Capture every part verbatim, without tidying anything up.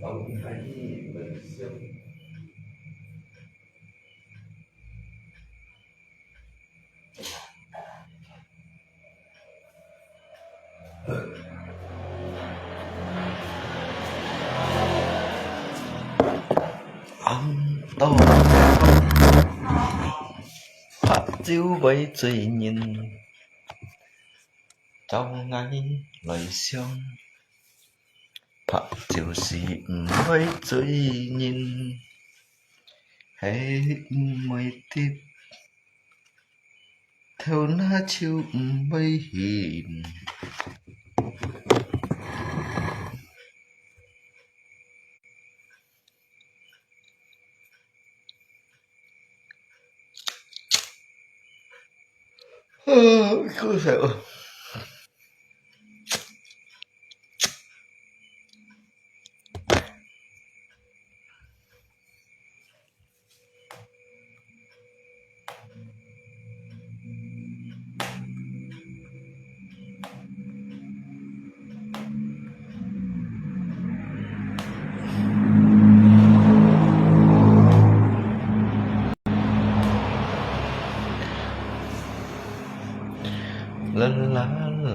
放开你们想。 暗到白酒會醉人，照𠊎來想，白酒是毋會醉人，係毋會滴，頭那就毋會暈。 啊，口水哦。 啦啦啦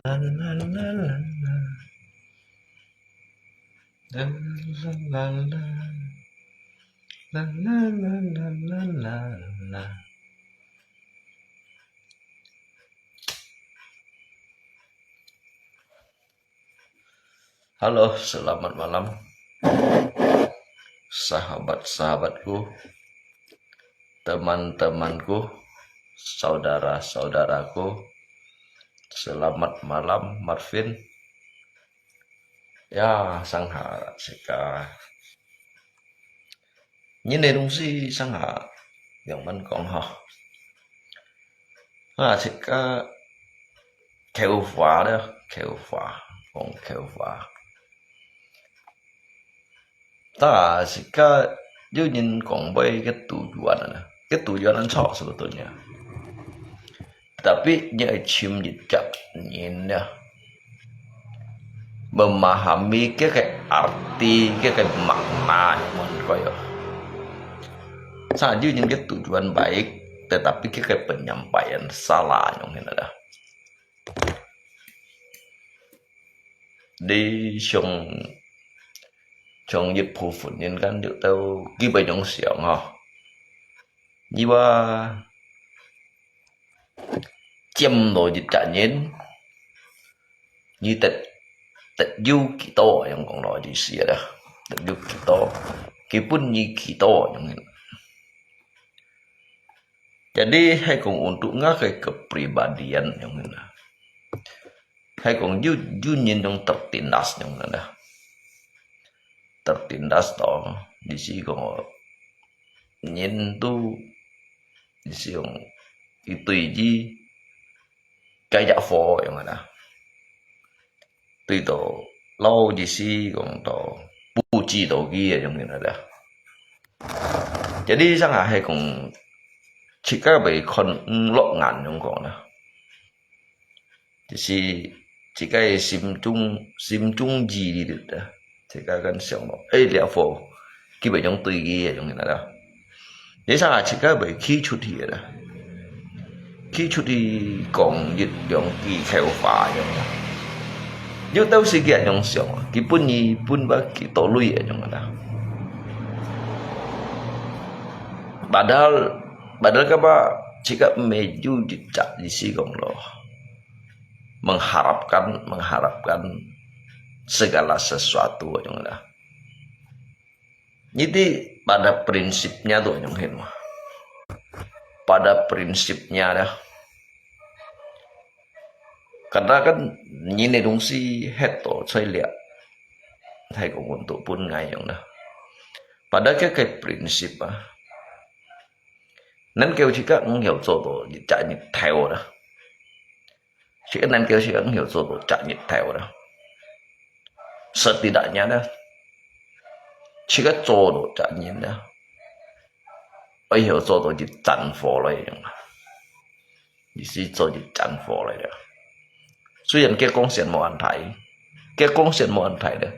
啦啦啦啦。啦啦啦啦啦啦啦啦啦啦。 Halo, selamat malam, sahabat-sahabatku, teman-temanku, saudara-saudaraku. Selamat malam, Marvin. Ya, sangha sika. 人个東西上下，仰般講吼？啊，自家口話了，口話，講口話。但自家有人講話个讀音啊，个讀音錯，sebetulnya。 Tapi你愛尋一隻人呀，memahami佢个arti，佢个makna，仰般講哦。Sa有人佢讀音baik，tetapi佢个penyampaian salah，仰般啦。你像，像一部分人kan，有兜基本上想吼，你話 佔到一隻人，你得，得有幾多，仰講咯，意思啦，得有幾多，佢分你幾多，仰般。Jadi係講untuk ngah个kepribadian，仰般啦。係講有，有人用tertindas，仰般啦。Tertindas to，意思講，人都，意思講，佢對佢該隻貨，仰般啦。對到老，意思講到，不知道佢个，仰般啦。Jadi上下係講，自家會看，嗯，落眼，仰講啦。 就是自家个心中，心中意念啊，自家kan想咯，誒，這貨，佢會用對佢个，用个啦。你想啊，自家會企出去个啦，企出去講一兩句口話樣啦。有兜時佢會用想啊，佢分你分摎幾多鐳个樣啦。Padahal，padahal kan自家毋係有一隻意思講咯。 Mengharapkan, mengharapkan segala sesuatu，用啦。Jadi pada prinsipnya tu，用係嘛？Pada prinsipnya啦，karena kan人个東西歇到在這，係講untuk分𠊎用啦。Pada佢个prinsip啊，能夠自家毋曉做到一隻日頭啦。 自家能夠自家曉做到隻日頭啦。Setidaknya啦，自家做到隻人啦，愛曉做到一盞火來用啊。意思做一盞火來了。雖然佢光線無恁大，佢光線無恁大了，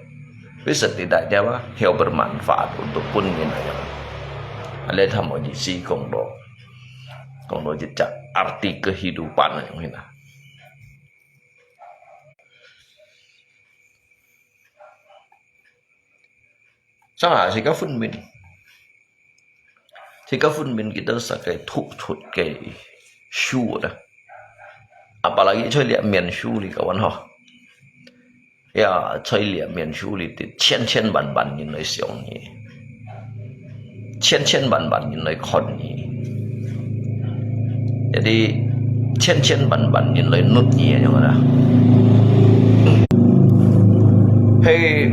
Bisa tidak dia apa, heo bermanfaat untuk pun ngin ayang. Alai tham mo jisi kong do, kong do jejak arti kehidupan ayang hina. Sa ha sika phun min. Sika phun min kita sa kai thuk thut kai shu da. Apalagi choi liak mian shu li kawan ho. Ya, choi liak mian shu li ti 千千万万人來想你。千千万万人來看你。Jadi 千千万万人來nut你，你知道嗎？嘿，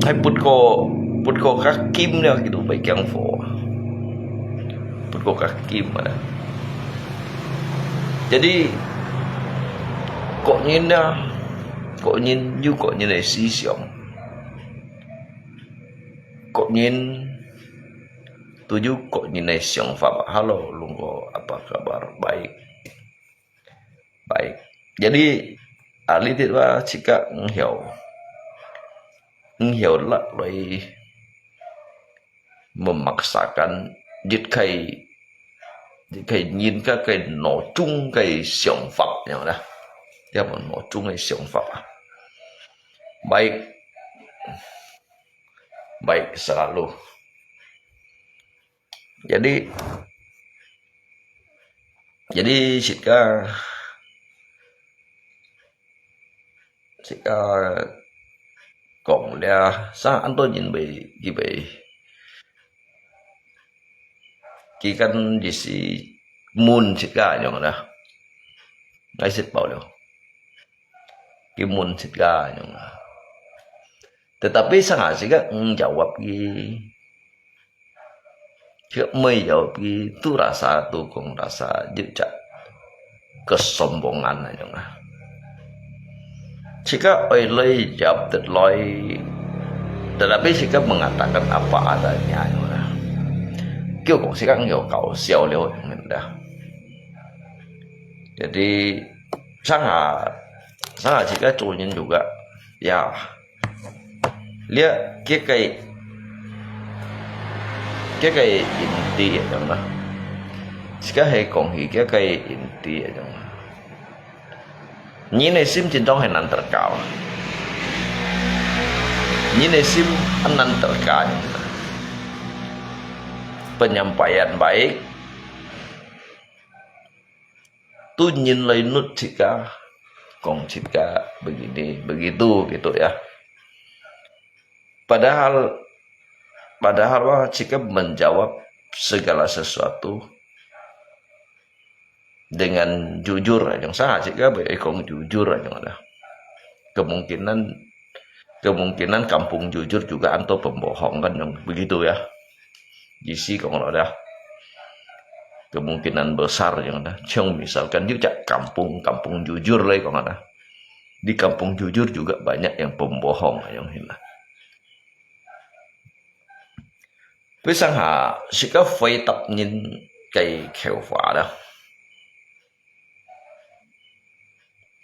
嘿，不過，不過較金了，佢都袂驚火。不過較金啊。Jadi，個人啊，個人有個人个思想，個人都有個人个想法。Hello，Lungko，apa kabar？Baik。 Baik. Jadi，啊，你知話自家毋曉，毋曉落來 memaksakan，一个，一个人家个腦中个想法，有無啦？有無腦中个想法啊？Baik，baik selalu。 Jadi, jadi sika, sika kong lia sa anto nyin bai, ki bai, ki kan di si mun sika nyong lah. Ngai sit pau liu. Ki mun sika nyong lah. Tetapi sanga sika ng jawab ki. Sika mei jawab ki tu rasa tu kong rasa jejak kesombongan nyong lah. Sika oi loi jawab tet loi. Tetapi sika mengatakan apa adanya nyong lah. Kiu kong sika ng yo kau siau liu nyong lah. Jadi, sanga, sanga sika 做人 juga, ya, lia, kia kai, kia kai inti ayang lah. Sika hai kong hi, kia kai inti ayang lah. 人个心真正很难得到。人个心很难得到。Penyampaian baik, tu nyin lai nut sika, kong sika, begini, begitu, gitu ya. Padahal, padahal wah sika menjawab segala sesuatu dengan jujur, yang sanga sika bai kong jujur, yang ada. Kemungkinan, kemungkinan kampung jujur juga anto pembohong kan, yang begitu ya. Jisi kong ada. Kemungkinan besar yang ada. Chong misalkan jejak kampung, kampung jujur lai kong ada. Di kampung jujur juga banyak yang pembohong, yang hina. Pi sanga sika 回答 nyin kai kheu fa da.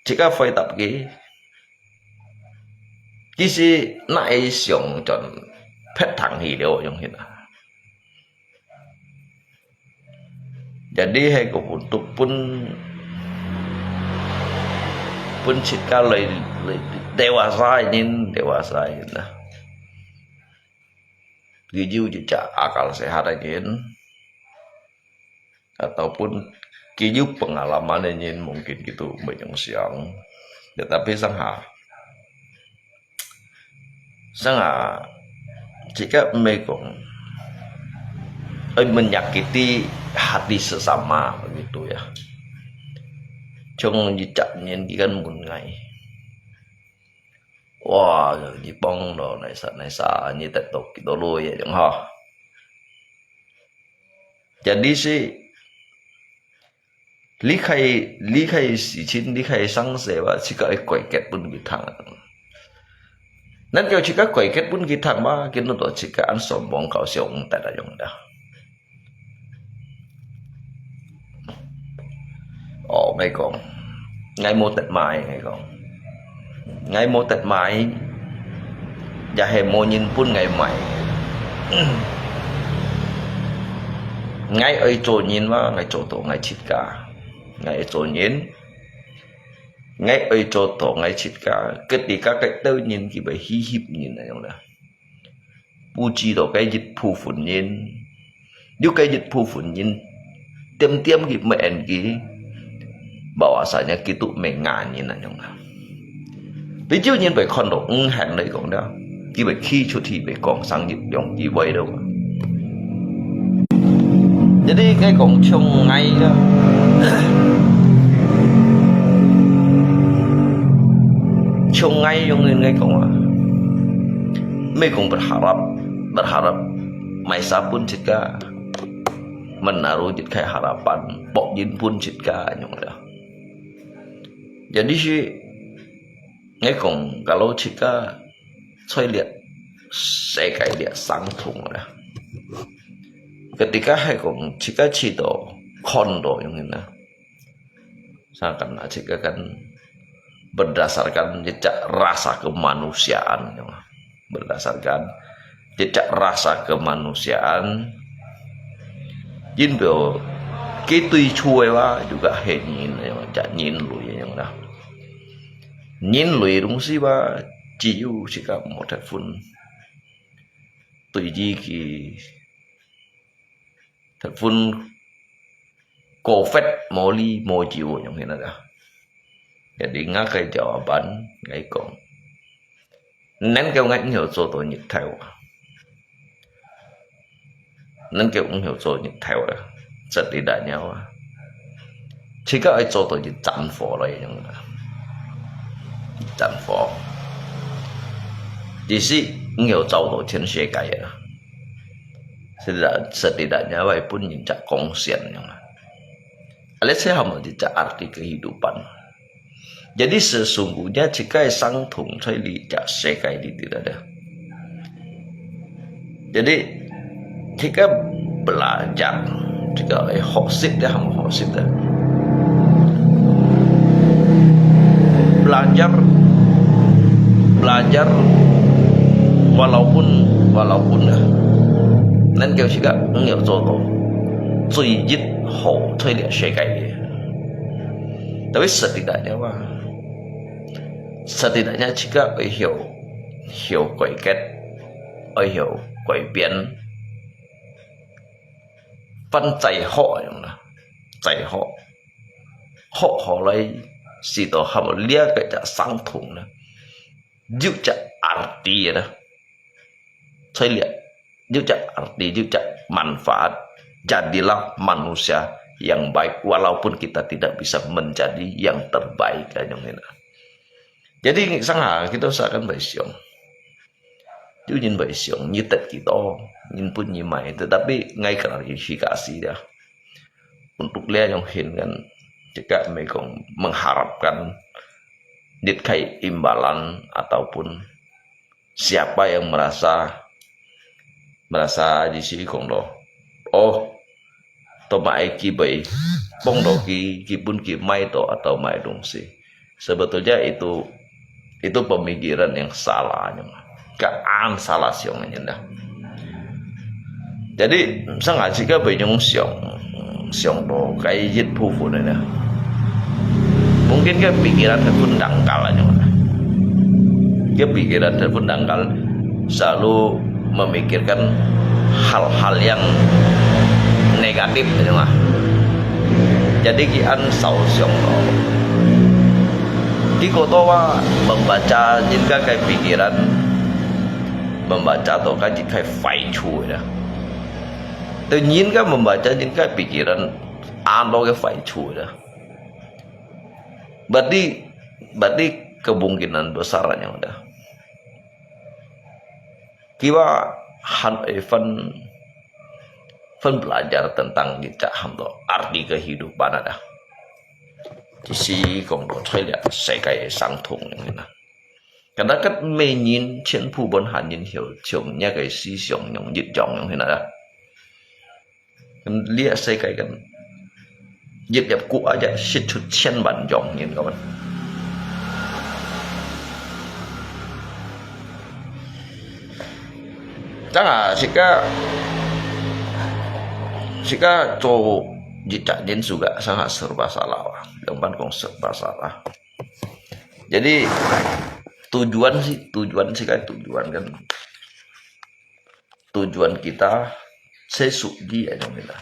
Sika 回答 ki, ki si na ai siong chon phet thang hi liu yang hina. Jadi hai ko pun tu pun, pun sika lai, lai dewasa nyin, dewasa nyin lah. Ki yu jejak akal sehat nyin. Ataupun ki yu pengalaman nyin mungkin gitu menyong siang. Tetapi sanga, sanga, sika mei kong, eh, menyakiti hati sesama begitu ya. Chong jejak nyin ki kan mun ngai. Wah, Jipong lo, naisa, naisa, nyi tet tok ki to lo ye jong ha. Jadi si, 離開，離開事情，離開生死哇，自家愛改革分佢聽。咱叫自家改革分佢聽嘛，佢都到自家安上網搞笑，毋得啊用的。哦，𠊎講，𠊎無得賣，𠊎講，𠊎無得賣。也係無人分𠊎買。𠊎愛做人嘛，𠊎做到𠊎自家。𠊎愛做人，𠊎愛做到𠊎自家。Ketika該兜人佢會去翕人恁樣啦，不知道該一部分人，有該一部分人點點佢乜恁佢，bahwasanya佢都毋係𠊎人恁樣啦。 你有人會看到，嗯，喊你講了，佢會企出去，會講上一兩句話了。Jadi，𠊎講像𠊎啦，像𠊎樣个，𠊎講啊，毋係講berharap，berharap，買啥分自家，menaruh自家harapan，博人分自家，恁樣啦。Jadi係， 𠊎講，kalau自家在這世界這生存啦，ketika係講自家試到看到樣呢，seakan自家kan berdasarkan jejak rasa kemanusiaan，berdasarkan jejak rasa kemanusiaan，因為佢對處个話，juga係人，人類樣啦。 人類東西吧，只有自家無得分，對於佢得分過分無理無由樣形啦。Jadi，𠊎个jawaban，𠊎講，能夠𠊎以後做到日頭啊。 能夠毋曉做日頭啦，setidaknya啊，自家愛做到一盞火來用啦，一盞火。意思毋曉照到全世界啊，setidaknya，setidaknya會分人家貢獻用啦。Let's say，hamo一隻arti kehidupan。 Jadi，sesungguhnya自家个生存在這隻世界裡底啦。Jadi，自家belajar，自家愛學習个，hamo學習个。Belajar，belajar，walaupun，walaupun啊，能夠自家毋曉做到最一好在這世界裡。 Tapi setidaknya嘛，setidaknya自家愛曉，曉改革，愛曉改變，還再好樣啦，再好，好好來使到hamo這個隻生存啦，有隻arti啦。 在這，有隻arti，有隻manfaat。Jadilah manusia yang baik, walaupun kita tidak bisa menjadi yang terbaik，恁樣啦。Jadi，成下kita seakan會想，有人會想，你得幾多，人分你買，tetapi𠊎klarifikasi啦。Untuk這樣形kan，自家毋係講mengharapkan，你可以imbalan ataupun siapa yang merasa，merasa意思講咯，哦，都買佢會幫到佢，佢分佢買到atau買東西。Sebetulnya itu，itu pemikiran yang salah，恁樣，keadaan salah想恁樣啦。Jadi，成下自家會用想，想到該一部分个呢。Mungkin个pikiran个pun dangkal aja mana. Ke pikiran telepon dangkal selalu memikirkan hal-hal yang negatif, gitu mah. Jadi kian sausung to. Kiko to wa membaca jin ka kai pikiran, membaca to ka jin kai fai chu ya. Tu jin ka membaca jin kai pikiran, ano ke fai chu ya. Berarti, berarti kemungkinan besar yang ada. Kiwa han e fan, fan belajar tentang kita ham to arti kehidupan ada. Di si kong to cai liak sekai sang thong yang ina. Kadang-kadang menyin chen pu bon han yin hiu chung nya kai si siong yang yit jong yang ina. Kan liak sekai kan. Yip yap ku aja sit chut chen ban jong yin kawan. Sanga sika, sika 做一隻人suka sanga serba salah啊，兩半講 serba salah。Jadi tujuan sih, tujuan sika tujuan kan, tujuan kita sesuci ya dong kita.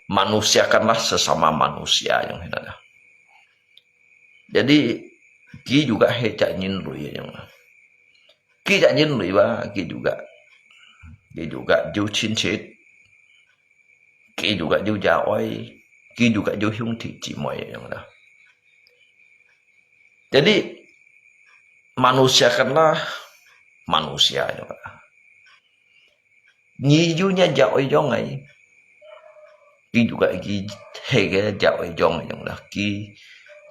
Manusiakanlah sesama manusia yang kita. Jadi, ki juga he 隻人類樣啊。Ki 隻人類吧，ki juga, ki juga 有親戚，ki juga 有爺哀，ki juga 有兄弟姊妹樣啦。Jadi, manusiakanlah manusia yang. Ni yu nya ja oi jong ai. Ki juga ki he ke ja oi jong yang lah. Ki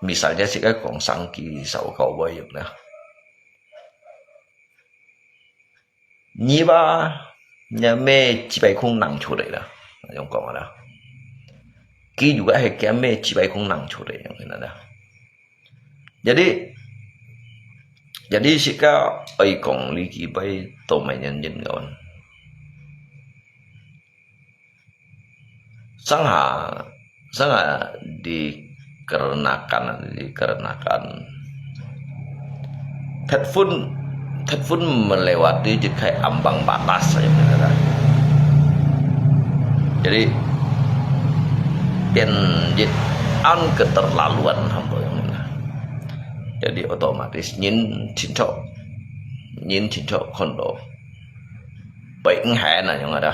misalnya si ka kong sang ki sao kau boy yang lah. Ni ba nya me chi bai kong nang chu de lah. Yang kong lah. Ki juga he ke me chi bai kong nang chu de yang lah. Jadi, jadi sika oi kong li ki bai to mai nyan yin yon. Sangha, sangha dikarenakan, dikarenakan. Telepon, telepon melewati je kai ambang batas saja. Jadi, pian je an keterlaluan hamba yang. Jadi otomatis nyin chin cho, nyin chin cho kondo. Bai ng hai na yang ada.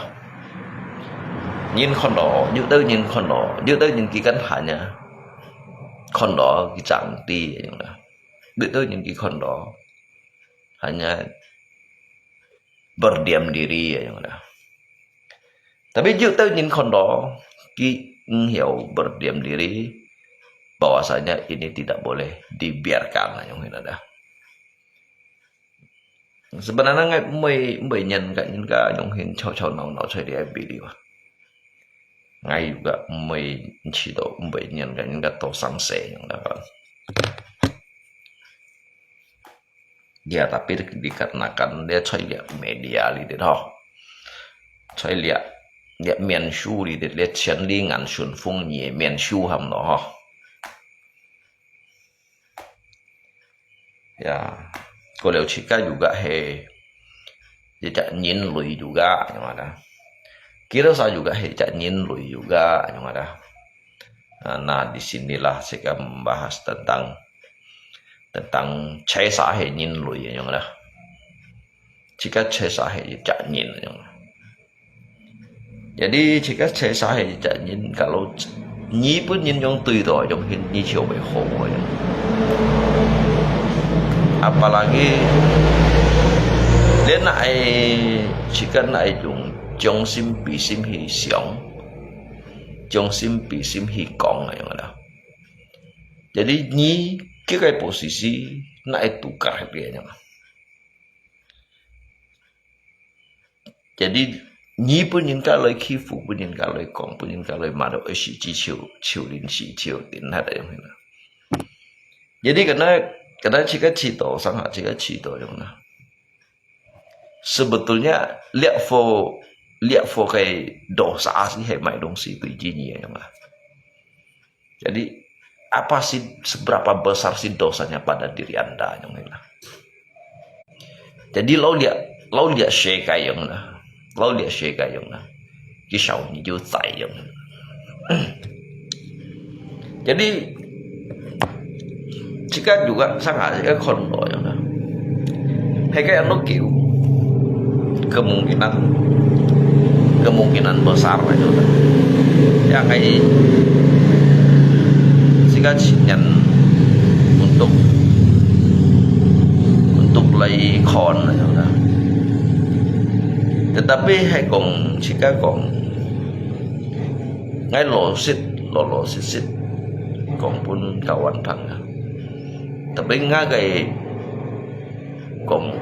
Nyin kondo, yu tau nyin kondo, yu tau nyin ki kan hanya. Kondo ki chang ti yang ada. Yu tau nyin ki kondo. Hanya berdiam diri ya yang ada. Tapi yu tau nyin kondo, ki ng hiau berdiam diri, bahwasanya ini tidak boleh dibiarkan yang ada. Sebenarnya ngai mui mui nyan ka nyin ka yang hin chau chau nau nau chai di ai bili wa. Ngai juga mui chi do mui nyan ka nyin ka to sang se yang ada. Ya, tapi dikarenakan dia choi liak media li dit ho. Choi liak, liak 面書 li dit, liak 千里眼順風耳 面書 ham no ho. Ya, ko liu chika juga he, ya jak nyin lui juga, yang ada. Kira sa juga he jak nyin lui juga, yang ada. Nah, nah, di sinilah saya membahas tentang, tentang cai sahe nyin lui yang lah. Jika cai sahe jak nyin yang. Jadi, jika cai sahe jak nyin, kalau nyi pun nyin yang tui do, yang hin nyi chiu bai ho yang. Apalagi, len nak ai, jika nak ai yung, jong sim bi sim hi siang. 將心比心去講个樣啦。Jadi，你這個posisi，哪會tukar佢个樣？Jadi，你分人家來欺負，分人家來講，分人家來罵到，一時之手，手輪時手輪，那個樣啦。Jadi，kena，kena這個制度，上下這個制度樣啦。 Sebetulnya，這個，這個个dosa係買東西對你个樣啊。Jadi，apa sih，seberapa besar sih dosanya pada diri anda yang ini？Jadi，老這，老這世界樣啦，老這世界樣啦。 佢少年就知樣。Jadi，這個juga sama，這個看到樣啦。係个安到久，kemungkinan，kemungkinan besar lah樣啦。Yang係，這個青年untuk，untuk來看lah樣啦。Tetapi係講，自家講， 𠊎老實，老老實實講分kawan聽啊。Tapi𠊎个講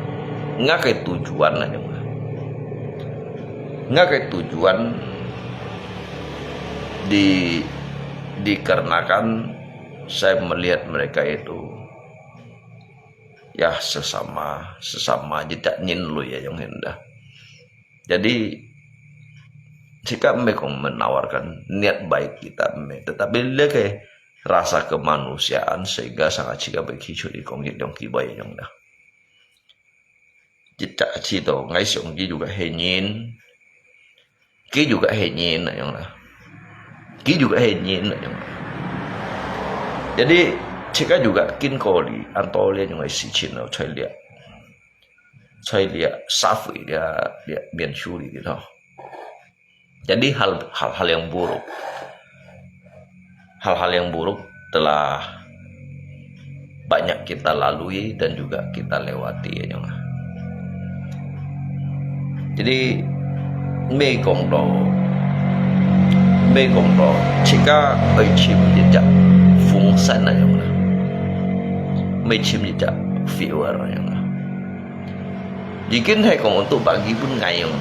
，𠊎个tujuan lah，𠊎个tujuan di，dikarenakan saya melihat mereka itu ya sesama，sesama，就係人類啊，樣形啦。Jadi, jika mereka menawarkan niat baik kita, tetapi lagi rasa kemanusiaan sehingga sangat jika begitu dikongit yang kibai yang dah. Kita cito ngai siung ki juga henyin, ki juga henyin yang lah. Ki juga henyin yang lah. Jadi, jika juga kin koli antole yang ngai si chin lo chai liak. 在這社會這這面處理的吼。Jadi hal hal-hal yang buruk, hal-hal yang buruk telah banyak kita lalui dan juga kita lewati ya. Jadi 美國咯，美國咯，自家愛尋一隻風扇那樣啦，愛尋一隻 viewer 那樣啦。 已經係講untuk bagi pun ngayong.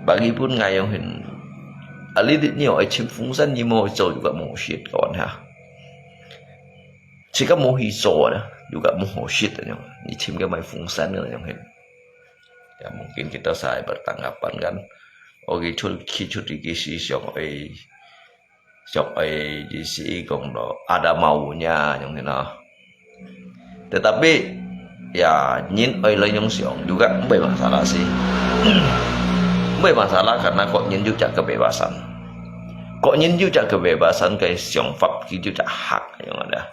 Bagi pun ngayong hin. Ali di nyo ay chim fungsan ni mo cho juga mo shit kawan ha. Sika mo hi cho na juga mo shit nyo. Ni chim ka may fungsan nyo hin. Ya mungkin kita saya bertanggapan kan. Oke chul ki chul di kisi siong ay 小A G C講到ada maunya 樣形啊。Tetapi ya 人愛來用想 juga 毋會 masalah sih. 毋會 masalah karena 各人有隻 kebebasan. 各人有隻 kebebasan 个想法，佢有隻 hak 樣啊。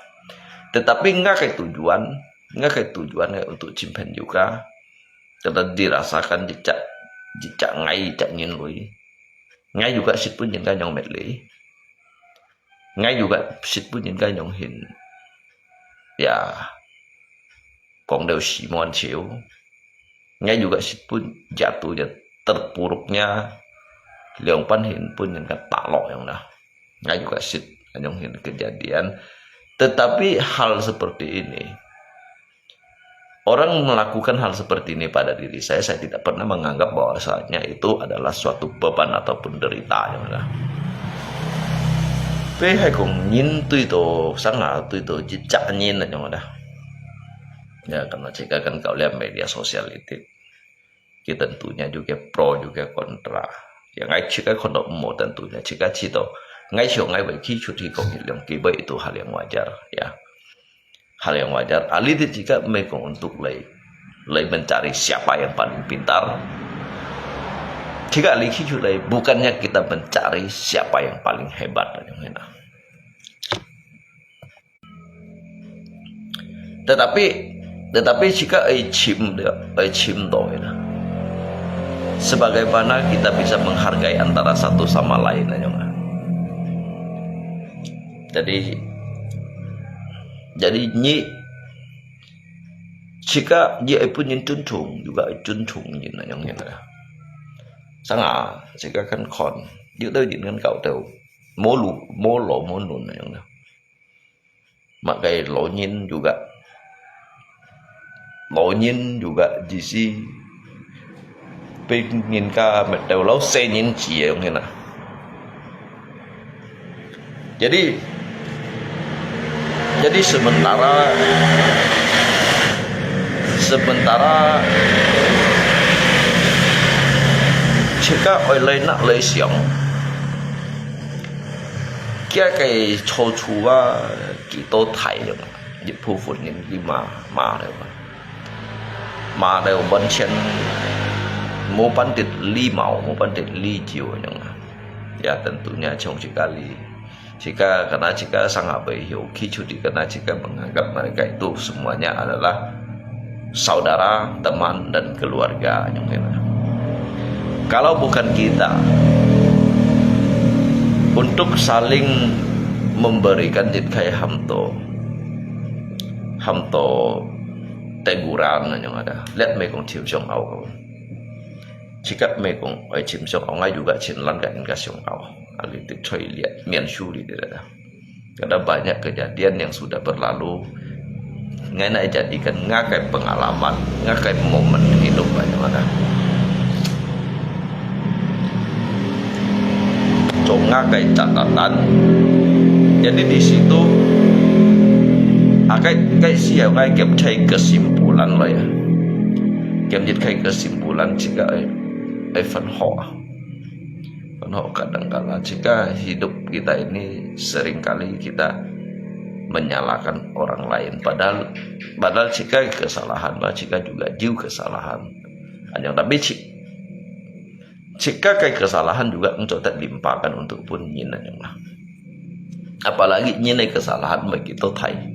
Tetapi 𠊎个 tujuan，𠊎个 tujuan 个 untuk 尋朋友个，kena dirasakan 一隻一隻 ngai 一隻人類。 Ngai juga sit pun jin ka nyong met li. Ngai juga sit pun jin ka nyong hin. Ya. Kong deu si mon chiu. Ngai juga sit pun jatuh ya terpuruknya. Leong pan hin pun jin ka talok yang dah. Ngai juga sit nyong hin kejadian. Tetapi hal seperti ini, orang melakukan hal seperti ini pada diri saya, saya tidak pernah menganggap bahwasanya itu adalah suatu beban ataupun derita. Pe hai kong nyin tui to, sanga tui to, jejak nyin na nyong dah. Ya, karena jika kan kau lihat media sosial itu, kita tentunya juga pro juga kontra. Ya, ngai jika kono mo tentunya jika cito, ngai sio ngai bai ki cuti kong hilang kibai itu hal yang wajar, ya. Hal yang wajar. Ali di jika mekong untuk lei, lei mencari siapa yang paling pintar. Jika ali ki cuti, bukannya kita mencari siapa yang paling hebat yang enak. Tetapi, tetapi jika ai chim dia, ai chim to ina. Sebagaimana kita bisa menghargai antara satu sama lain aja. Jadi, jadi ni jika dia ai pun yang tuntung juga ai tuntung ni na yang ni na. Sanga, jika kan kon, dia tahu dia kan kau tahu. Molu, molo, monun na yang na. Makai lonin juga. Lonin juga jisi. Pingin ka meteu lau senin cie yang na. Jadi, jadi sementara, sementara jika oi lai nak lai siang, kia kai cho chu a, 幾多大樣啊？一部分人佢嘛，嘛了嘛。嘛了完全無半點禮貌，無半點禮節樣啊。Ya tentunya從自家裡，自家，karena自家sangat berhiu，去出去karena自家menganggap mereka itu semuanya adalah saudara, teman, dan keluarga yang kena. Kalau bukan kita untuk saling memberikan jit kai hamto, hamto teguran yang ada. Lihat mekong cium siong au kau. Jika mekong ai cium siong au ngai juga cin lan ka in ka siong au. Ali tu choi lihat mian su li dia. Karena banyak kejadian yang sudah berlalu, ngai nak jadikan ngakai pengalaman, ngakai momen hidup banyak ada. Cuma ngakai catatan. Jadi di situ, akai kai siap ngai kep cai kesimpulan lah ya. Kemjit kai kesimpulan jika ai, ai fanho ah. Fanho kadangkala jika hidup kita ini seringkali kita menyalahkan orang lain. Padahal, padahal jika kesalahan, bah, jika juga jiu kesalahan. Anyang tapi ji-, jika kai kesalahan juga engkau tak limpahkan untuk pun nyin anyang lah. Apalagi nyin ai kesalahan mai kito thai.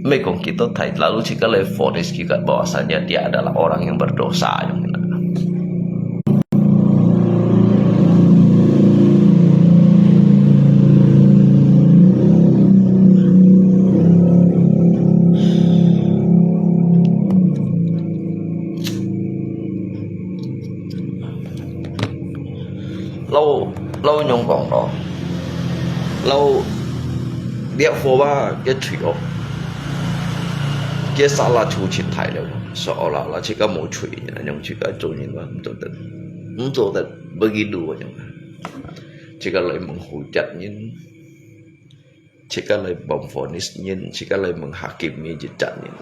Mai kong kito thai, lalu jika lai vonis jika bahwasanya dia adalah orang yang berdosa anyang lah. Lau, lau nyong kong lo. Lau, liak fo ba, ke chui o. Ke sala chu chin thai liao. Seolah lah jika mo chui, anyang jika chui nyin ba, mto ten. Mto ten, begitu anyang. Jika lai menghujat nyin. Jika lai memvonis nyin, jika lai menghakimi jejak nyin.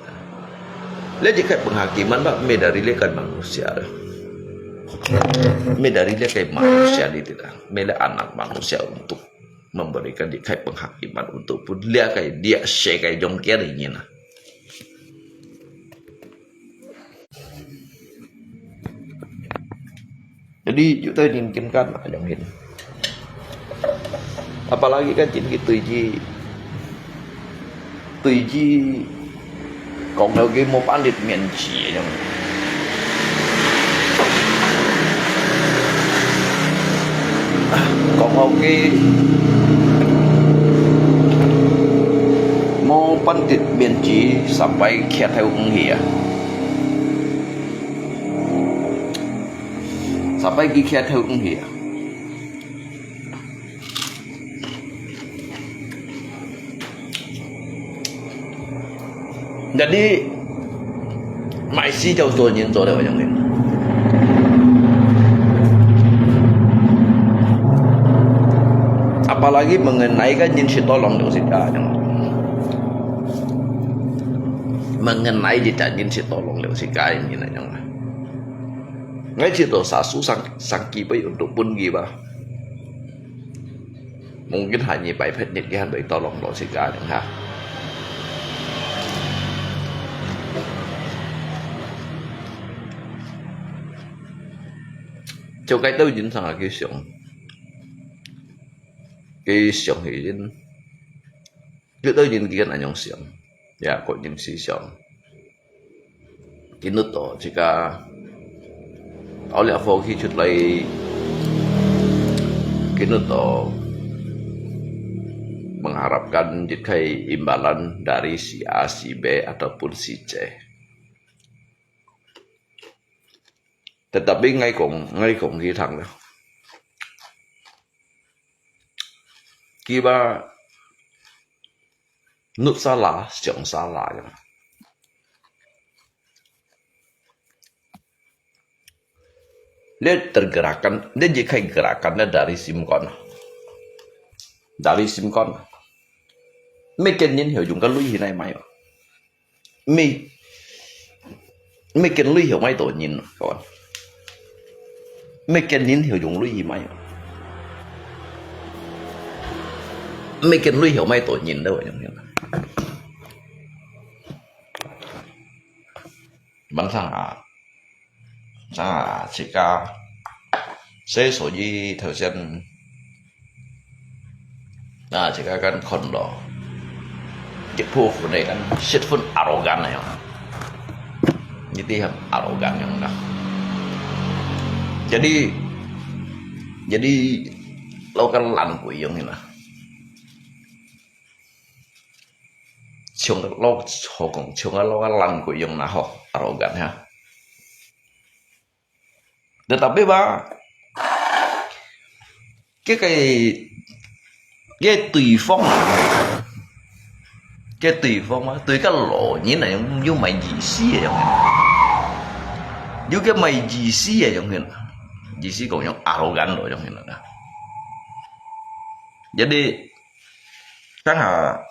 Liak jika penghakiman, bah, mai dari liak kai manusia. Mai dari liak kai manusia di tidak. Mai liak anak manusia untuk memberikan jika penghakiman untuk pun liak kai, liak se kai jong kia nyin lah. Jadi, yu tai nyin kin kan anyong hin. Apalagi kan jin ki tui ji, tui ji kong hau ki mo pandit mien ji anyong. Kong hau ki mo pandit mien ji sampai kiat hau ung hi ah. Sampai ki kiat hau ung hi ah. Jadi, mai si jauh so nyin so liao anyong hin. Apalagi mengenai kan nyin si tolong liao si ka anyong. Mengenai jejak nyin si tolong liao si ka nyin anyong. Ngai si to sasu sang, sang ki bai untuk pun ki ba. Mungkin hanya bai phet nit ki han bai tolong lo si ka anyong ha. Cho kai tau jin sang ki siong. Ki siong hi jin. Ki tau jin ki kan anyong siong. Ya, ko jin si siong. Kinut to, jika awak liak fo ki cut lai, kinut to mengharapkan jika imbalan dari si A, si B, ataupun si C. Tetapi ngai kong, ngai kong ki thang lah. Ki ba nut sala, siong sala ya. Liak tergerakkan, liak jika gerakan liak dari simkon. Dari simkon. Mai ken nyin hau jung ka lui hi nai mai. Mai, mai ken lui hau mai to nyin, kawan. Mai ken nyin hau jung lui hi mai. Mai ken lui hau mai to nyin da wa jung nyin. Bang sang ah. 啊，自家，所以所以頭先，啊，自家kan看到，一部分个kan十分arrogant个樣，一啲很arrogant樣啦。Jadi，jadi，老个懶鬼樣啦。像老，好講，像个老个懶鬼樣啦吼，arrogant哈。 Tetapi ba，該个，該對方，該對方嘛，對个老人啊，有，有麼意思个樣，有个麼意思个樣，意思講用arrogant咯，樣啦。Jadi，當下，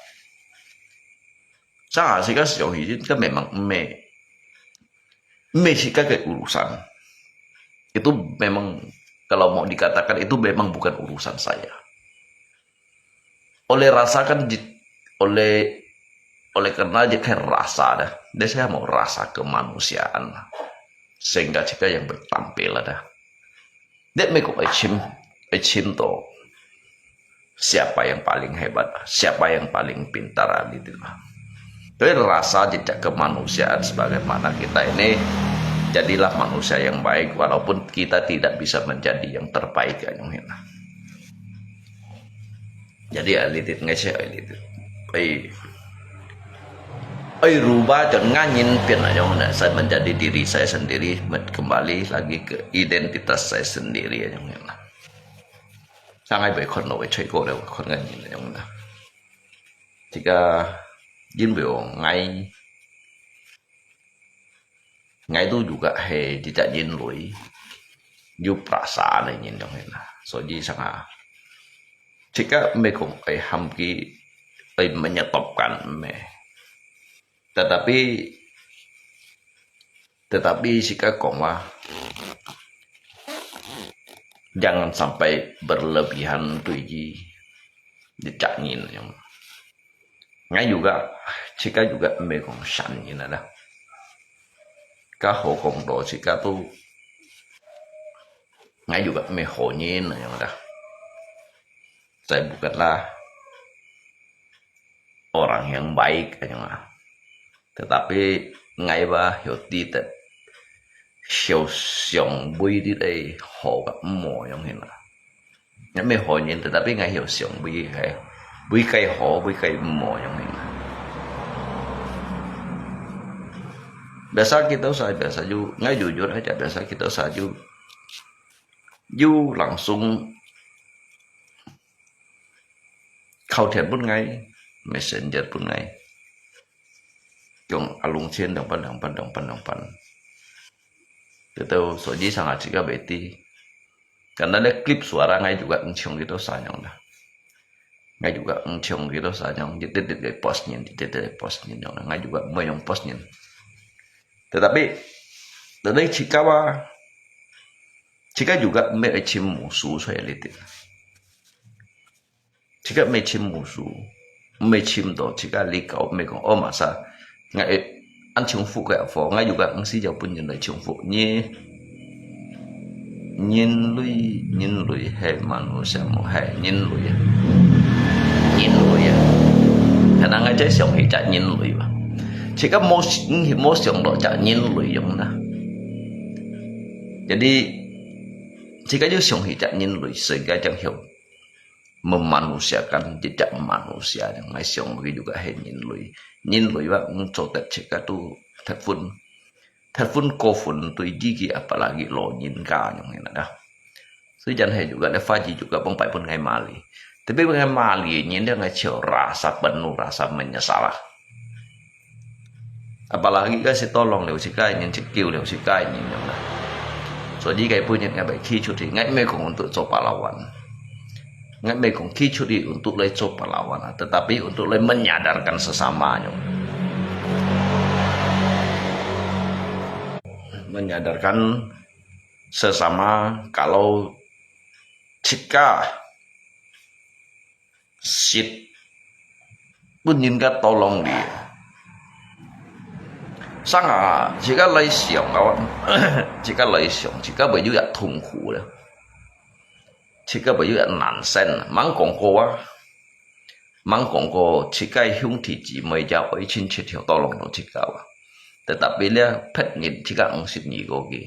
當下自家想起，這个memang毋係。Mesti ka ke urusan. Itu memang, kalau mau dikatakan, itu memang bukan urusan saya. Oleh rasakan, oleh oleh karena dia kan rasa dah. Dia saya mau rasa kemanusiaan lah. Sehingga kita yang bertampil dah. Dia meko ecim, ecim to. Siapa yang paling hebat, siapa yang paling pintar, gitu lah. Tapi rasa jejak kemanusiaan sebagaimana kita ini, jadilah manusia yang baik walaupun kita tidak bisa menjadi yang terbaik, kan, gitu. Jadi ai litit ngai se ai litit. Ai, ai rubah dan nganying pian ayong na saya menjadi diri saya sendiri, kembali lagi ke identitas saya sendiri ayong na. Sangai bai kon lo bai chui ko le kon nganying ayong na. Jika jin bai ong ngai ngai tu juga he jejak jin lui. Yu perasaan ai nyin dong he na. So ji sanga. Jika meko ai ham ki ai menyetopkan me. Tetapi tetapi sika kong wa jangan sampai berlebihan tu ji jejak nyin yang. Ngai juga, jika juga meko san nyin ada. Ka ho kong do jika tu ngai juga meko nyin yang ada. Saya bukanlah orang yang baik ayong ah. Tetapi ngai ba hiu ti te hiu siang bui ti te ho ka mo ayong hin ah. Ngai me ho nyin tetapi ngai hiu siang bui kai bui kai ho bui kai mo ayong hin ah. Biasa kita sa biasa ju ngai jujur aja biasa kita sa ju ju langsung 靠天分 ngai, messenger pun ngai. Yung alung chin dong pan dong pan dong pan dong pan. Tetapi so ji sangat jika beti. Karena le klip suara ngai juga encong gitu sanyong dah. Ngai juga encong gitu sanyong. Jadi tidak post nyin, jadi tidak post nyin dong. Ngai juga mau yang post nyin. Tetapi, tetapi jika wa, jika juga me cim musuh saya litin. Jika me cim musuh, me cim to, jika likau me kong, oh masa, ngai an chungfu ke afo, ngai juga ngsi jau pun nyin lai chungfu nyi. Nyin lui, nyin lui he manusia mo he nyin lui. Nyin lui. Karena ngai jai siang he jak nyin lui ba. Jika mo mo siang lo jak nyin lui yang na. Jadi, jika ju siang he jak nyin lui, sehingga jang hiu memanusiakan jejak manusia yang ngai siang bagi juga he nyin lui. Nyin lui ba ngco tet jika tu telepon. Telepon ko phun tui jiki apalagi lo nyin ka yang ini dah. Sui jan he juga le faji juga pengpai pun ngai mali. Tapi ngai mali nyin dia ngai ciu rasa penuh rasa menyesal lah. Apalagi ka si tolong liu si kai nyin si kiu liu si kai nyin yang lah. So ji kai pun nyin ngai bai ki cuti ngai me kong untuk 做 pahlawan. Ngai me kong ki cuti untuk lai 做 pahlawan lah. Tetapi untuk lai menyadarkan sesama yang. Menyadarkan sesama kalau jika sit pun nyin ka tolong li. Sang ah, jika lai siang kawan, jika lai siang, jika bai juga 痛苦 lah. Jika bai juga 难受 lah. Mang kong ko ah. Mang kong ko, jika hiung ti ji mai ja oi chin chit hiu tolong lo jika ah. Tetapi le pet nyin jika ang sit nyi ko ki.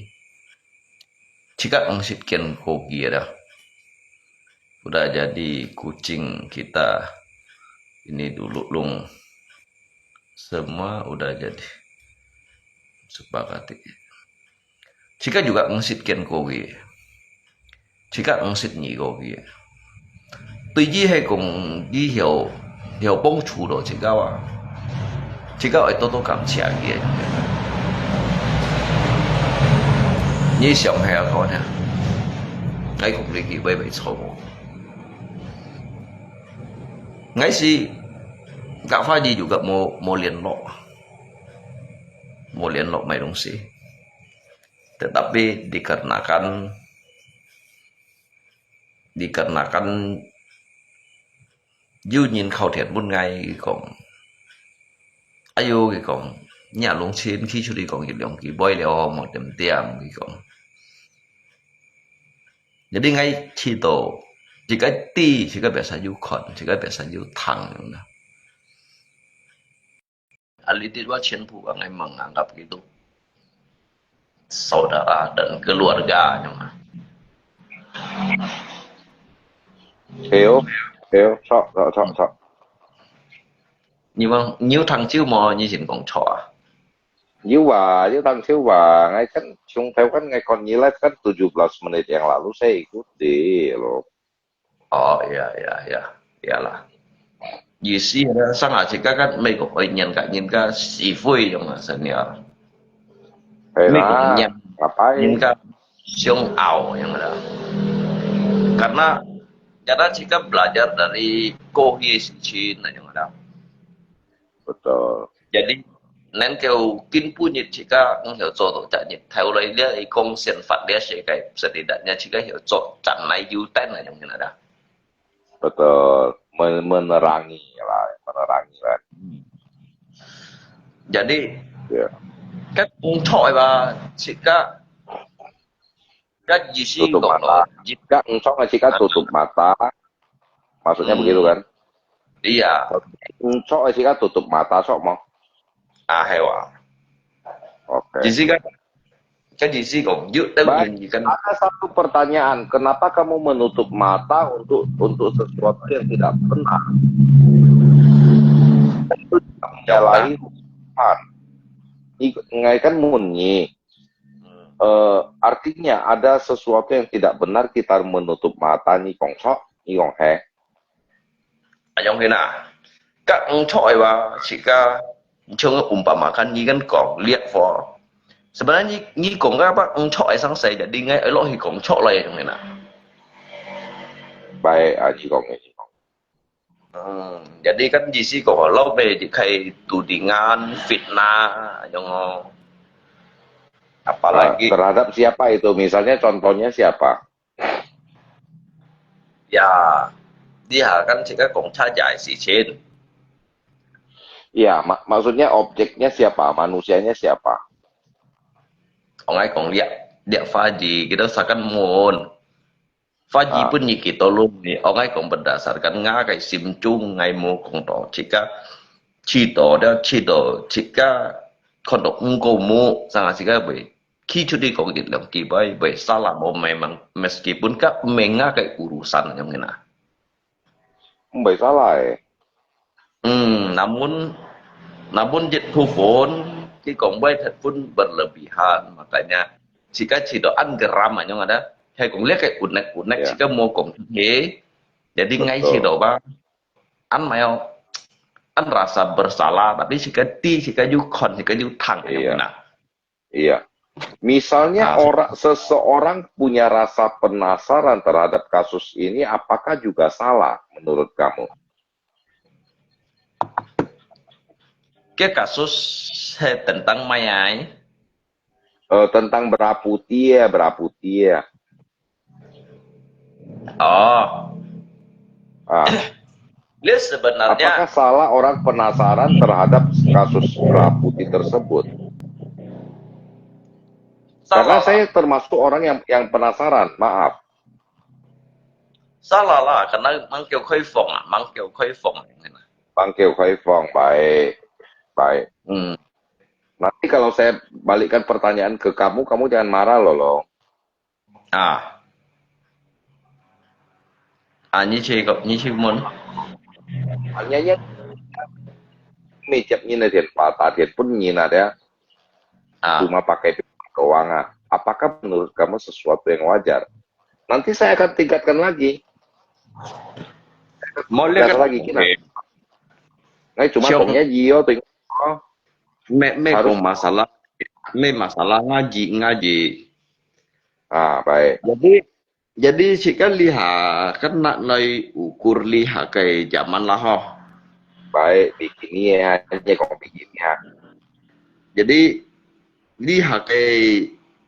Jika ang sit ken ko ki dah. Udah jadi kucing kita ini dulu lung. Semua udah jadi sepakati. Jika juga ang sit ken ko ki. Jika ang sit nyi ko ki. Tui ji he kong ji hiu hiu pong chu lo jika wa. Jika ai to to kam chia ki. Nyi siang he ko ne. Ai kong li ki bai bai cho mo. Ngai si ka fa ji juga mo mo lian lo. Mo lian lo mai dong si. Tetapi dikarenakan, dikarenakan有人敲電問𠊎，佢講，哎喲，佢講，若弄清佢就係講一兩句話了，無點點，佢講。Jadi𠊎知道，自家知，自家biasa有看，自家biasa有聽，啦。 Alidit wa全部ang ay menganggap itu saudara dan keluarga nyo mah. 有有，錯錯錯錯。你問你有聽少無？你先講錯啊！有啊，有聽少啊！𠊎kan從頭kan𠊎看你 live kan tujuh belas menit yang lalu saya ikuti loh. Oh, iya, iya, iya. Iyalah. Isi ada sang aja kan 美國人个人个是非用啊，senior。係啦，美國人，apa？人个想拗用啦。Karena kita juga belajar dari 過去个事情那種啦。 Betul. Jadi，能夠今晡日自家能夠做到今日，頭來了，講生活了世界，setidaknya自家曉做，將來有等啊，用个啦。 Betul. Men- menerangi lah, menerangi lah. Jadi， Ya. 該講錯个吧，自家，該意思 Tutup 講 mata. 咯，一 Kak, encok aja kan tutup mata. Maksudnya Hmm. Begitu kan? Iya. Encok aja kan tutup mata, sok mo. Ah, hewa. Oke. 意思个，該意思講，有等 Baik. 原因跟 Ada satu pertanyaan, kenapa kamu menutup mata untuk untuk sesuatu yang tidak benar? Itu tidak menyalahi Tuhan. Ngai kan munyi. Eh, artinya ada sesuatu yang tidak benar kita menutup mata, 你講錯，你講係。 啊，樣形啊，該毋錯个話，自家像个umpama kan，你跟講烈火。Sebenarnya你你講个話毋錯个上勢，jadi ngai愛落去講錯了，樣形啊。 Baik, ah, 你講，你講。 Hmm, jadi kan 意思講，老尾就可以tudingan、fitnah，樣哦。Apalagi Terhadap siapa itu? Misalnya contohnya siapa? Ya，你下跟自家講差價个事情。 Iya, mak maksudnya objeknya siapa? Manusianya siapa? 我愛講這這話題，佢都殺緊門。話題本意幾多咯？我愛講berdasarkan𠊎个心中，𠊎無講到自家，知道了，知道自家看到毋過目，正自家會企出去講一兩句話，會salah無memang，meskipun該毋係𠊎个urusan，樣形啊。 Không phải salah eh. Hmm, namun namun jet phun, cái 講話 thật pun berlebihan, makanya自家知道恁geram啊，樣啊，係講這个unek-unek，自家無講出去，jadi ngai知道吧？恁無有，恁rasa bersalah，tapi自家知，自家有看，自家有聽，樣啊。 Iya. Misalnya orang seseorang punya rasa penasaran terhadap kasus ini, apakah juga salah menurut kamu? 該kasus係tentang麼个？ Eh, tentang beraputi ya, beraputi ya. Oh. Ah. Dia sebenarnya Apakah salah orang penasaran terhadap kasus beraputi tersebut? Karena Salah. Saya termasuk orang yang yang penasaran, maaf. Salah啦，可能吂夠開放啊，吂夠開放啊。 Bangkil Khaifong, baik, baik. Hmm. Nanti kalau saya balikkan pertanyaan ke kamu, kamu jangan marah loh, Long. Ah. Ah, 你去个，你去問。 Hanya yang mejap ni na dia, patah dia pun ni na dia. Ah. Cuma pakai doang ah. Apakah menurut kamu sesuatu yang wajar? Nanti saya akan tingkatkan lagi. Mau Gas lihat lagi kita. Okay. Ngai cuma Siap. Tongnya Jio tuh. Oh, Mê, mê Harus- kong masalah, mê masalah ngaji, ngaji. Ah, baik. Jadi, jadi si kan liha, kan nak nai ukur liha kai zaman lah ho. Baik, begini ya, hanya kong begini ya. Jadi, liha kai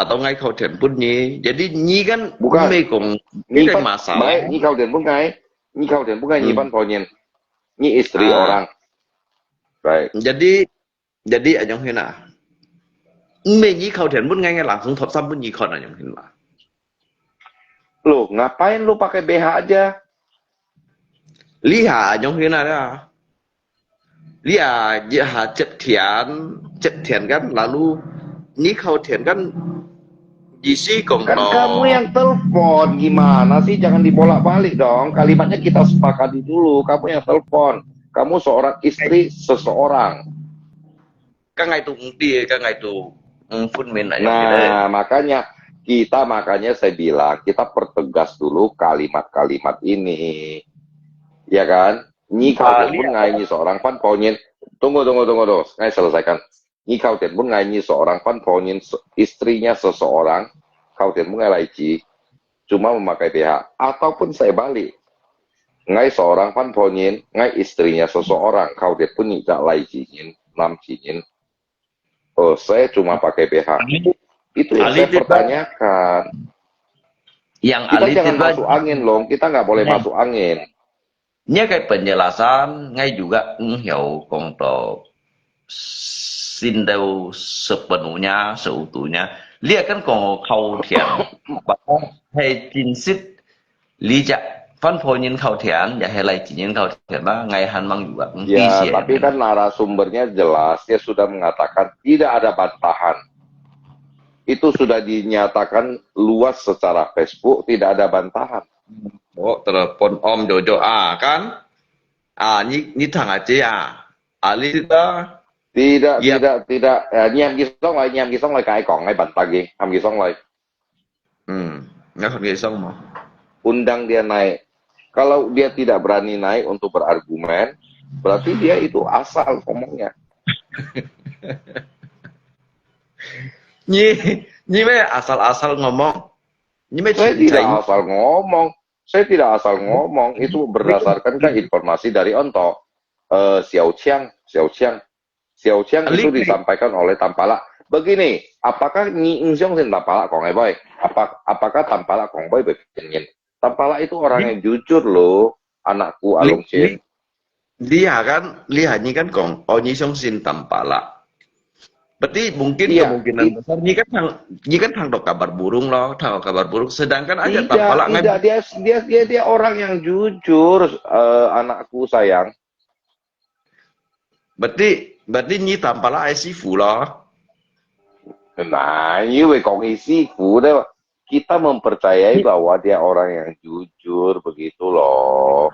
Atau ngai khau thian pun nyi. Jadi nyi kan bukan. Mei kong, 你 kita 分, masalah. Baik, 你敲電話分佢，你敲電話分佢，你，嗯。你分別人，你 istri 啊。Orang。Baik。Jadi, jadi anyong hin ah. Mei nyi khau thian pun ngai, ngai langsung thop sam pun nyi khon anyong hin ah. Loh, ngapain lu pakai B H aja? Lihat anyong hin ah. Lihat, ya, chat thian, chat thian kan, lalu nyi khau thian kan, isi kong. Kan kamu yang telepon, gimana sih? Jangan dibolak-balik dong. Kalimatnya kita sepakati dulu. Kamu yang telepon. Kamu seorang istri seseorang. Kan ngai tu ngerti, kan ngai tu, mm, phun min aja. Nah, makanya kita, makanya saya bilang, kita pertegas dulu kalimat-kalimat ini. Ya kan? 你敲電話分佢，你 seorang 分別人。Tunggu, tunggu, tunggu, tunggu. Saya selesaikan. 你敲電話分佢，你 seorang 分別人，istrinya seseorang，敲電話分佢來自，cuma memakai B H，ataupun saya balik. Ngai seorang 分別人，ngai istrinya seseorang，敲電話分你隻來自人，男子人。 Oh, saya cuma pakai B H. Itu yang saya pertanyakan. Yang kita jangan masuk angin, Long. Kita nggak boleh masuk angin. Nyi cái penjelasan, ngai juga 毋曉講到 sindau sepenuhnya, seutuhnya. Lia kan kong khau thian, bahkan hai 真實 Li jak 分別人敲電，也係來自人敲電吧，𠊎還吂有啊，毋知 Ya, 先。 Tapi kan narasumbernya jelas, dia sudah mengatakan tidak ada bantahan. Itu sudah dinyatakan luas secara Facebook, tidak ada bantahan. Oh, telepon Om Jojo ah, kan? Ah, 你，你聽下姐啊，啊，你知道？ Tidak, tidak, tidak. Ya, 你喊佢上來，你喊佢上來，該講，該 bantah 佢，喊佢上來。 Hmm, nggak ngerti sama. Undang dia naik. Kalau dia tidak berani naik untuk berargumen, berarti dia itu asal ngomongnya. 你，你乜 asal-asal ngomong. 你乜 Saya tidak asal ngomong. Saya tidak asal ngomong. Itu berdasarkan kan informasi dari Onto. Eh, Xiao Qiang, Xiao Qiang. Xiao Qiang itu disampaikan oleh Tampalak. Begini, apakah 你，你相信 Tampalak 講个話？Apa-，apakah Tampalak 講話會騙人？ Tampalak itu orang yang jujur loh, anakku Along Chin. 你，你，你下間，你下你間講，哦，你相信 Tampalak. Berarti mungkin kemungkinan besar, 你跟聽，你跟聽到 kabar burung 咯，聽到 kabar burung. Sedangkan aja Tampalak kan. Tidak, tidak. Dia, dia, dia, dia orang yang jujur, eh, anakku sayang. Berarti, berarti 你 Tampalak 个師傅咯。 Nah, 因為講佢師傅咧，kita mempercayai bahwa dia orang yang jujur, begitu loh.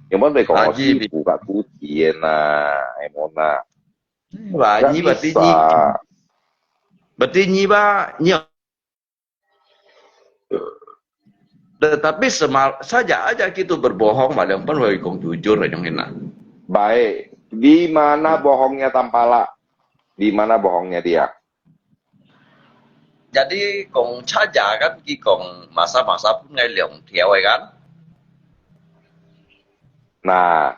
有冇人講我師傅个古典啊？哎，冇啦。 Wah, 你 berarti 你，berarti 你 bah，你 Tetapi sema-, saja aja kita berbohong, malah pun wai kong jujur aja ngena. Baik, di mana bohongnya Tampalak? Di mana bohongnya dia? Jadi kong saja kan ki kong masa-masa pun ngai liang tiaw kan. Nah,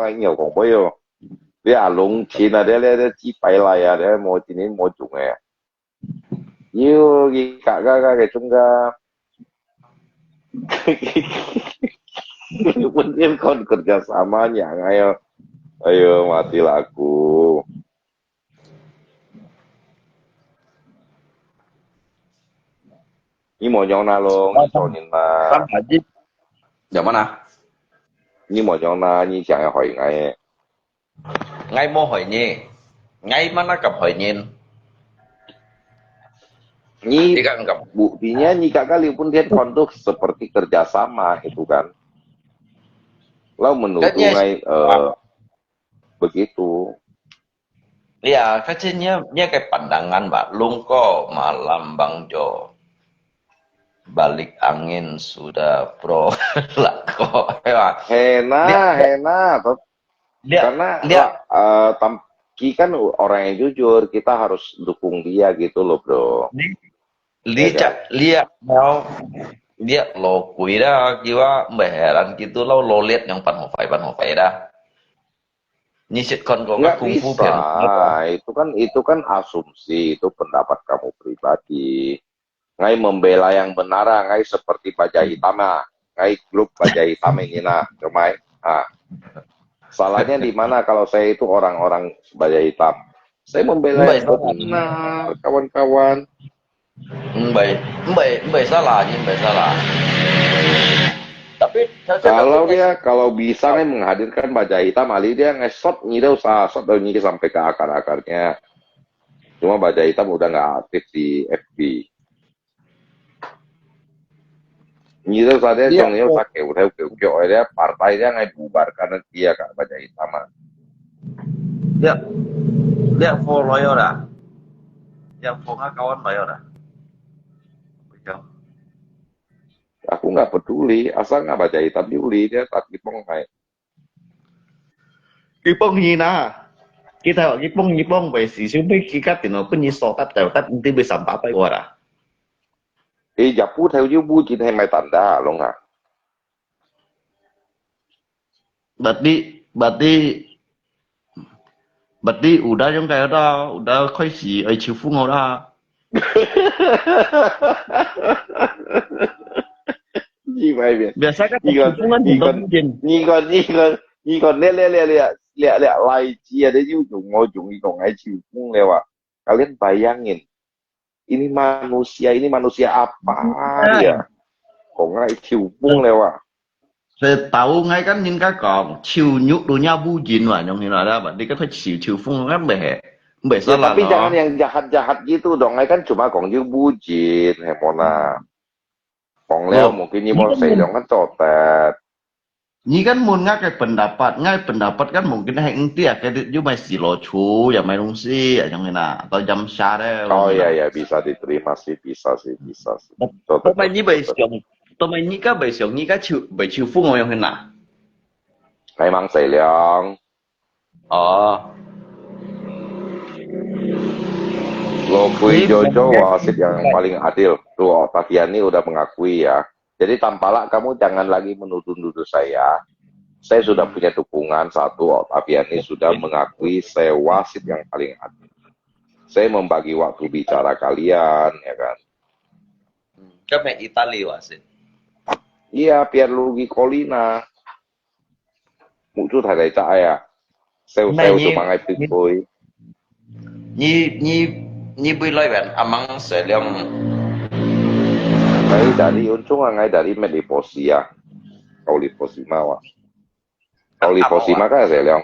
个，你有讲过哟。你阿龙亲啊，这这这几百来啊，这无今年无中诶。又一个个个个中个，问题 kon kerja sama 娘，哎呦，哎呦，mati lah aku. Ni mo nyong na lo, ni cho nin ma. Yang mana? Ni mo nyong na, ni siang ya hoi ngai. Ngai mo hoi ni. Ngai mana kap hoi nin. Ni buktinya ni kak kali pun dia kon tu seperti kerjasama itu kan. Lau menuduh ngai eh, begitu. Ya, kacil nya, nya ke pandangan ba, lungko malam bang jo. Balik angin sudah pro lako, ya. Hena, hena. Dia, karena dia, uh, tam, Ki kan orang yang jujur, kita harus dukung dia gitu loh, bro. Li, li ya, cak, lia, mau, dia lo kui dah, kiwa, mbeheran gitu lo, lo liat yang pan hofai, pan hofai dah. Nyisit kon ko nggak kungfu bisa. Itu kan itu kan asumsi, itu pendapat kamu pribadi. Ngai membela yang benar, ngai seperti baja hitam ah. Ngai grup baja hitam ini nah, cemai. Ah. Salahnya di mana kalau saya itu orang-orang baja hitam? Saya membela yang benar, kawan-kawan. Mbai, mbai, mbai salah, mbai salah. Tapi kalau dia, kalau bisa ngai menghadirkan baja hitam, ali dia ngai shot ni dia usah shot ni sampai ke akar-akarnya. Cuma baja hitam udah nggak aktif di F B. Ni tu saja dia, cuma dia usah keu keu keu dia partai dia ngai bubarkan dia kak baja hitam ah. Dia, dia follow ya dah. Dia follow kawan lah ya dah. Aku nggak peduli, asal nggak baca hitam diuli dia tak kipong ngai. Kipong hina. Kita kipong kipong bai si siu bai kikat tino pun ni sokat tau kat nanti bai sampah pai ora. Eh, japu tau ju bu jin hai mai tanda long ah. Berarti, berarti, berarti udah yang kaya dah, udah koi si ai chiu fung dah. Biasa kan chiu fung kan ni kon, ni kon, ni kon, ni kon, lihat, lihat, lihat, lihat, lihat, lai chia dia ju jung mo jung ni kon ai chiu fung lewat. Kalian bayangin, ini manusia, ini manusia apa dia? Kok ngai chiu fung lewat. Setau ngai kan nin ka kong, chiu nyuk tu nya bu jin wa, nyong hin ada ba, dia kan chiu chiu fung kan bai he, bai salah. Tapi jangan yang jahat-jahat gitu dong, ngai kan cuma kong ju bu jin, he mona. Kong leo mungkin ni mo sai dong kan cotet. Ni kan mun ngai ke pendapat, ngai pendapat kan mungkin hai engti ah, kredit ju mai si lo chu, ya mai dong si, ya nyong hin ah, atau jam sha de. Oh ya ya, bisa diterima sih, bisa sih, bisa sih. Tomai ni bai siang, tomai ni ka bai siang, ni ka chiu, bai chiu fung yang hin ah. Memang sai liang. Oh. Lo kui jojo wasit yang paling adil. Tuh, Octaviani udah mengakui ya. Jadi tampaklah kamu jangan lagi menuduh-nuduh saya. Saya sudah punya dukungan satu, Octaviani sudah mengakui saya wasit yang paling adil. Saya membagi waktu bicara kalian, ya kan? Kan main Italy wasit. Iya, Pierluigi Collina. Mukchu thai thai cak ai ah. Sel sel tu mangai pui pui. Ni, ni, ni bui lai wen amang sel liang. Ngai tadi untung ah, ngai tadi met li bosi ah. Kau li bosi ma wa. Kau li bosi ma ka se liang.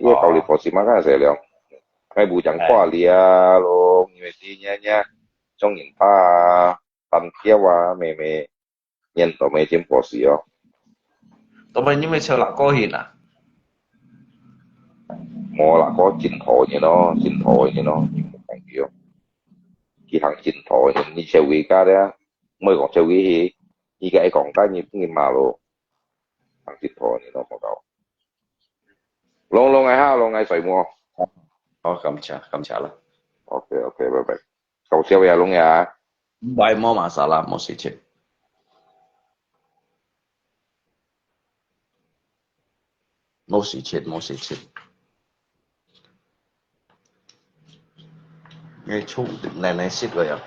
Iya, kau li bosi ma ka se liang. Ngai bu jang kua lia lo, ni me ti nya nya. Jong yin pa, tan kia wa, me me. Nyen to me jin bosi oh. To me ni me cheu lak ko hin ah. Mo lak ko jin to nyen oh, jin to nyen oh, ni mo kong kio. Ki hang jin to nyen, ni cheu wi ka dia. Mo kong cheu wi hi. Ni ka e kong ka ni, ni ma lo. Hang jin to nyen oh, mo kau. Long long ai ha, long ai soi mo. Oh, 感謝，感謝啦。OK，OK，bye bye。搞笑呀，龙呀。Bye，冇masalah，冇事情。冇事情，冇事情。你衝定靚靚色个呀。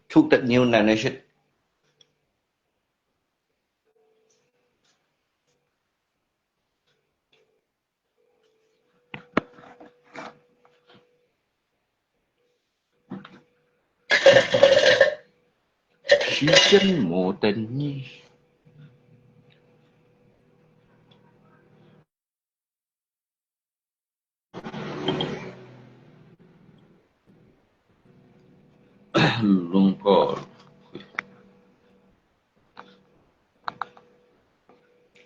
Chụp tật nhiều này này shit. Xí chân mô tên nhi. Lungko,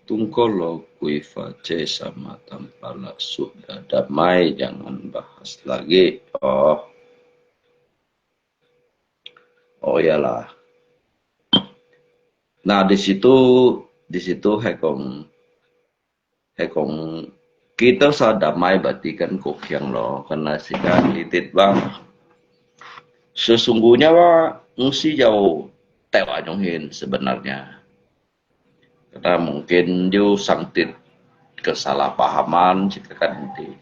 tungko lo kui fa che sama tampala sudah damai, jangan bahas lagi. Oh. Oh, iyalah. Nah, di situ, di situ hai kong, hai kong, kita sa damai berarti kan kokiang lo, karena sida titit bang. Sesungguhnya wa, ngsi jau tewak nyong hin sebenarnya. Karena mungkin ju sangtit kesalahpahaman, sida kan nti.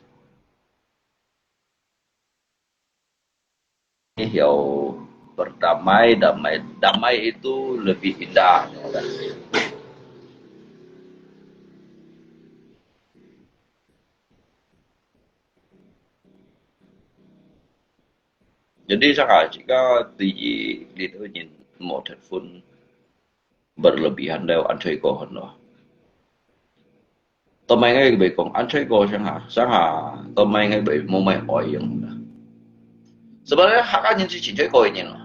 Hiau berdamai, damai, damai itu lebih indah. Jadi, saka jika di, di tu nyin mau telepon, berlebihan deu an thoi ko hon lo. Tơmai ngai bei kong an thoi ko sang ha, sang ha, tơmai ngai bei mo mai oi yang da. Sebenarnya hak an nyin si chin thoi ko nyin lo.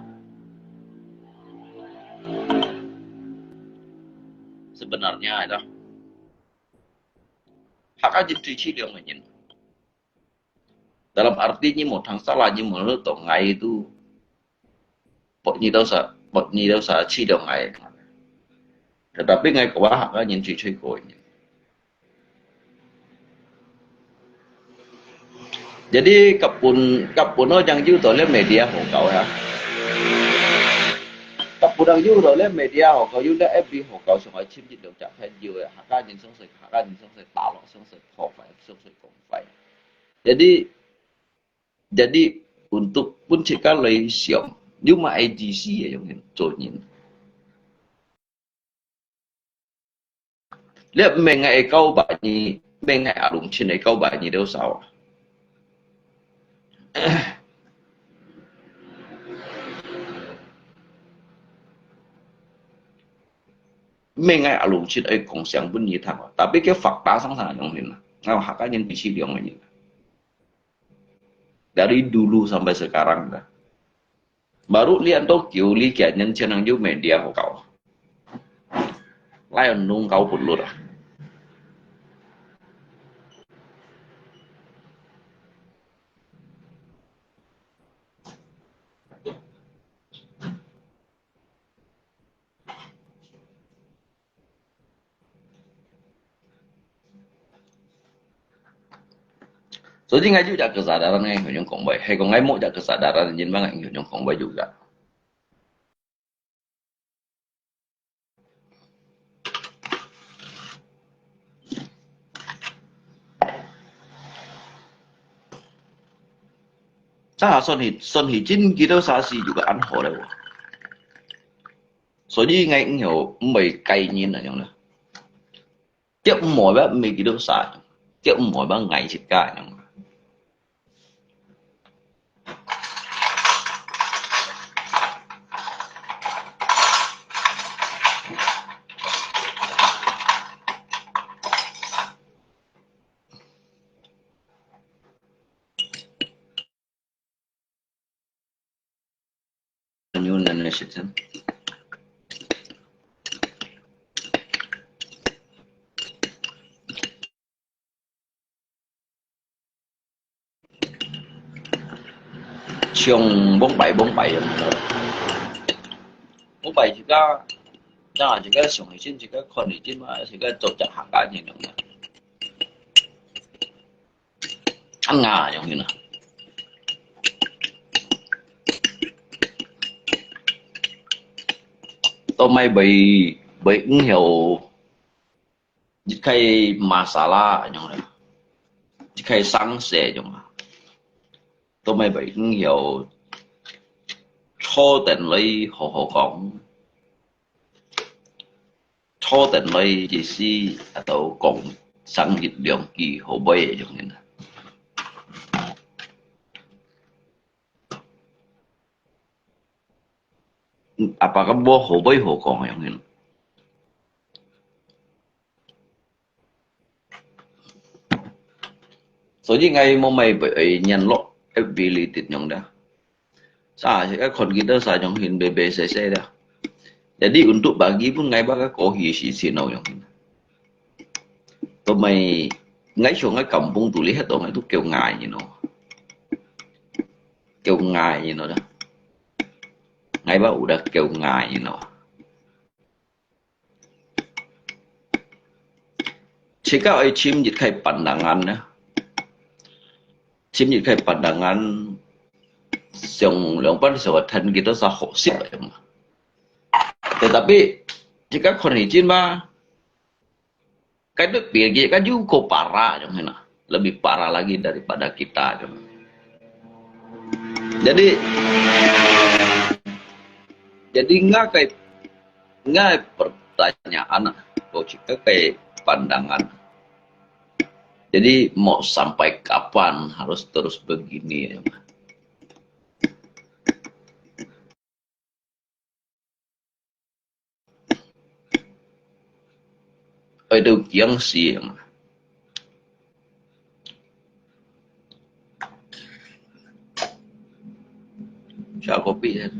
Sebenarnya dah. Hak an nyin si chi liang nyin. Dalam arti nyi mo thang salah nyi mo lo to ngai tu. Pot nyi tau sa, pot nyi tau sa chi liang ngai. Tetapi ngai ko wa hak nyin chi chi ko nyin. Jadi kapun, kapun no jang ju to le media ho kau ya. Kapun jang ju to le media ho kau, ju le F B ho kau, song ai chim jit dong jak phen ju ya. Hak nyin song se, hak nyin song se ta lo, song se po fai, song se kong fai. Jadi, jadi untuk pun cik kan lei siam, you ma A D C ya yang nyin, cho nyin. Lihat mengai kau ba nyi, mengai alung chin kau ba nyi deu sao. Mengai alung chin ai kong siang pun nyi thang. Tapi ke fakta sang sang yang nyin. Ngau hak nyin bisi liang nyin. Dari dulu sampai sekarang dah. Baru lian to kiu li kian nyen cian nang ju media ho kau. Lai nung kau pun lut ah. Soalnya ngai ju jak kesadaran ngai honyong kong bai. Hai kong ngai mo jak kesadaran jin bang ngai honyong kong bai juga. Sa son hi, son hi jin kita sa si juga an ho le. 所以𠊎毋曉，毋會介意恁樣啦。 佢毋會話毋係基督徒，佢毋會話𠊎自家恁樣。像往擺往擺樣，往擺自家，啊，自家想起身，自家看起身嘛，自家做隻客家人樣啊。 恁樣樣形啊。都毋會，毋會曉，一個masalah樣啦，一個生死樣啊，都毋會曉坐等來好好講。 坐等來意思，啊，都講上一兩句好尾个樣形啊。嗯，啊，baka無好尾好講个樣形。 所以𠊎無麼个會聯絡，ability樣啦。Sa，自家看佢兜sa樣形，白白細細啦。Jadi untuk bagi pun𠊎baka過去時節咯樣形。都毋係，𠊎想𠊎kampung肚裡歇到𠊎都叫𠊎，you know。叫𠊎，you know啦。𠊎baka有得叫𠊎，you know。 自家愛尋一個pandangan呢，尋一個pandangan，像兩般想愛聽佢兜sa學習个嘛。Tetapi，自家看起身嘛，該都別个，該又過parah樣形啊。 Lebih parah lagi daripada kita tu. Jadi, jadi ngai ngai pertanyaan, ko cik ngai pandangan. Jadi mau sampai kapan harus terus begini? Ai, tu kiang siang. Siya kopi yan.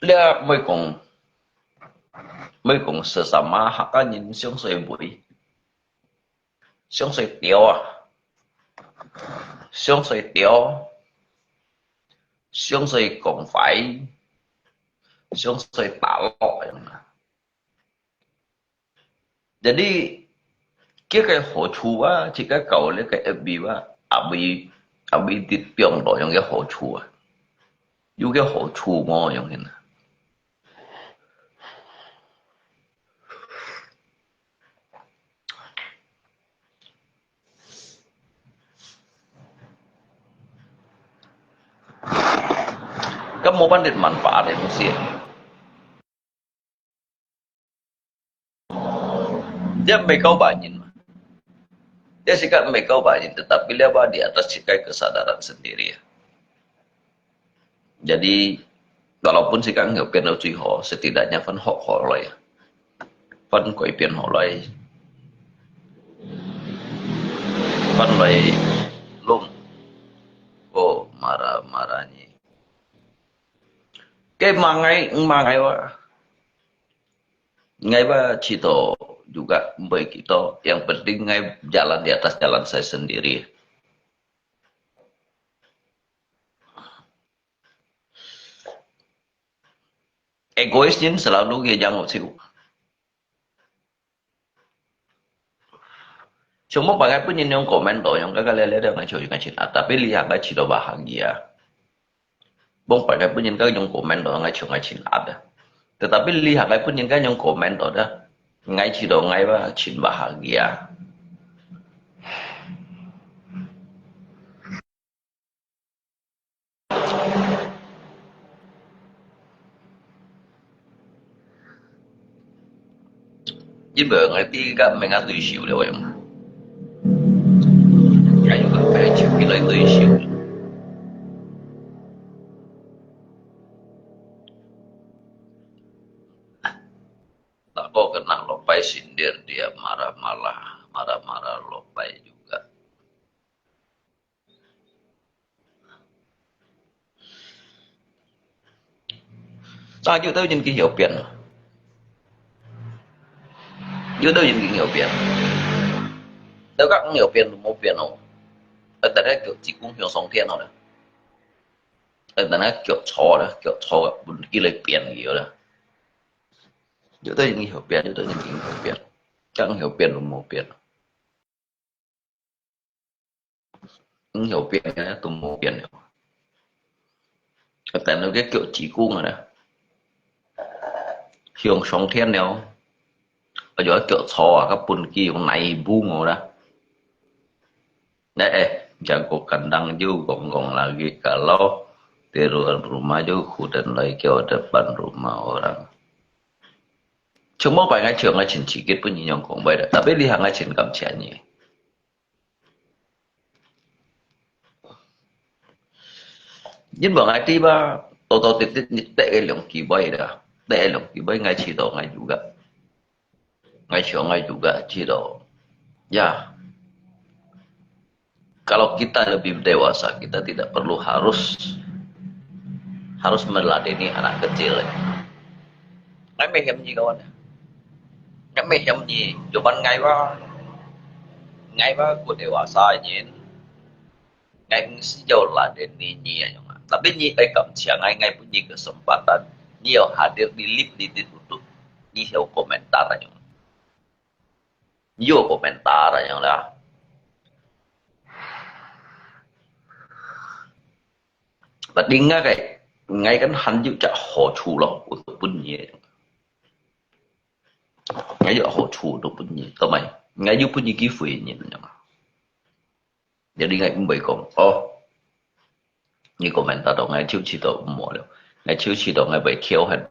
這毋係講，毋係講sesama客家人相衰會，相衰調啊，相衰調，相衰講話，相衰打落樣啊。 Jadi，佢个好處啊，自家搞這个F B啊，也會，也會得到多樣个好處啊。有个好處無樣形啊。該無辦法manfaat个東西。 Dia mereka banyak. Dia sikat mereka banyak, tetapi dia bah di atas sikat kesadaran sendiri. Jadi, walaupun sikat nggak pernah cuy ho, setidaknya fan hok ho loh ya. Fan koi pian ho loh. Fan loh lung. Oh, marah-marahnya. Kaya mangai, mangai wa. Ngai bah cito juga, mbak cito. Yang penting ngai jalan di atas jalan saya sendiri. Egois nyin selalu ngai jangkau siu. 像往擺𠊎分人用comment到，用該个咧咧咧，𠊎就𠊎盡壓，tapi這下𠊎試到bahagia。往擺𠊎分人該用comment到，𠊎就𠊎盡壓啊。Tetapi這下𠊎分人該用comment到，𠊎試到𠊎盡bahagia。 因為𠊎知該毋係𠊎對手了，𠊎用。𠊎用个牌就起來對手。Nah, kau kena lopai sindir dia, marah-marah, marah-marah lopai juga. 但係有兜人佢曉變，有兜人佢曉變，有兜毋曉變都無變哦。啊，等下腳趾公向上天哦啦，啊，等下腳坐啦，腳坐啊，分佢來變佢啦。有兜人佢曉變，有兜人佢曉變，敢曉變都無變。 毋曉變个都無變了。等到个腳趾公啊，向上天了，啊，就腳坐啊，个本機用哪一步我啦？哎，哎，jago kandang juga ngomong lagi kalau tiruan rumah juga hutan lagi ke depan rumah orang. 像往擺𠊎像𠊎盡刺激分人用講話啦，tapi這下𠊎盡感謝你。因為𠊎知吧，多多滴滴你得个兩機會啦，得个兩機會𠊎試到𠊎juga，𠊎想𠊎juga試到，ya。 Kalau kita lebih dewasa, kita tidak perlu harus harus meladeni anak kecil. Ngai mehem ni kawan. Ngai mehem ni, cuman ngai wa, ngai wa ku dewasa nyin. Ngai mesti jauh ladeni ni yang. Tapi ni ai kam siang ngai ngai punya kesempatan. Ni yo hadir di live di di tutup. Ni yo komentar yang. Yo komentar yang lah. Berarti ngai kan，ngai kan 還有隻好處咯，有得分你。ngai有好處都分你，同埋ngai有分你機會你，你知道嗎？Jadi ngai毋會講，哦，你komentar到ngai就試到毋好了，ngai就試到ngai會跳很。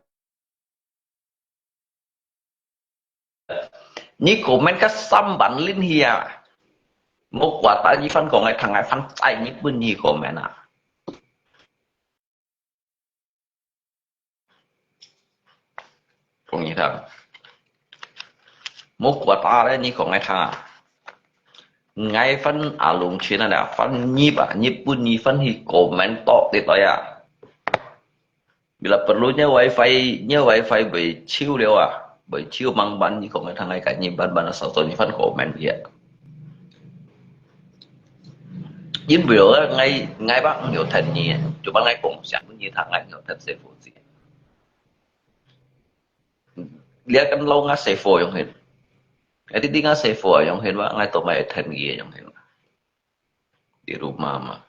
你comment个三萬零去啊！無掛打你番講个，聽个番在你分你comment啊！講你聽，無掛打咧，你講个聽啊！𠊎番阿龍群啊，番你吧，你分你番去comment到底對啊！ Bila perlu nya wifi，nya wifi會收了啊，會收慢慢，你講个聽𠊎个，你慢慢啊，掃掃你番comment呀。因為啊，𠊎，𠊎吧，毋曉聽你，就把𠊎講，想你聽，𠊎毋曉聽師傅字。你跟老𠊎師傅用hin，𠊎弟弟𠊎師傅用hin吧，𠊎都買聽你用hin。Di rumah makan.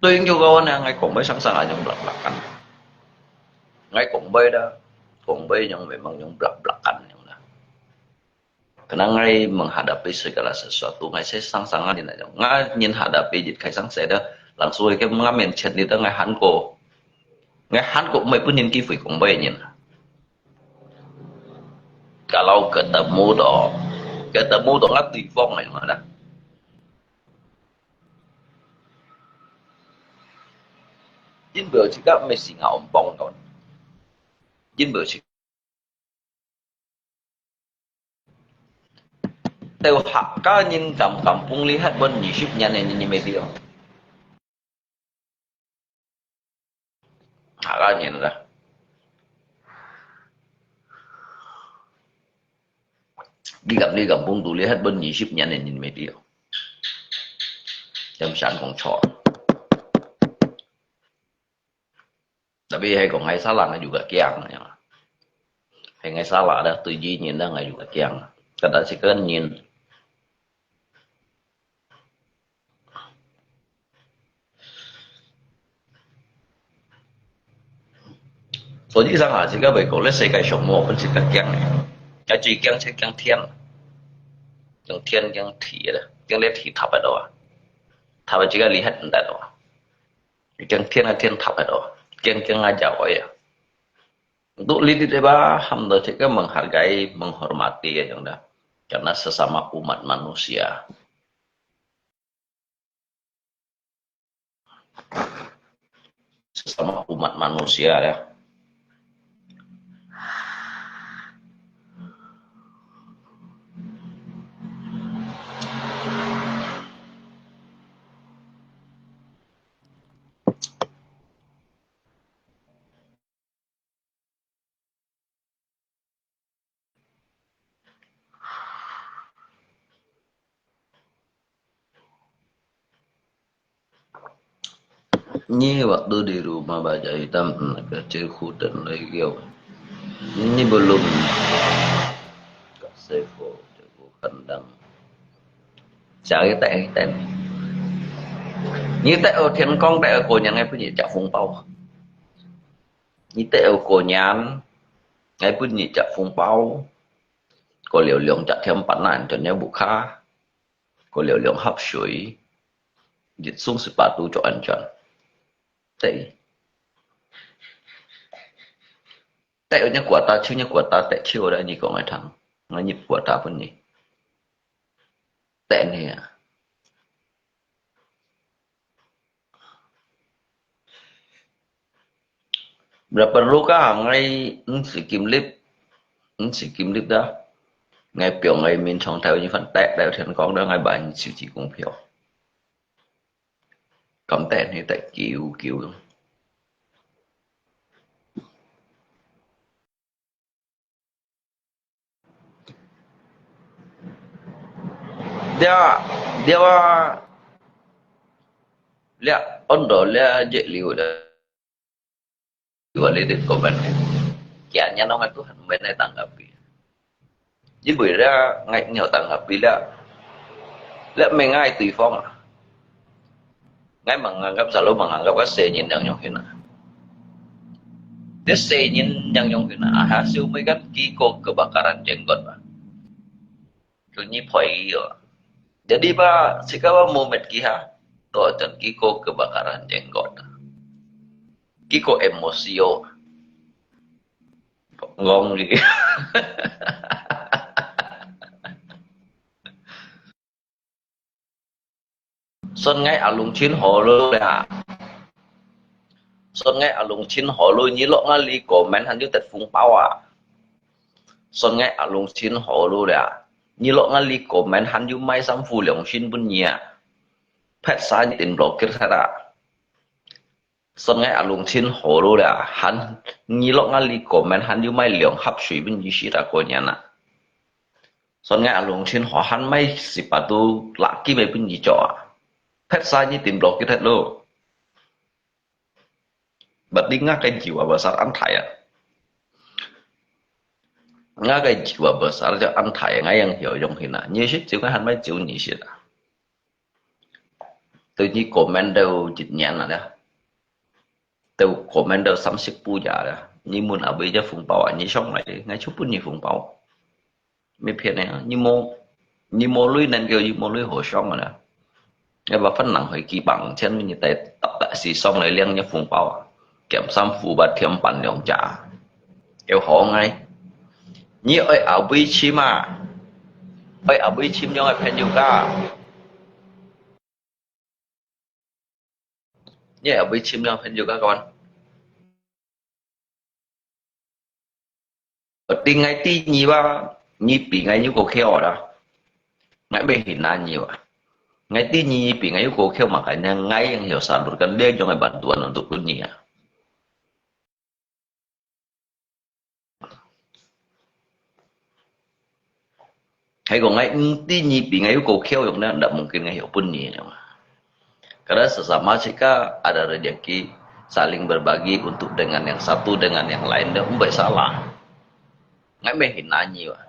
對應到个話呢，𠊎講話常常恁樣blak-blakan。𠊎講話啦，講話樣memang樣blak-blakan樣啦。Karena𠊎menghadapi segala sesuatu，𠊎係常常恁樣，𠊎人hadapi一開始係个，langsung个𠊎面前你都𠊎喊過，𠊎喊過，毋係分人機會講話个人。 Kalau ketemu tu，ketemu tu ngan 對方个樣啦。因為自家毋係singa ompong tu，因為自家。Teu hak ka nyin kam kampung lihat bon 二十年 ni nyin media. 下个年啦。你敢你敢碰到你還分二十年个人未了？有想講錯。Tapi係講係salah，𠊎又較驚，係𠊎salah啦，對於人啦，𠊎又較驚。Kada係个人。所以上下，這个會講，這世界上無分自家驚个，也最驚就驚天，驚天驚地啦，驚這地塌下來啊，塌下自家離開毋得啊，驚天啊天塌下來啊，驚驚啊搖啊。 Untuk lilit iba ham to cik ke menghargai, menghormati aja dah. Karena sesama umat manusia. Sesama umat manusia ya. Nyi waktu di rumah baja hitam, hmm, kecil hutan lagi kau. Ini belum kasih kau jago kandang. Siapa kita yang kita ni? Nyi tak oh 天光 tak oh konyang ai punya cak 红包. Nyi tak oh konyang ai punya cak 红包. Kau liu liang cak 甜粄 na, anton nya buka. Kau liu liang hap shui. Jit sung sepatu cok anton. Tei. Tei nya kuata, ciu nya kuata, tei ciu dah nyi kau ngai thang. Ngai nyi kuata pun nyi. Tei ni ya. Berapa ruka ngai nsi kim lip, nsi kim lip dah. Ngai piong ngai min chong tao nyi fan tei tao 天光 dah ngai ban siu ji kung pio. Kam tei ni tei kiu kiu. Dia, dia wa, lia ondo lia je liu de. Dua lilit komen. Kia nya nong Tuhan menai tanggapi. Jadi boleh lia ngai nyo tanggapi lia. Lia mengai 对方 ah. Ngai menganggap, selalu menganggap kan 聖人 yang nyong hina. Dia 聖人 yang nyong hina. Aha, siu mei kan kiko kebakaran jenggot ba. Tunyi poi iyo. Jadi ba, sikawa mumet kiha. To chan kiko kebakaran jenggot. Kiko emosio. Ngong ni. Son ngai alung chin ho lo ya. Son ngai alung chin ho lo nyi lok ngali komen han yu tet 红包 ah. Son ngai alung chin ho lo ya. Nyi lok ngali komen han yu mai sam fu liang shin pun nyi ah. Phet sa nyi tin blokir sa da. Son ngai alung chin ho lo ya. Han nyi lok ngali komen han yu mai liang hap shui pun nyi shi da ko nyan ah. Son ngai alung chin ho han mai sepatu laki mai pun nyi cho ah. Phet sa nyi tin blokir het lo. Berarti ngai ke jiwa besar an thai ah. Ngai ke jiwa besar ja an thai ngai yang hio yong hina. Nyi shi jiu ngai han mai jiu nyi shi da. Teu nyi komen teu jit nyan na da. Teu komen teu sam sik pu ja da. Nyi mun abui ja 红包 ah, nyi shong lai, ngai chu pun nyi 红包. Mei phian ne, nyi mo, nyi mo lui nen kêu nyi mo lui ho shong da. Ngai ba phan nang hoi ki bang, chen mi nyi tai tap ta si shong lai liang nyi 红包 ah. Kiam sam fu ba thiam pan liang ja. Kêu ho ngai. Nyi oi abui chim ah. Oi abui chim yong ai phen yu ka. Nyi abui chim yong phen yu ka kon. Ting ngai ti nyi ba, nyi pi ngai yu ko kêu da. Ngai be hin na nyi ba. Ngai ti nyi pi ngai yu ko kêu ma kai ngai yang hio salurkan dia jong ai bantuan untuk dunia. Hai ko ngai ti nyi pi ngai yu ko kêu yong na, ndak mungkin ngai hio pun nyi yong. Karena sesama sika ada rezeki, saling berbagi untuk dengan yang satu dengan yang lain, dia mbai salah. Ngai mbai hina nyi wa.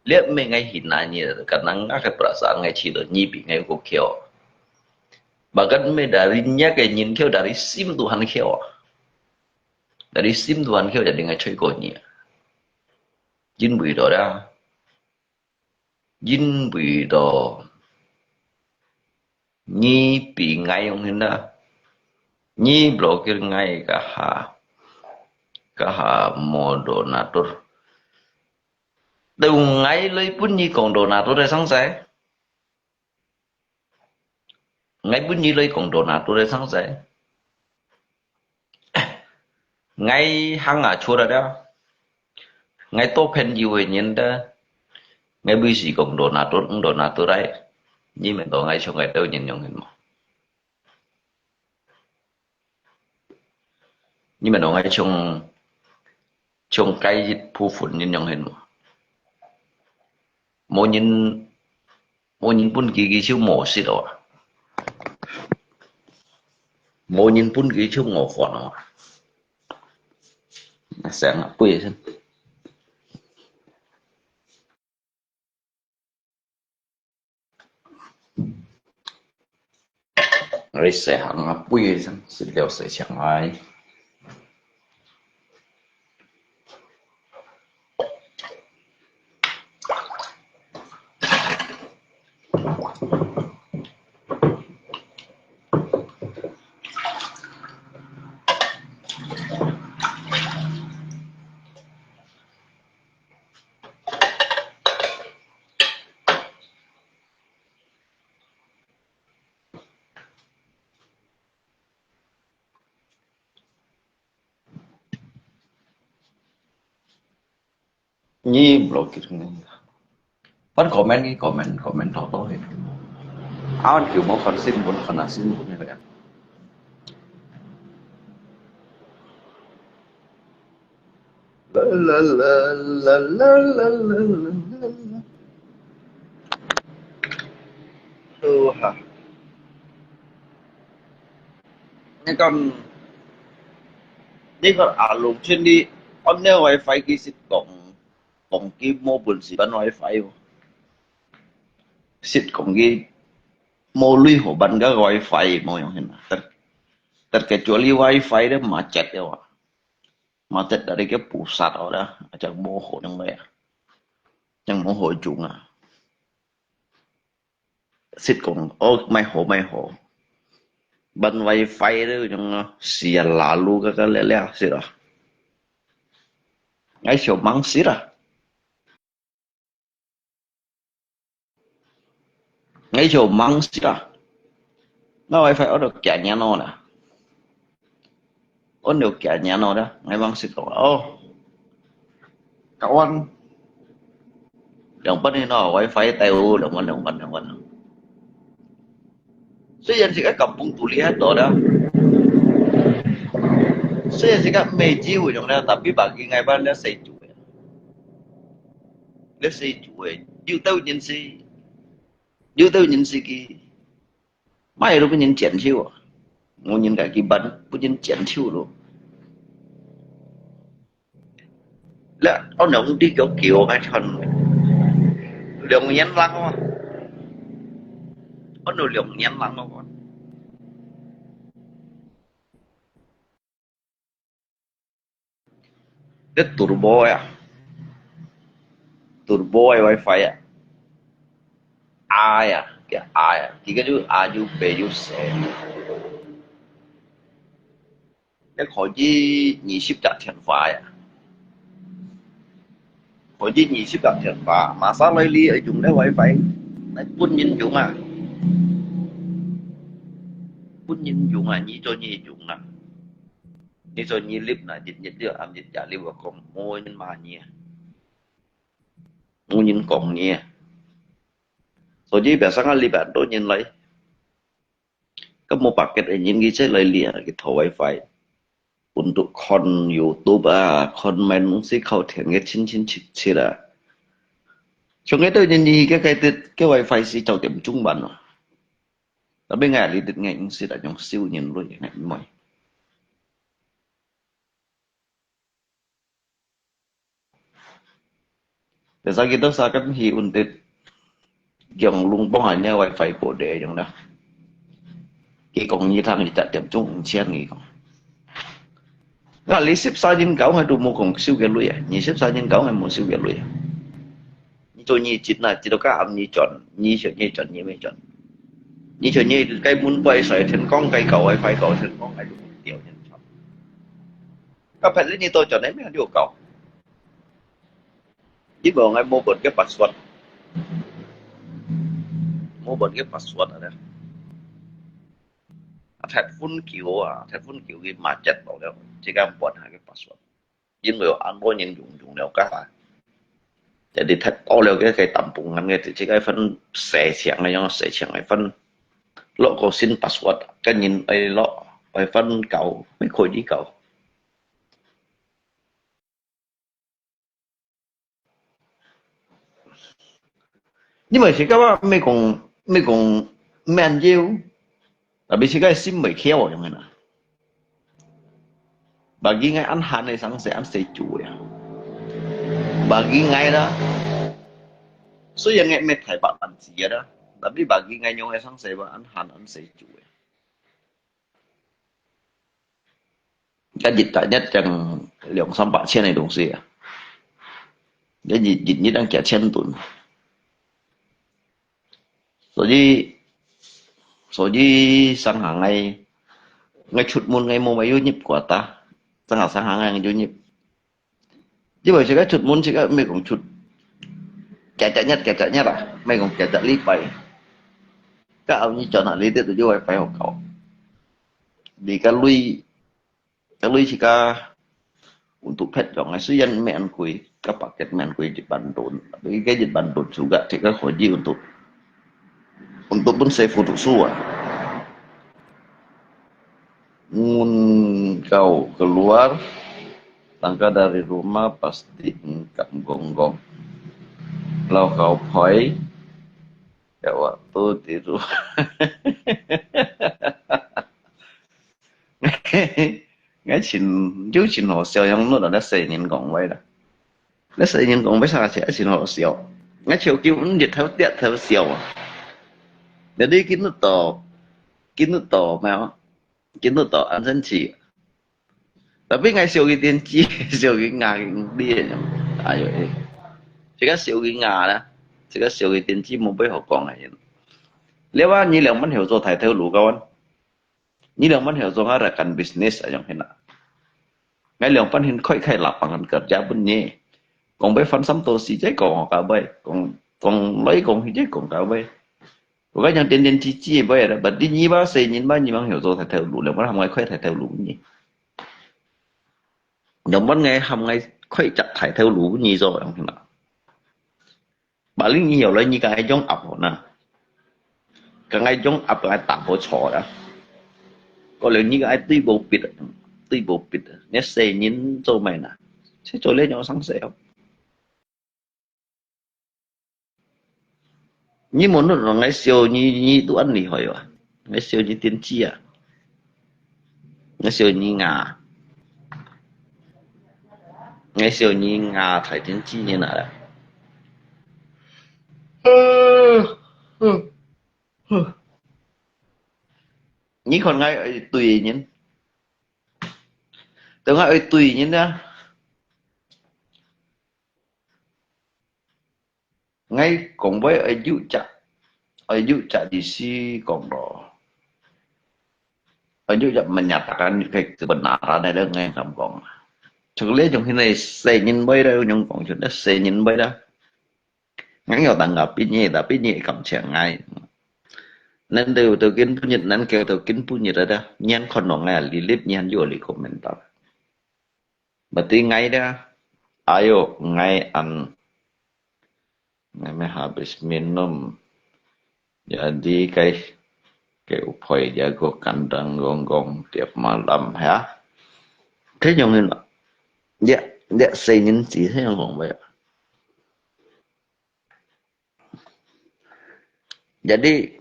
Lihat mbai ngai hina nyi, kadang ngai perasaan ngai cilo nyi bi ngai ko kio. Bahkan mbai dari nya ke nyin kio, dari sim Tuhan kio. Dari sim Tuhan kio jadi ngai chui ko nyi. Jin bui do da. Jin bui do. Nyi bi ngai yong hin da. Nyi blokir ngai kaha. Kaha mo donatur. Tau ngai loi pun nyi kong donatur e sang sai. Ngai pun nyi loi kong donatur e sang sai. Ngai hang a chua da da. Ngai to phen yu e nyin da. Ngai bui si kong donatur, ng donatur ai. Nyi men to ngai chong ngai tau nyin yong hin mo. Nyi men to ngai chong, chong kai yit pu phun nyin yong hin mo. Mo nyin, mo nyin pun ki ki chiu mo sit o. Mo nyin pun ki chiu ngo phon o. Ngai sang a pui sen. Ngai sai hang a pui sen, sit liao sai chiang ai. Ni blokir ni. Pan comment ni, comment, comment to to he. Awan kiu mo kon sin bun, kon na sin bun he ya. La la la la la la la la. Tuhan. Ni kan, ni kan alung chen di on ne wifi ki sit kong, kong ki mo bun si ban wifi o. Sit kong ki mo lui ho ban ka wifi mo yong hin. Ter, ter kecuali wifi de macet ya wa. Macet dari ke pusat o da, ajak mo ho yang ya. Yang mo ho jung a. Sit kong, oh, mai ho, mai ho. Ban wifi de yang sia lalu ka ka le le sit a. Ngai sio mang sit a. Ngai sio mang sit a. Na wifi o do kia nya no na. On liu kia nya no da, ngai mang sit kong. Oh. Kawan. Yang pan ni no, wifi tai u, yang pan, yang pan, yang pan.雖然自家kampung tu lihat to da.雖然自家meji u yang da, tapi bagi ngai pan da sai ju. Da sai ju. Yu tau nyin si. Yu tau nyin si ki. Mai lu pun nyin chén chiu. Ngu nyin ka ki ban, pun nyin chén chiu lu. Leh, on nong di kio kio ka chon. Liong yen lang wa. On nong liong yen lang wa. Di turbo ya. Turbo ya wifi ya. A ya, kaya A ya. Kika ju A ju B ju C. 你可以二十隻電話呀。可以二十隻電話，馬上來你用你wifi，來分人用啊。分人用啊，你做你用啊。你做你立啊，日日都暗日夜立啊，講無人罵你啊。無人講你啊。所以別生啊，你辦多人來。 該無paket个人佢就來這，佢討wifi。Untuk看YouTube啊，看麼个東西靠電个親親戚戚啊。像該兜人，佢个該兜个wifi係九點鐘半咯。Tapi𠊎這兜𠊎毋識得用少人類，𠊎毋會。Biasa kita seakan hi untuk yang lumpang hanya wifi kode yang dah. Kita kong ni thang kita tiap chung chen ni kong. Nga lisip sa jin kau ngai tu mu kong siu ke lui ya. Ni sip sa jin kau ngai mu siu ke lui ya. Ni tu ni jit na, jit ka am ni chọn, ni siu ni chọn, ni me chọn. Ni siu ni kai mun bai sai, then kong kai kau wifi kau, then kong kai tu tiap ni chọn. Ka phat li ni to chọn ni me liu kau. Ibo ngai mo bon ke password. Mo bon ke password ada. Thẹt phun kiu a, thẹt phun kiu ki ma chat lo liu, chỉ cần bon ha ke password. Yin wei an bo nyin yung yung liu ka. Jadi thẹt to liu ke kai tam pung ngan ke, chỉ cần phun sai chiang ngai yong sai chiang ngai phun. Lo ko sin password, ka nyin ai lo, ai phun kau, me koi di kau. Ni mai sika wa me kong, me kong men yeu, tapi sika sim mai kiao yang na. Bagi ngai an han ai sang se an se chu ya. Bagi ngai na. Suya ngai me thai ba an si ya da. Tapi bagi ngai nyong ai sang se ba an han an se chu ya. 一日大約正兩三百千个東西啊。一日，一日正幾千噸。所以，所以上行个，个出門个無買有入過ta，上行上行个有入。 因為自家出門，自家毋係講出，幾隻日，幾隻日啊，毋係講幾隻禮拜。該後日轉下，你兜就愛擺好搞。你个鐳，个鐳自家untuk pet用个，雖然毋係恁貴，个paket毋係恁貴，一萬多，tapi个一萬多juga，自家可以untuk，untuk pun save untuk suah. Mun kau keluar, langkah dari rumah pasti engkam gonggong. Lau kau poi, ya waktu di rumah. Ngai chin, yo chin ho siau yang nu da se nyin gong wai da. Ngai se nyin gong wai sa che chin ho siau. Ngai chiu kiu un dit thau tiat thau siau. Jadi kin nu to, kin nu to ma. Kin nu to an sen chi. Tapi ngai siau ki tiên tri, siau ki nga ki li. Ayo eh. Sika siau ki nga na. Sika siau ki tiên tri mo bai ho kong ai. Liu wa ni liang man hiu zo thai thau lu kawan. Ni liang man hiu zo nga ra kan business ayong hina. Ngai liang pan hin khoi khai la pang kan kerja pun ni. Kong bai fan sam to si jai kong ka bai. Kong, kong lai kong hi jai kong ka bai. Wa ka yang tiên tiên tri tri bai da, but di nyi ba se nyin ba nyi mang hiu zo thai thau lu, liang ban ham ngai khoi thai thau lu nyi. Liang ban ngai ham ngai khoi chak thai thau lu nyi zo yang hina. Ba ling nyi hiu lai nyi ka ai jong ap ho na. Ka ngai jong ap ka ai tap ho cho da. Ko liang nyi ka ai tui bo pit, tui bo pit. Nyi se nyin zo mai na. Se zo le nyong sang se ho. Nyi mo nu ngai siau nyi, nyi tu an li hoi wa. Ngai siau nyi tiên tri a. Ngai siau nyi nga. Ngai siau nyi nga thai tiên tri nyi na la. Nyi kon ngai ai tui nyin. Tau ngai ai tui nyin na. Ngai kong bai ai yu chak, ai yu chak di si kong lo. Ai yu chak menyatakan ke kebenaran ai le ngai kam kong. Chak le jong hin ai se nyin bai da, jong kong chun ai se nyin bai da. Ngai yo tang ka pi nyi, ta pi nyi kam chiang ngai. Nan teu teu kin pu nyi, nan keu teu kin pu nyi da da. Nyan kon no ngai li lip nyan yu li komentar. Berarti ngai da, ayo ngai an, ngai me habis minum. Jadi kai, kai uphoi jago kandang gonggong tiap malam ya. Thế nhung hin ya, ya se nyin chi thế nhung kong bai. Jadi,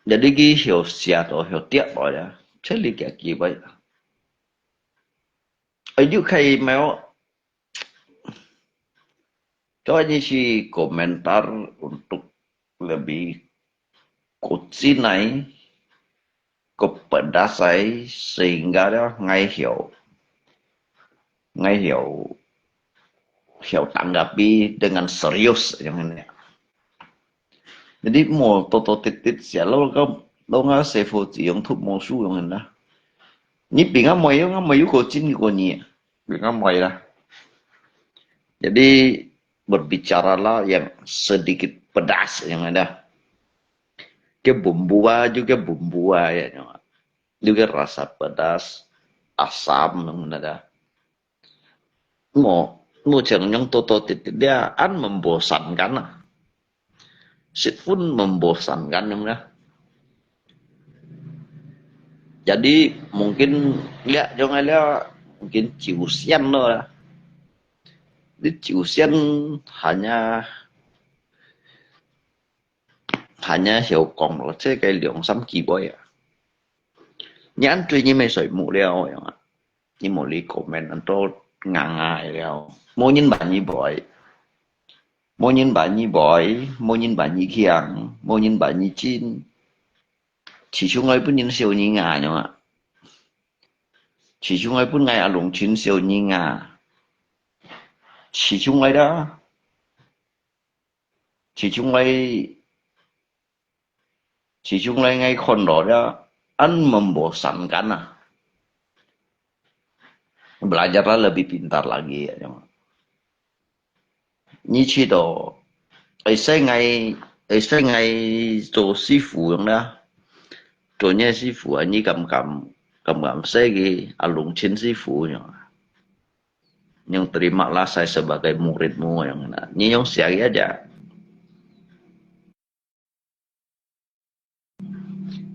jadi ki hiu sia to hiu tiak to ya, thế li kia ki bai. Ai yu khai mai o. Coba ngini si komentar untuk lebih kucinai, kepedas ai, sehingga dia ngai hiau, ngai hiau, hiau tanggapi dengan serius yang ini. Jadi mo tototit-tit sia lo ka lo nga sefo ci yang thup mo su yang ini. Ni pinga mo yang nga mo yu ko cin ko ni. Pinga mo lah. Jadi berbicaralah yang sedikit pedas yang ada. Ke bumbu aja ke bumbu aja. Juga rasa pedas, asam yang ada. Mo mo ceng yang tototit-tit dia an membosankan ah. Sit pun membosankan yang ada. Jadi mungkin ya yang ada mungkin ciusian lo lah. Di ciusian hanya hanya hiau kong lo, ce kai liang sam ki boy ah. Nyan tui ni mai soi mu liao yang ah. Ni mo li komen an to ngang ngai liao. Mo nyin ba ni boy. Mo nyin ba ni boy, mo nyin ba ni kiang, mo nyin ba ni cin. Ci chung ai pun nyin siau ni nga nyong ah. Ci chung ai pun ngai a long cin siau ni nga. Ci chung ai da. Ci chung ai, ci chung ai ngai kon lo da. An membosankan ah. Belajarlah lebih pintar lagi ya. Ni ci to, ai sai ngai, ai sai ngai to sifu yang da. To nye sifu ah, ni kam kam, kam kam sai ke a long cin sifu yang. Yang terima lah saya sebagai muridmu yang na. Ni yang siap aja.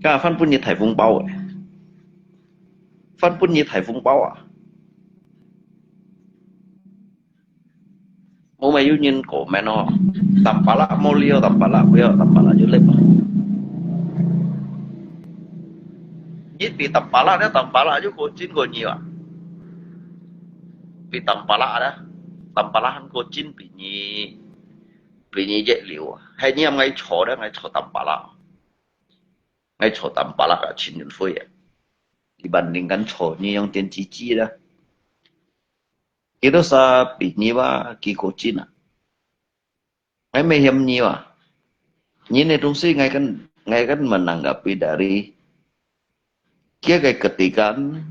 Ka fan pun ni 颱風包誒，fan pun ni 颱風包啊。Mo mai yu nyin komen oh. Tampalak mo liao, tampalak liao, tampalak yu lep. Ni pi tampalak ni tampalak yu ko cin ko ni ah. Pi tampalak ada. Tampalak han ko cin pi ni. Pi ni yet liu ah. Hai ni am ngai cho da ngai cho tampalak. Ngai cho tampalak ah cin yun fui ah. Dibandingkan cho ni yang tian ci ci da. Kita sa pi ni ba ki ko cin ah. Ngai mai hiam ni ba. Ni ne tung si ngai kan ngai kan menanggapi dari kia kai ketikan.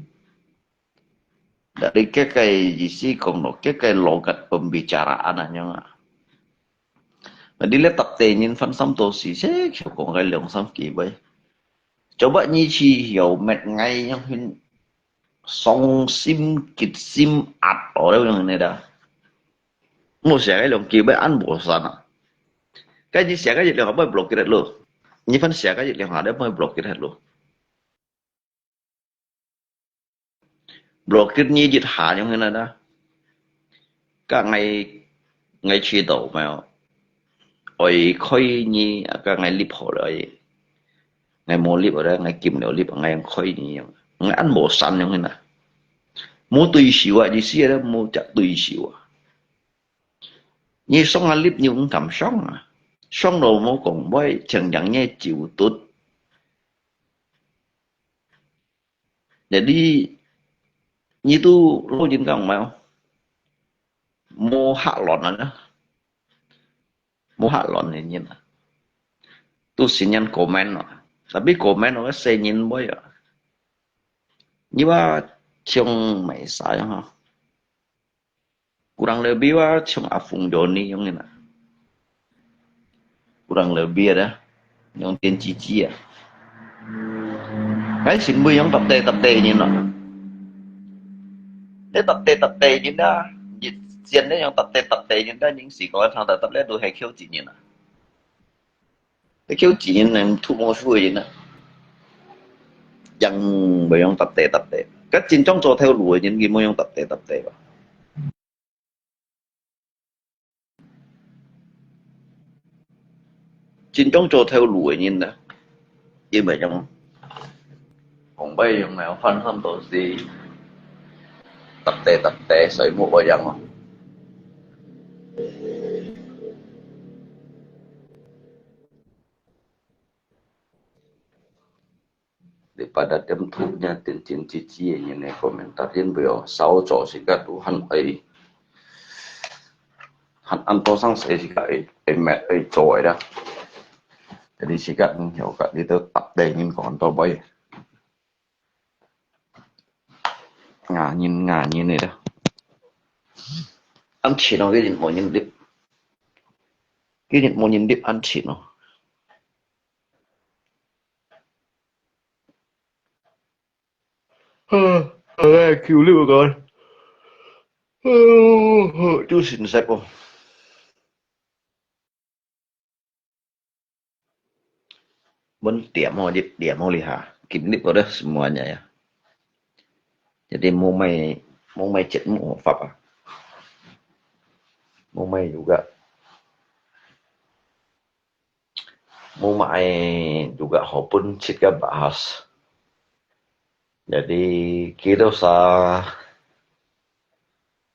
Dari kia kai isi kong lo, kia kai logat pembicaraan anyong ah. Jadi le tap te nyin fan sam to si se kong kai liang sam ki bai. Coba ni ci hiau met ngai yang hin song sim kit sim at o le yang ne da. Mo sia kai liang ki bai an bosan ah. Kai ni sia kai liang bai block kit lo. Ni fan sia kai liang ada bai block kit lo. Blokir ni jit ha nyong hina da. Ka ngai, ngai chi tau mai. Oi khoi ni, ka ngai lip ho le. Ngai mo lip da, ngai kim le lip, ngai khoi ni nyong. Ngai an mo san nyong hina. Mo tui siu a, ni si da mo chak tui siu a. Ni song a lip ni ung kam song a. Song lo mo kong boi, cheng yang nye chiu tut. Jadi, ni tu lo jin kang mai. Mo hak lon a, mo hak lon ni nyin a. Tu sin nyan komen a. Tapi komen a se nyin boi a. Ni ba chiong mai sa yang ha. Kurang lebih wa chiong Afung Joni nyong ina. Kurang lebih ada. Nyong tien cici ya. Kai sin bui nyong tapte tapte nyin no. Te tapte tapte nyin da. Jit sian ne nyong tapte tapte nyin da, nying si ko thang ta tap le du hai kiu ci nyin na. Te kiu ci nyin nang thu mo su nyin na. Yang bui nyong tapte tapte. Ka chin chong cho theo lu nyin ki mo nyong tapte tapte ba. Chin chong cho theo lu nyin na. Ye mai nyong. Hong bai nyong mai fan ham to si. Tapte tapte sai mo ba yang. 个点头呢，点点滴滴个人个comment，但因為哦，稍早時間都還愛，還恁多生事時間愛，愛，愛做个啦。這个時間，嗯，有个你都搭等人講到尾。 牙人牙人个啦。恁靜哦，今日無人入，今日無人入恁靜哦。啊，哎，Q六个，哦，都真實哦。 Mun tiap mo, tiap mo liha. Kimlip ko dah semuanya ya. Jadi mau mai, mau mai chat mau apa? Mau mai juga. Mau mai juga hopun chat ka bahas. Jadi, kita usah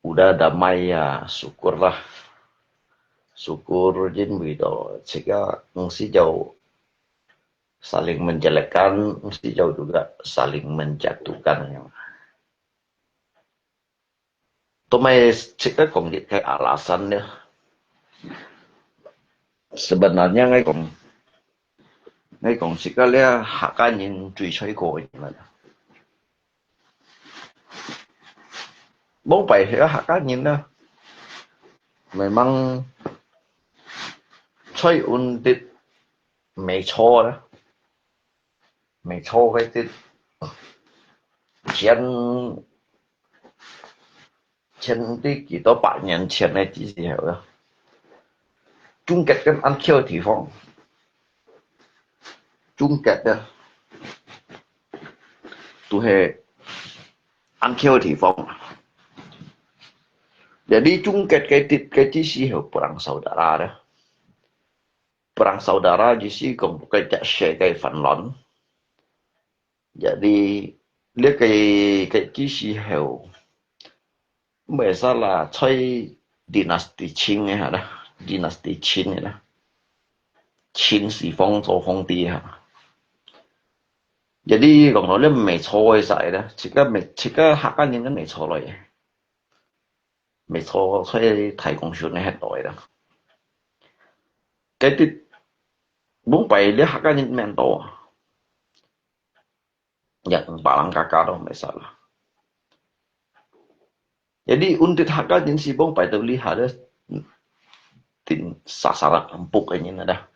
udah damai ya, syukurlah. Syukur jin wito, jika mesti jauh saling menjelekkan, mesti jauh juga saling menjatuhkan. Tumai cik kong cái alasan dia. Sebenarnya ngai kong, ngai kong cik le hakanin tui choi ko. Mong pai hakanin na. Memang choi undit 沒錯啦，沒錯，該啲前，前啲幾多百年前个時候啦，終結跟恁巧个地方，終結个，都係恁巧个地方。Jadi終結該啲，該啲時候不能受得啦。 Perang saudara意思講，該隻世界紛亂。Jadi，這个，个意思係，毋係啦，在dinasti Qin个哈啦，dinasti Qin个啦，秦始皇做皇帝哈。Jadi講到這毋係錯个事啦，自家毋係，自家客家人都毋係錯來个。 毋係錯，在大江村个歇來啦。該啲，往擺這客家人毋多啊，也毋把人家家都毋使啦。Jadi undit客家人係往擺到這下咧，定sasaran empuk个人啊啦。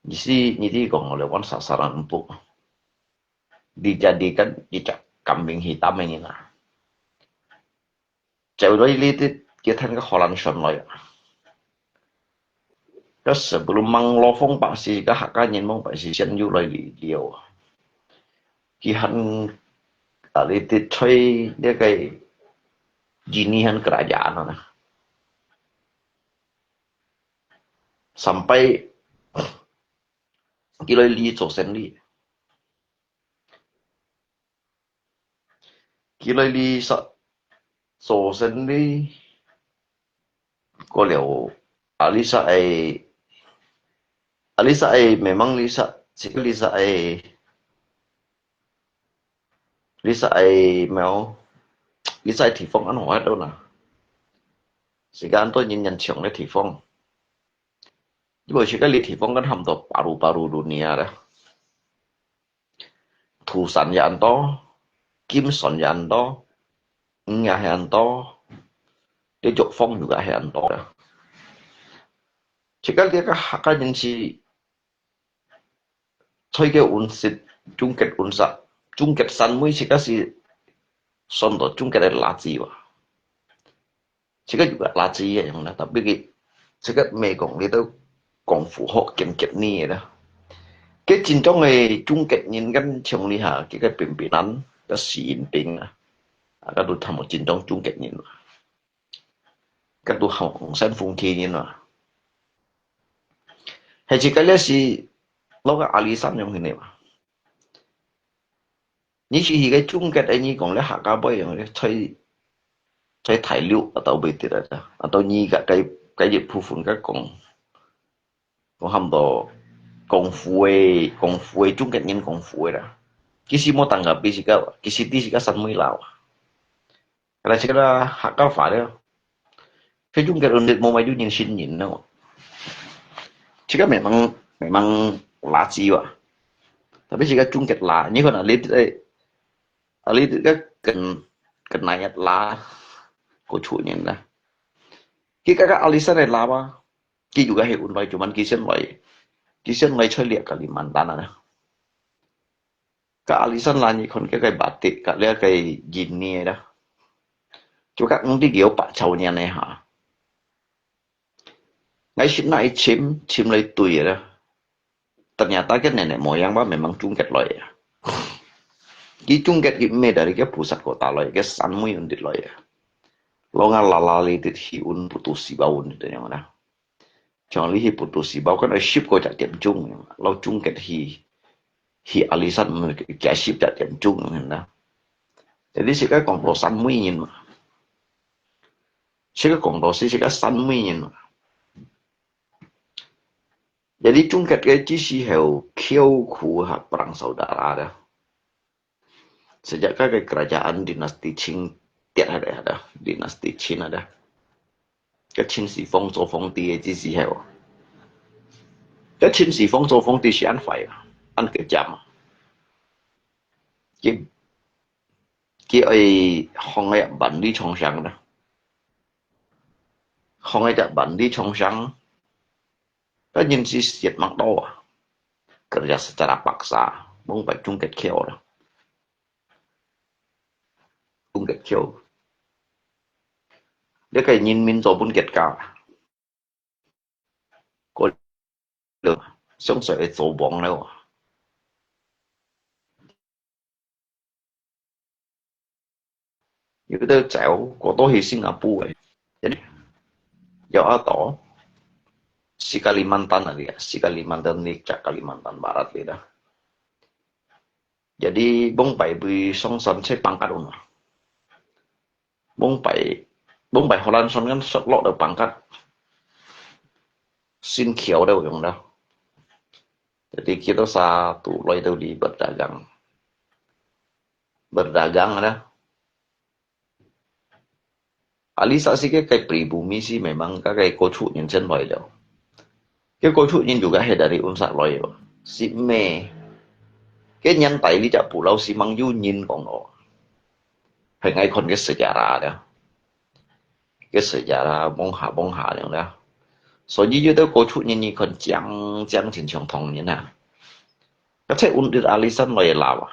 意思，你知講我哋玩sasaran empuk。Dijadikan cicak kambing hitam ini nah. Cewek ini tit, kita ke Holland Shon loy. Terus sebelum Mang Lofong Pak si ka hakanin mong Pak si sian yu loy li liu. Kihan ali tit choi dia kai jinihan kerajaan nah. Sampai kiloi li 做生理。Kiloi li sa 做生理，過了，啊，li sa ai，啊，li sa ai memang li sa，自家li sa ai，li sa ai mau，li sa ai 地方安好得到呢。自家安到人人搶个地方。 因為自家這地方kan差毋多paru-paru dunia啦。土產也恁多，金算也恁多，魚也係恁多，這藥房又係恁多啦。自家這个客家人係，在个溫室，終結溫室，終結山尾，自家係算到終結个垃圾哇。 自家有个垃圾个樣啦，tapi佢，自家毋係講你都講符合堅決你个啦。佢真正个終結人跟像你下，佢个平平安，个死人兵啊，啊，佢都談無真正終結人啊，佢都行山風氣人啊。係自家這是，落个阿里山樣形个嘛。 你是去个中國个，你講了客家話樣个，在，在大陸啊，到尾跌啊，啊，到你个，个，个一部分个講，講差毋多功夫个，功夫个，中國人功夫个啦。其實無單个比自家，其實知自家山妹啦。Kalau自家客家話了，佢中間undit無買到人信任咯。自家memang，memang垃圾哇。Tapi自家中間啦，你看啊，你，哎，啊，你个跟，跟那一啦，過出人啦。佢个个阿里山个啦吧，佢juga係運來，cuman佢先來，佢先來出力个Kalimantan啊。个阿里山啦，你看个个batik，个了个印尼啦，就个五十九百châu年个哈。 𠊎識那一尋，尋來對个啦。Ternyata个奶奶模樣吧，memang中間來个。佢中間佢毋係dari个pusat kota來，个山尾undit來个。Lo nga lala li dit hi un putu sibaw un dit yang na. Chong li hi putu sibaw kan ai ship ko jak tiam jung, lo jung ket hi, hi alisan jak ship jak tiam jung na. Jadi sika kong lo san mui nyin ma. Sika kong lo si sika san mui nyin ma. Jadi jung ket ke ji si heu kiau ku ha perang saudara da. Sejak ka ke kerajaan dinasti Qing tiat ada, ada dinasti Qing ada. Ke Qin si fong so fong ti ji si heu. Ke Qin si fong so fong ti si an fai, an ke jam. Ki, ki ai hong ai ban li chong sang da. Hong ai ban li chong sang. Ka nyin si siat mak to a. Kerja secara paksa, mong bai jung ket kiau da. Jung ket kiau. Dia kai nyin min so pun ket ka. Ko lo, song sai ai so bong lo. Yu te zau, ko to hi Singapore ai. Jadi, ya ato, si Kalimantan ali, si Kalimantan ni, jak Kalimantan Barat li da. Jadi, bong pai bui song san sai pangkat un. Bong pai, bong pai Holland son kan sot lo da pangkat. Sin kiau da yung da. Jadi kita satu lo itu di berdagang. Berdagang ada. Alisa si ke kai pribumi si memang ka kai kochu nyen sen loi lo. Ke kochu nyen juga he dari unsa loi lo. Si me. Ke nyen tai li jak pulau si mang yu nyen kong lo. Hai ngai kon ke sejarah da. Ke sejarah mong ha mong ha yang da. So yi yu da kochu nyen ni kon jang jang chin chong tong nyen ha. Ka che un dit alisan loi la wa.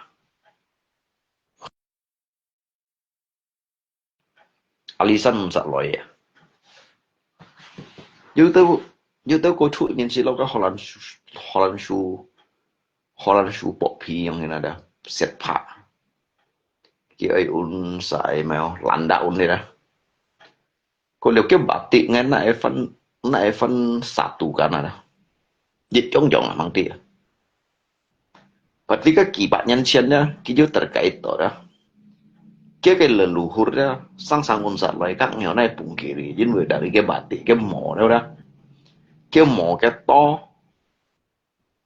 Alisan sa loi ya. Yu tau, yu tau ko chu nyen si lo ka Holland su, Holland su, Holland su pok pi yang ni da. Set pa. Ki ai un sai mai o landa un ni da. Ko liu ke batik ngai na e fan, na e fan satu kan ada. Dit jong jong mang ti. Batik ke 幾百年前呢，佢就 terkait to da. Ke ke leluhur da, sang sang un sat lai kak nyo nai pung kiri, 因為 dari ke batik ke mo da. Ke mo ke to,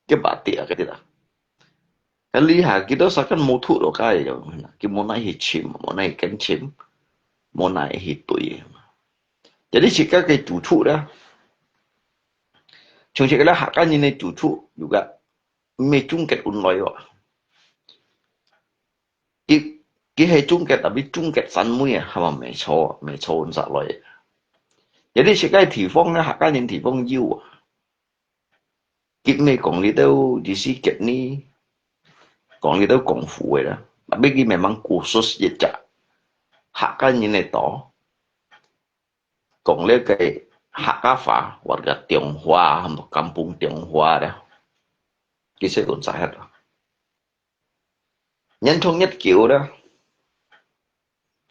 ke batik a ke ti da. Kali ha kita sakan mo thu lo kai yo. Ki mo nai hi chim, mo nai ken chim, mo nai hi tui. Jadi sika ke cucu da. Chung sika la hakan ni cucu juga me chung ket un loi wa. Ki, ki he chung ket tapi chung ket san mui ha ma me cho, me cho un sa loi. Jadi sika ti fong na hakan ni ti fong yu. Kit me kong li tau di si kit ni, kong li tau kong fu e la. Tapi ki memang khusus ye cha. Hak ka nyin e to. Kong le kai hak ka fa, warga Tionghoa, kampung Tionghoa da. Ki se kun sa het la. Nyan thong nyet kiu da.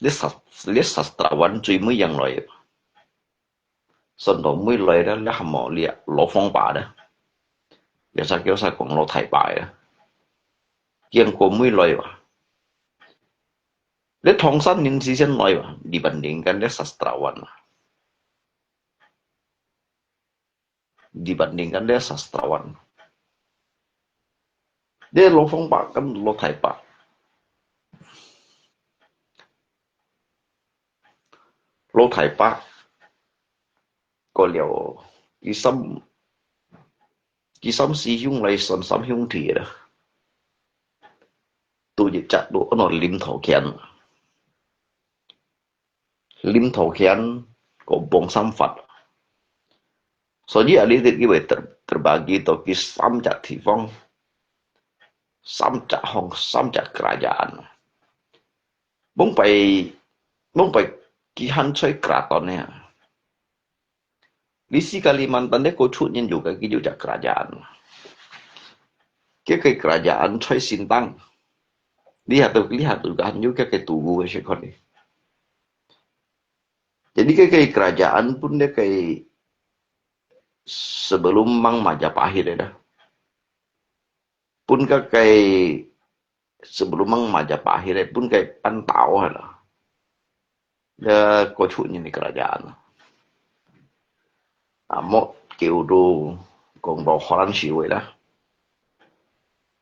Li sa, li sastrawan chui mui yang loi. Son to mui loi da, li hamo li lo fong pa da. Biasa kiu sa kong lo thai pa da. Kiang ko mui loi wa. Li thong san nin si sen loi wa. Dibandingkan li sastrawan wa. Dibandingkan li sastrawan. Li lo fong pa kan lo thai pa. 老太伯，過了，佢三，佢三四兄來算三兄弟啦。都一隻都安到林頭kendala。林頭kendala過Bong Sampat。所以啊，你，你會ter-，terbagi到佢三隻地方，三隻項，三隻kerajaan。Mungpai，mungpai佢還在keraton呢。你係Kalimantan，你過出人有个，佢有隻kerajaan。佢个kerajaan在Sintang。你下到，你下到个還有个，个tugu个，係看你。Jadi，佢个kerajaan pun，佢个sebelum mang Majapahit ada。Pun佢个sebelum mang Majapahit ada，pun佢个Pantao ada。Ya，過出人个kerajaan。啊，莫叫到講到Holland show个啦。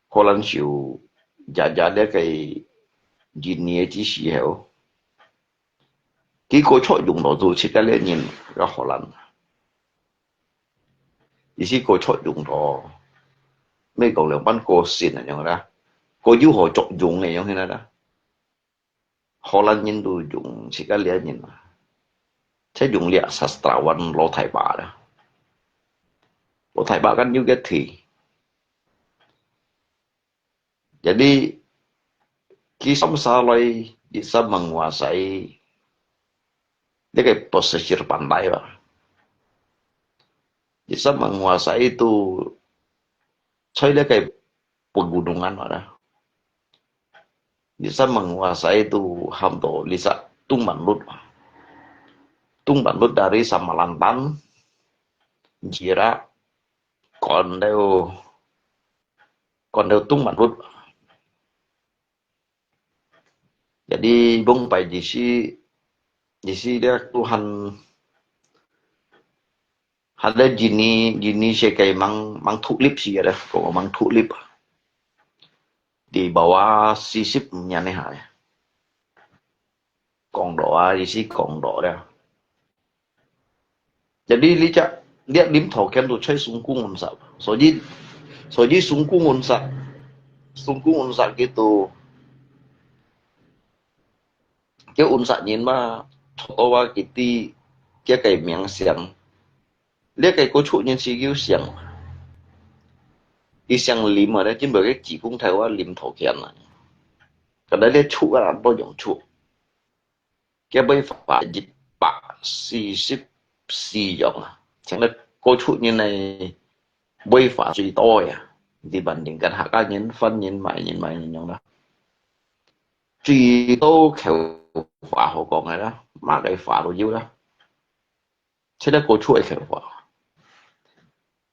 Holland show，jajah這个印尼个之時候，佢過出用到都自家个人个Holland。意思過出用到，咩講兩班過線啊樣啦，過有好作用个樣个啦。Holland人都用自家个人啊，才用這sastrawan老太伯啦。老太伯kan有个題。Jadi，佢三儕來，一儕menguasai這个pesisir pantai吧。一儕menguasai都在這个pegunungan吧啦。一儕menguasai都喊到這隻Tumanud。Tumanud dari Samalantang，Jira， 趕到，趕到Tumanud。Jadi，mungpai意思，意思這都還，還在印尼，印尼世界mang，mang tulip時个啦，講mang tulip。Di bawah四十五年个下。講到啊，意思講到了。 Jadi，這隻，這林頭kendala都在Sungkuh Unsa。所以，所以Sungkuh Unsa，Sungkuh Unsa佢都，佢Unsa人嘛，頭到啊，佢知，佢个名姓。這个過出人係有姓。佢姓林啊，這今晡日个子公頭啊，林頭kendala。Kada這出啊，都用出。 佢尾花一百四十四樣啊，像該過出人个尾花最多呀。Dibandingkan客家人、番人、麼人、麼人樣啦，最多口花好講个啦，麼个花都有啦，這個過出个口花。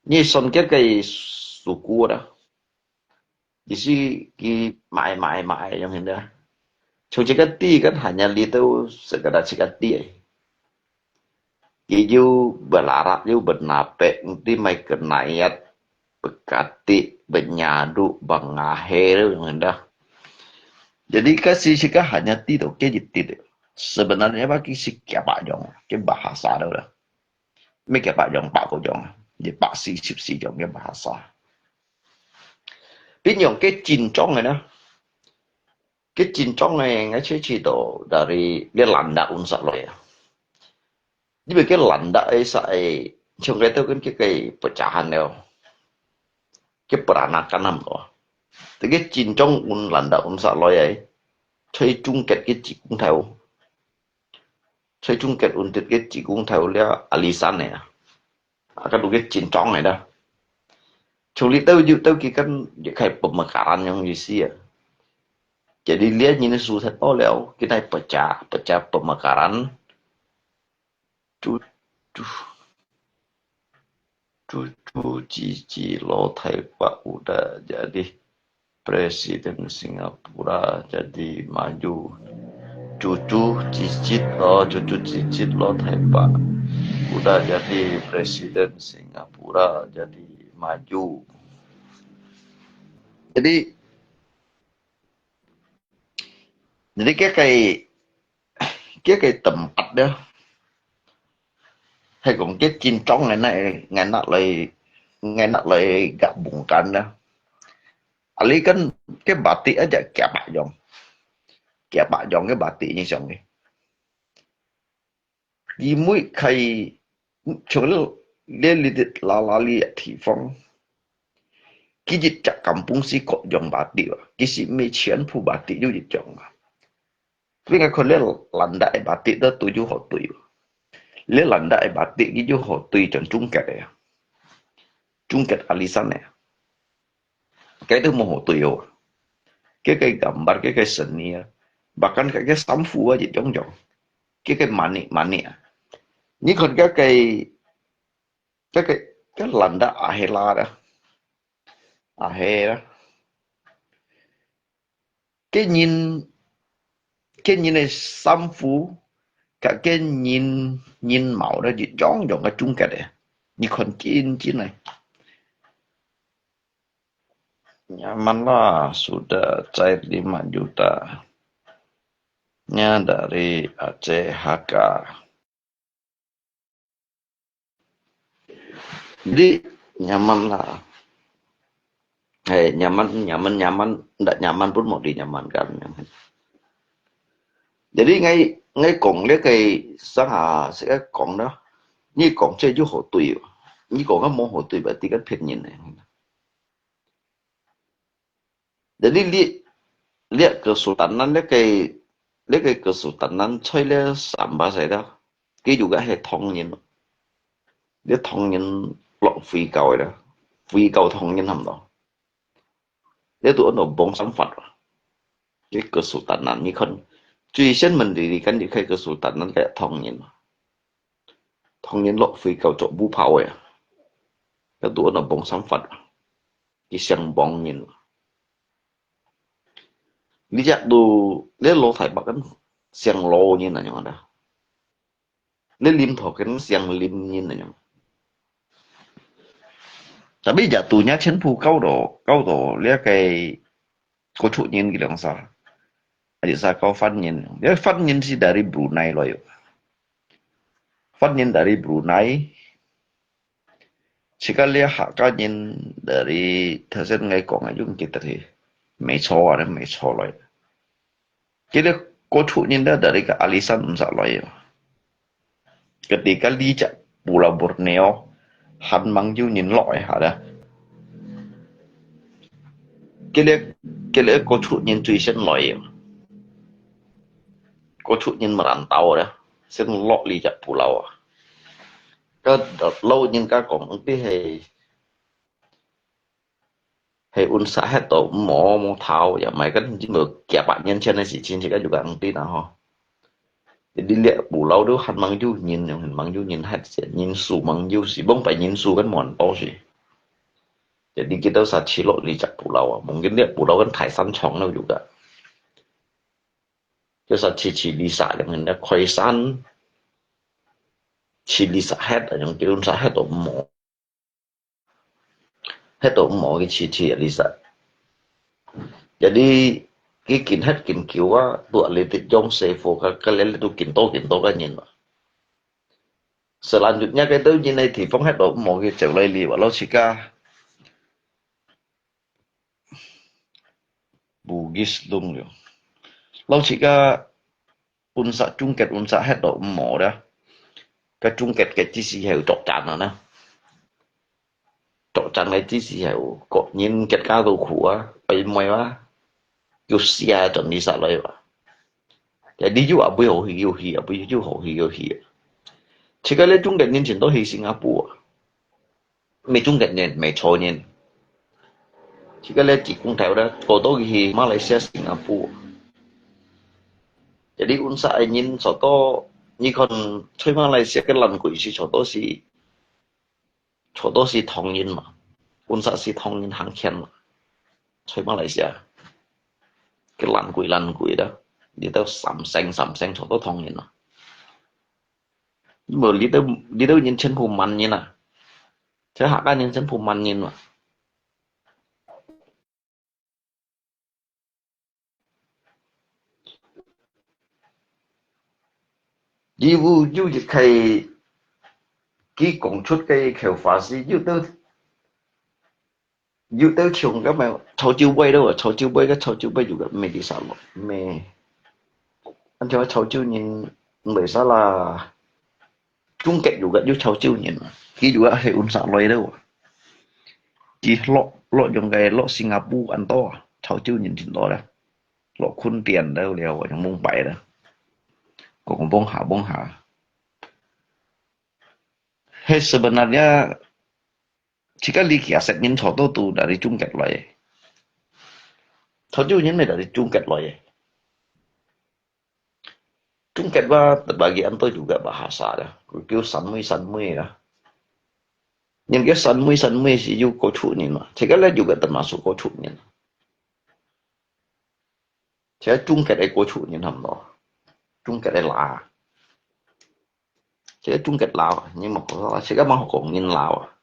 你算佢个suku啦， 意思佢買買買樣形个。像自家知，kan hanya litu segala自家知个。佢有belarak，有benapek，ngerti mai kenayat，bekati，benyadu，bengahe樣形个。Jadi，kan係自家hanya知到佢一滴。Sebenarnya apa，佢係幾百樣，佢bahasa都啦。 Mega百樣、百個樣，一百四十四樣个bahasa。變樣个真正个呢，个真正个，𠊎就知道dari這Landak Unsa來啊。因為个Landak个啥个，像該兜跟个个pecahan了，个peranakan namanya。這个真正用Landak Unsa來个，在中國个子公頭。 在中國用个子公頭了，alisan个啊，啊，該都个真正个啦。從裡頭有兜佢kan也開pemekaran樣意思啊。Jadi，這人个事忒多了，佢來pecah，pecah pemekaran。Cucu, cucu cici Lo Thai Pak udah jadi Presiden Singapura, jadi maju. Cucu cicit lo, cucu cicit Lo Thai Pak udah jadi Presiden Singapura, jadi maju. Jadi, jadi cái cái cái cái tempat đó, 係講該緊張个呢，𠊎拿來，𠊎拿來gabungkan呢。啊，你跟該batik一隻幾百樣，幾百樣个batik你想个。佢每個，像這，這裡的啦啦哩地方，佢一隻kampung係各樣batik啊，佢係毋係全部batik有一樣啊。 你看這Landak个batik都，都有好對哦。這Landak个batik佢有好對像中國个啊，中國alisan个啊，該都無好對哦。該个gambar，該个seni啊，bahkan該个衫褲啊，一樣樣。該个manik-manik啊，你看該个，該个，該Landak Ahela啊，Ahela。 該人，該人个衫褲，佮該人，人帽个一樣樣个中國个，你看真真个。Nyaman lah, sudah cair lima juta. Nya dari Aceh H K. Jadi nyaman lah. Hei, nyaman, nyaman, nyaman, ndak nyaman pun mau dinyamankan. Jadi ngai, ngai kong le kai sang ha, si ngai kong dah. Ni kong cie ju hou tui. Ni kong kan mau hou tui, berarti kan phiên nyin ne. Jadi li, liak kesultanan liak kai, liak kai kesultanan cai liak samba sai dah. Ki juga he thong nyin. Liak thong nyin lok fui kau dah. Fui kau thong nyin ham dah. Liak tu ono bong samfat. Ki kesultanan ni kan. Cui sian mendirikan di kai kesultanan liak thong nyin. Thong nyin lok fui kau cok bu pau ya. Liak tu ono bong samfat. Ki siang bong nyin. Li jak tu, le lo thai bak kan siang lo nyin na nyong ada. Le lim tho kan siang lim nyin na nyong. Tapi jatuhnya chen pu kau do, kau do, le kai ko chu nyin ki lang sa. Adi sa kau fan nyin. Le fan nyin si dari Brunei lo yo. Fan nyin dari Brunei. Cika liak Hakka nyin dari thesen ngai kong ayung kita hi. Mei cho ada mei cho loi. Kili ko chu nyin da dari ka alisan umsa loi. Ketika li jak Pulau Borneo, han mang yu nyin loi ada. Kili, kili ko chu nyin cui sen loi. Ko chu nyin merantau ada. Sen lok li jak pulau. Ka lo nyin ka kong ti hei. Hei un sa het to mo mo thao ya mai kan jin mo kia pa nyen chen si chin si ka juga ang ti na ho. Jadi liak pulau tu han mang yu nyin yang han mang yu nyin het si nyin su mang yu si bong pa nyin su kan mon to si. Jadi kita sa chi lo li jak pulau. Mungkin liak pulau kan thai san chong lo juga. Kita sa chi chi li sa yang nda khoi san. Chi li sa het yang ti un sa het to mo. Hết tổ mò cái chi chi lý sa. Jadi cái kinh hết kinh kiu á, tua lý tít jong se phô ka ka lê lê tu kinh tô kinh tô ka nyin mà. Selanjutnya cái teu nyin này thì phong hết tổ mò cái chèo lê li và lo chi ka. Bugis lung liu. Lo chi ka. Un sa chung kết un sa hết tổ mò đó. Cái chung kết cái chi si heo chọc chán nó nè. Chọc chán cái chi si heo có nhìn kết cá đồ khua, phải mày ba. Yo sia chọn đi sa lôi ba. Jadi yo abu yo hi yo hi, abu yo ho hi yo hi. Chỉ cái lẽ chung kết nhìn chính đó hi Singapore. Mì Trung Quốc nhân, mì Thái nhân. Chỉ có lẽ chỉ cũng theo đó, có đôi khi Malaysia, Singapore. Jadi unsa ai nhân số đó, như con thuê Malaysia cái lần quỷ si số đó si, số đó si thông nhân mà. Unsa si thông nhân hàng khen mà. Thuê Malaysia. Cái lần quỷ, lần quỷ đó. Đi đâu sắm xanh, sắm xanh số đó thông nhân mà. Mơ lý đâu, lý đâu nhân chân phù mặn nhân à. Thế hả các nhân chân phù mặn nhân mà. Lý vu yu yik khai 佢講出个口話係有兜，有兜像个嘛，潮州話咯，潮州話个潮州話有个毋係幾煞落，毋係，恁樣潮州人毋會煞啦，中國有个有潮州人嘛，佢有个係運煞來咯，佢落落用个落新加坡恁多啊，潮州人真多啦，落墾丁了了，用孟買啦，講講下講下。 係sebenarnya，自家這幾十年坐到都dari中國來个。潮州人乜dari中國來个。中國話terbagi antar juga bahasa啦，佢叫山妹山妹啦。人叫山妹山妹係有高手人嘛，自家咧有个termasuk高手人。自家中國个高手人差毋多，中國个啦。 自家中國佬，你莫講，自家莫講人佬啊。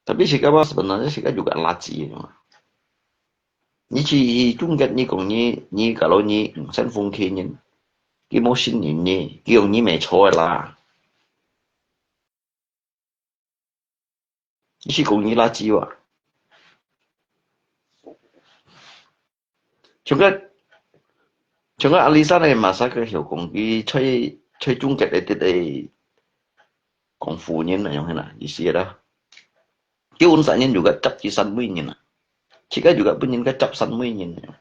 Tapi自家話sebenarnya自家juga垃圾嘛。你去中國，你講你，你kalau你，嗯，山風區人，佢無信任你，佢講你無錯个啦。 你係講你垃圾哇？像个，像个阿里山个馬薩克曉講，佢在，在中國个這个廣府人啊，樣啦，意思啦。佢本身人有个執佢山妹人啊，自家有个本人个執山妹人啊。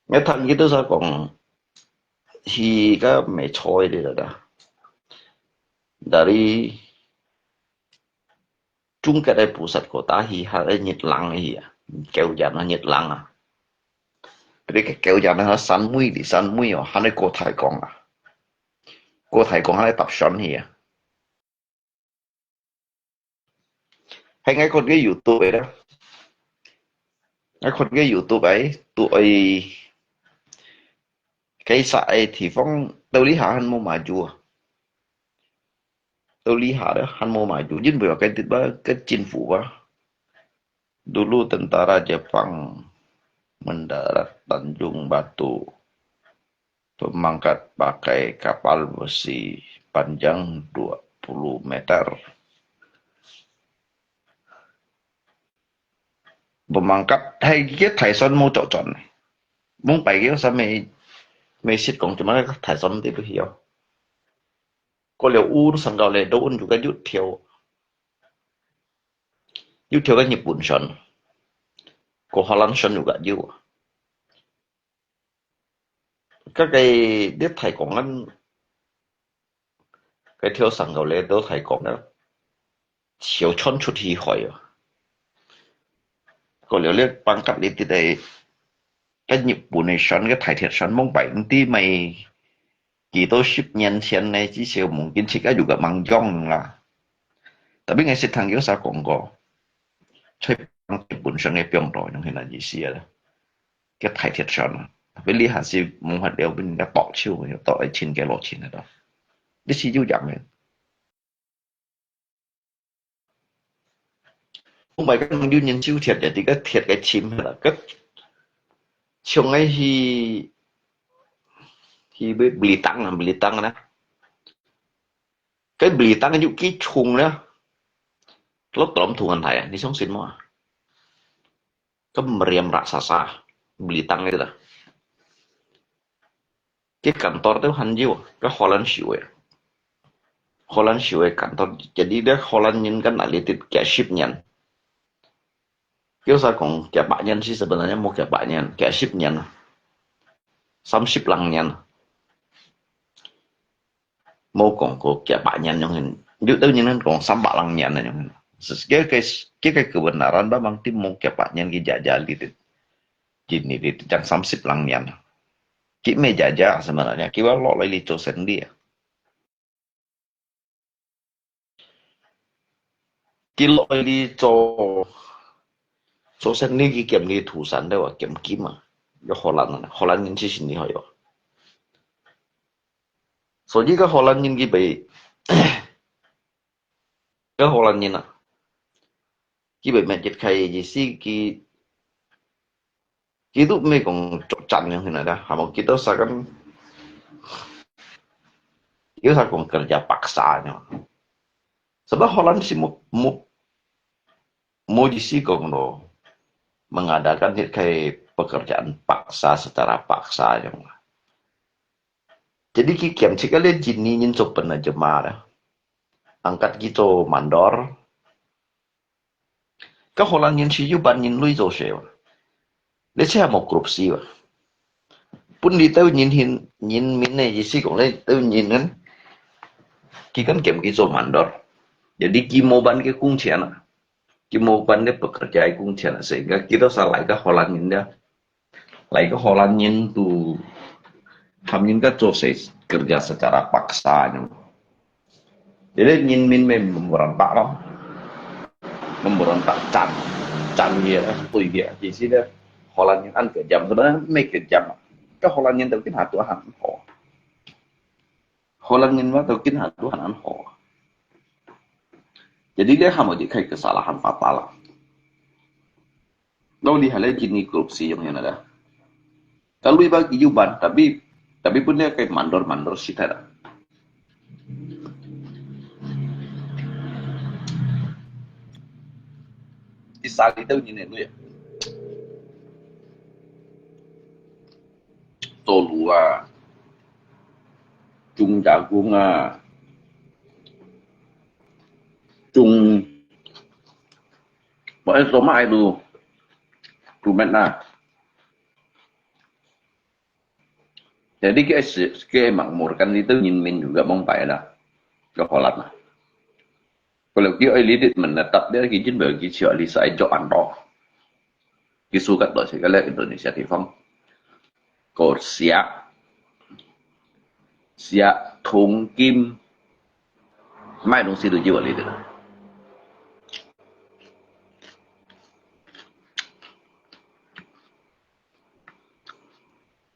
𠊎聽佢兜儕講，去个無錯个啦。Dari中國个pusat kota去下个日冷去啊，九陽啊，日冷啊。Tapi个九陽啊，山尾哩，山尾哦，還係過太江啊。過太江還係搭船去啊。 係𠊎看个YouTube个啦。𠊎看个YouTube个，都愛，該儕个地方到這下還無maju啊。到這下咧，還無maju，因為話該地方个政府啊，dulu tentara Jepang mendarat Tanjung Batu. Pemangkat pakai kapal besi panjang dua puluh meter. Pemangkat係个大船無著船，往擺个啥物，無識講做麼个大船對不起哦。過了烏上高咧，都運住个有條，有條个日本船，過荷蘭船有个有啊。 該个你大江恁，該條上高咧，到大江咧，小船出去海啊。過了你pangkat你這个，該日本个船，該大鐵船往擺，毋知賣幾多十年前呢，至少mungkin自家有个mungkin啦。Tapi𠊎識聽佢儕講過，在日本船个放到，用現在意思啊。 个大鐵船啊，tapi這下係無法了，分人家剁手，剁來清个落清个咯。這係有影个。毋係講有人手鐵个，這个鐵个深啦，个像个去，去Beli-, Belitang啊，Belitang啊，个Belitang有幾重啦，落到土問題啊，你相信無啊？ Kan meriam raksasa, Belitang itu lah. Cái kantor itu還有，該荷蘭手个。荷蘭手个kantor，jadi dia荷蘭人kan ada幾十年。佢儕講幾百年，係sebenarnya無幾百年，幾十年啊，三十零年啊。 無講過幾百年樣形，有兜人講三百零年个樣形。Cái, cái, cái, cái kebenaran memang ti無幾百年，佢jajah這，這，這，這，正三十零年。佢毋係jajah sebenarnya，佢話落來這做生理啊。佢落來這做，做生理，佢兼這土產个話，兼金啊。有荷蘭人啊，荷蘭人係真厲害哦。 所以該荷蘭人佢會，該荷蘭人啊，佢會滅絕佢个意思，佢，佢都毋係講作戰樣形來啦，係無？佢都係講，有啥讲kerja paksa呢？Sebab Holland是没没没意思讲咯，mengadakan 这个 pekerjaan paksa secara paksa 样啦。Jadi 佢兼且个咧印尼人做penerjemah啦，angkat 佢做mandor，个荷兰人是有办人类做事哇，而且还无 korupsi 哇。分你兜人民，人民个意思讲咧，兜人民，佢敢兼佢做mandor，jadi 佢无办个工钱啊，佢无办个 pekerja 个工钱啊，sehingga 佢都是来个荷兰人了。 来个荷兰人都，他们应该做事 kerja secara paksa 呢。Jadi 人民 memang memberontak咯，memberontak 战，战佢啊，对佢啊，其实呢，荷兰人恁kejam，sebenarnya 没 kejam，个荷兰人都跟他都很好，荷兰人嘛都跟他都很好。Jadi 呢，他们就开 kesalahan fatal 啦。 Lalu 你还来给你 korupsi 样样个啦。Kalau iba 有办，tapi tapi 本来个 mandor mandor 是太啦。第三个都你那个，走路啊，种 jagung 啊，种，我说嘛，都，都没那。 Jadi 个是个 makmur kan itu 人民 juga 蒙白啦，个荷兰啊。Kalau 佢爱 lidit menetap 咧，佢真係佢就係 sa 一种安到，佢 suka 到 segala Indonesia 地方，个 siak siak 铜金，买东西都有啊，lidit 啦。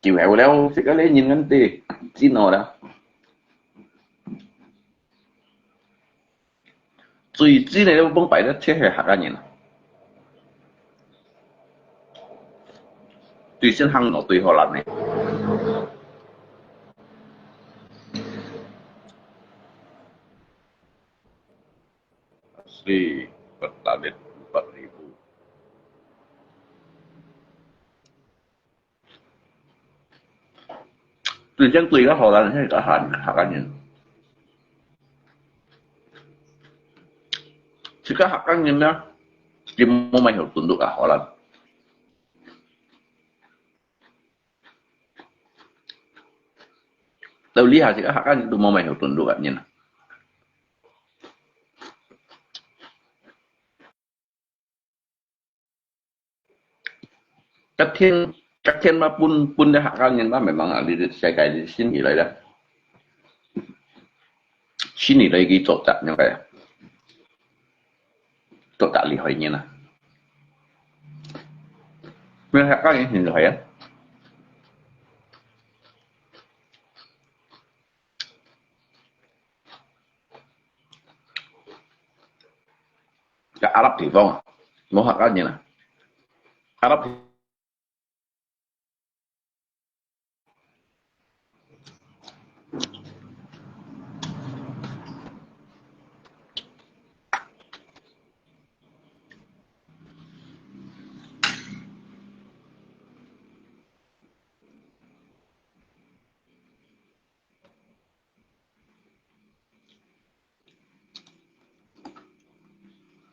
就係了，这个咧人人哋知道啦。最知呢，帮摆个切係客家人啊，最先行咯，最好难呢。Asli, pertalite empat ribu. 最先对个荷兰，迄个客客家人，自家客家人呢，佢冇买好tundu啊，荷兰。到呢下自家客家人都冇买好tundu啊，人啊。 隔天，隔天嘛，分分个客家人嘛，慢慢啊，你世界你新起来了，新起来佢做得样个，做得厉害人啊，因为客家人很厉害啊。 个阿拉伯地方啊，无客家人啊，阿拉伯。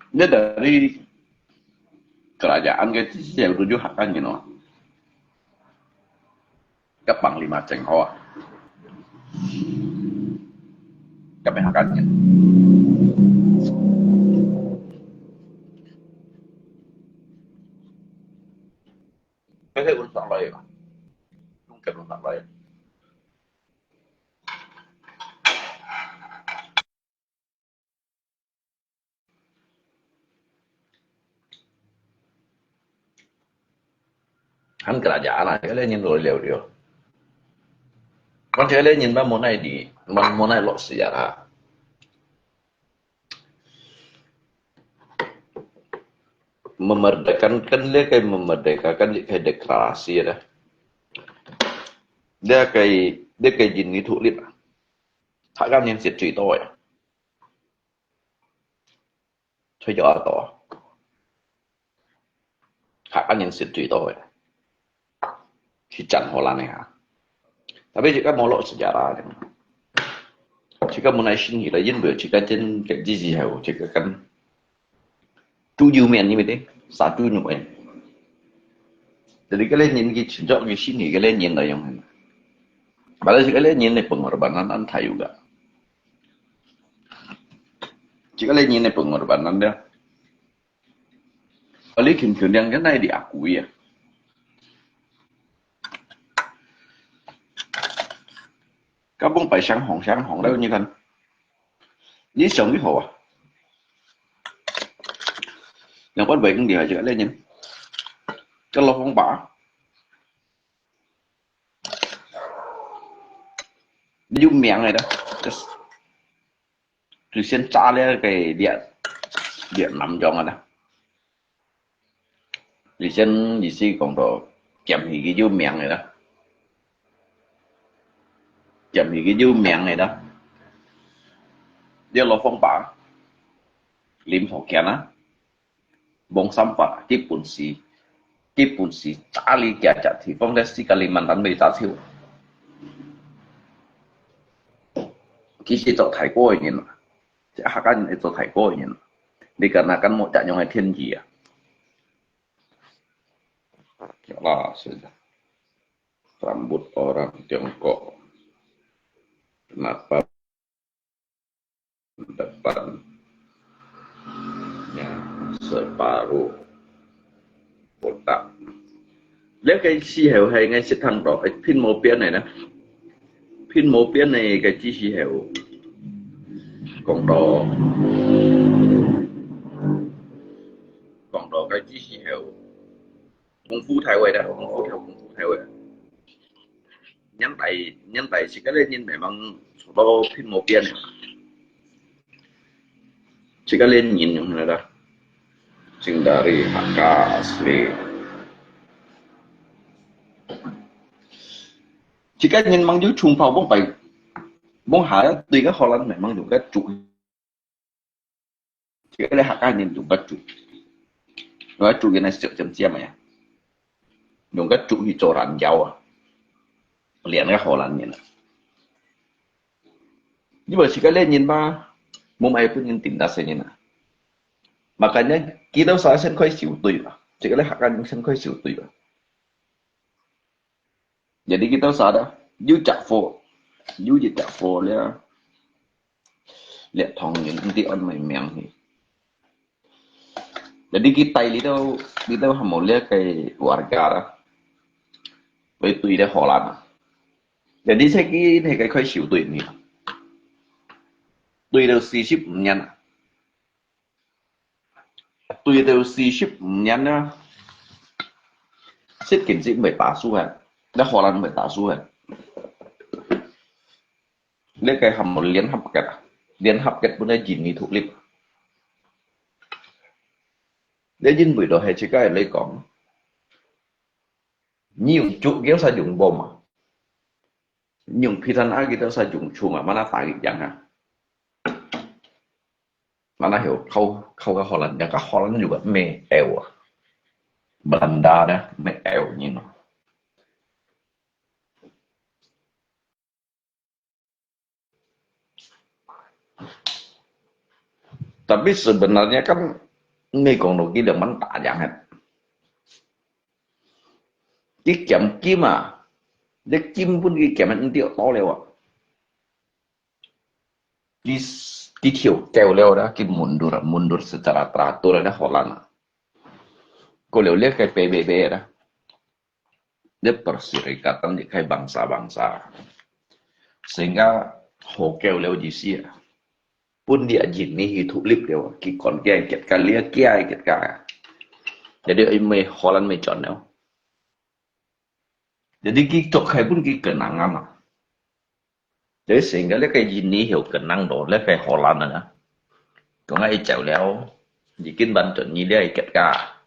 Ini dari kerajaan ke sisi yang tujuh akan you know. Ke panglima Cheng Ho. Kami akan you. Kaya unsa lai. Nung kaya unsa lai. 很个啦，呀，个人都了了。我这个人嘛，无奈的，无无奈落实啊。 Memerdekakan, kan dia kai memerdekakan, dia kai deklarasi ada. Dia kai, dia kai jin itu lit. 客家人食最多个，退休啊多，客家人食最多个，去占荷兰个啊。Tapi自家無落sejarah，自家本來新起來，因為自家真个支持後，自家跟最有名，因為呢，杀猪肉个。Jadi kalian nyin ki cincok ki sini kalian nyin lah yang mana. Padahal si kalian nyin ni pengorbanan an tayo ga. Si kalian nyin ni pengorbanan dia. Kali kin kin yang kan ai di aku ya. Kampung pai siang hong siang hong dah ni kan. Ni siang ni ho ah. Yang pan bai keng di ha si kalian nyin. Kan lo phong ba. Ni yung miang ai dah. Just 佢先炸了个越越南洋啊啦。佢先意思講到鹹魚个有名个啦，鹹魚个有名个啦。你落風吧，淋好鹹啊！ Bông Sampah，基本是，基本是炸你家家地方个世界里面人未炸超。其實做大哥个人啊，即客家人係做大哥个人啊，你敢若敢無一樣个天意啊？Lah, sudah. Rambut orang Tiongkok. Kenapa depannya separuh botak. 這个時候係𠊎識聽到，誒，片無變个呢。片無變个个知識後，講到，講到个知識後， 功夫大會啦，功夫跳功夫大會。Nhân tài nhân tài si kalian nyin memang sudah pin mau pian. Si kalian nyin yang mana dah? Sing dari Hakka asli. Si kalian nyin mang ju chung pau bông pai bông hai tùy cái Holland memang juga cuk. Chỉ có Hakka nyin dùng cái trụ. Dùng cái trụ cái này sửa chấm chém mày à. Dùng cái trụ thì cho rắn giáo à. Liền cái Holland nyin à. Như vậy chỉ có lên nyin ba, mông ai cũng nyin tìm ra sẽ nyin à. Makanya kita usaha sen khoi siu tui à. Chỉ có Hakka nyin sen khoi siu tui à. Jadi kita sada, yu cak fo, yu je cak fo lia, lia thong yin, nanti on mai miang hi. Jadi kita li tau, li tau hamo lia kai warga la, bai tui lia Holland. Jadi saya kini kai kai siu tui ni. Tui lia si sip nyan. Tùy theo sự xếp nhận á, xếp kiến sĩ mới ta su hả, đã khó lắm mới ta su hả. Lẽ cái hàm một liên hợp kết, liên hợp kết bữa nay gì ni thuộc lip. Lẽ dính buổi đó hay chỉ cái lấy con. Nhiều chủ kéo xa dùng bom à. Nhiều phi thân ác kita sa dùng chung à, mà nó phải gì chẳng hả. Mana hiểu khâu khâu cái Holland, cái Holland juga mê eo. Belanda dah mê eo ni no. Tapi sebenarnya kan mê kong no ki dengan tak jangan. Ki kiam kim à, dia kim pun ki kiam nanti tau lewat. Ki ki thiu kêu leo dah, ki mundur, mundur secara teratur dah Holland. Ko leo leo kai P B B dah. Dia perserikatan di kai bangsa-bangsa. Sehingga ho kêu leo di sia. Pun dia jin ni hi thu lip leo, ki kon kia kiat ka lia kia kiat ka. Jadi ai mai Holland mai chọn leo. Jadi ki chok khai pun ki kenangan ah. Jadi sehingga leh kai yin ni hiu kenang do leh kai Holland na. Kong ai chau leo, di kin ban chọn ni leh ai ket ka.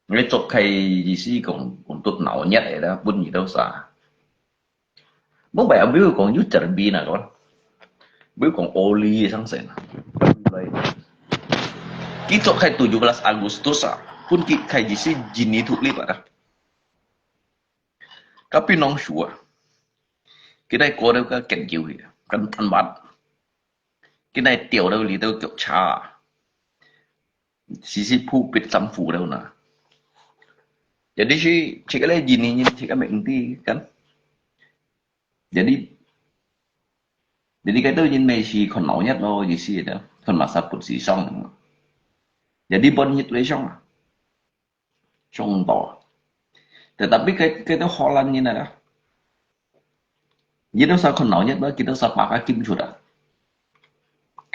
Ngai chok khai di si kong untuk nau nyat ai da pun ni dau sa. Mong bai ambil kong yu cerbi na kon. 會講Oli个生成啊。佢做開tujuh belas Agustus啊，分佢開始是印尼獨立啊。Tapi nong sure啊，佢在過了个研究去，跟單玩，佢在掉了裡頭腳叉啊，時時鋪別衫褲了呢。Jadi si cik le Jini ni cik ame inti kan. Jadi jadi kata Jin mai si kon nau nyet lo, isi ada kon masa put si song. Jadi bon nyet le song. Song to. Tetapi kata Holland ni ada. Jadi sa kon nau nyet lo, kita sa pa ka kim chuda.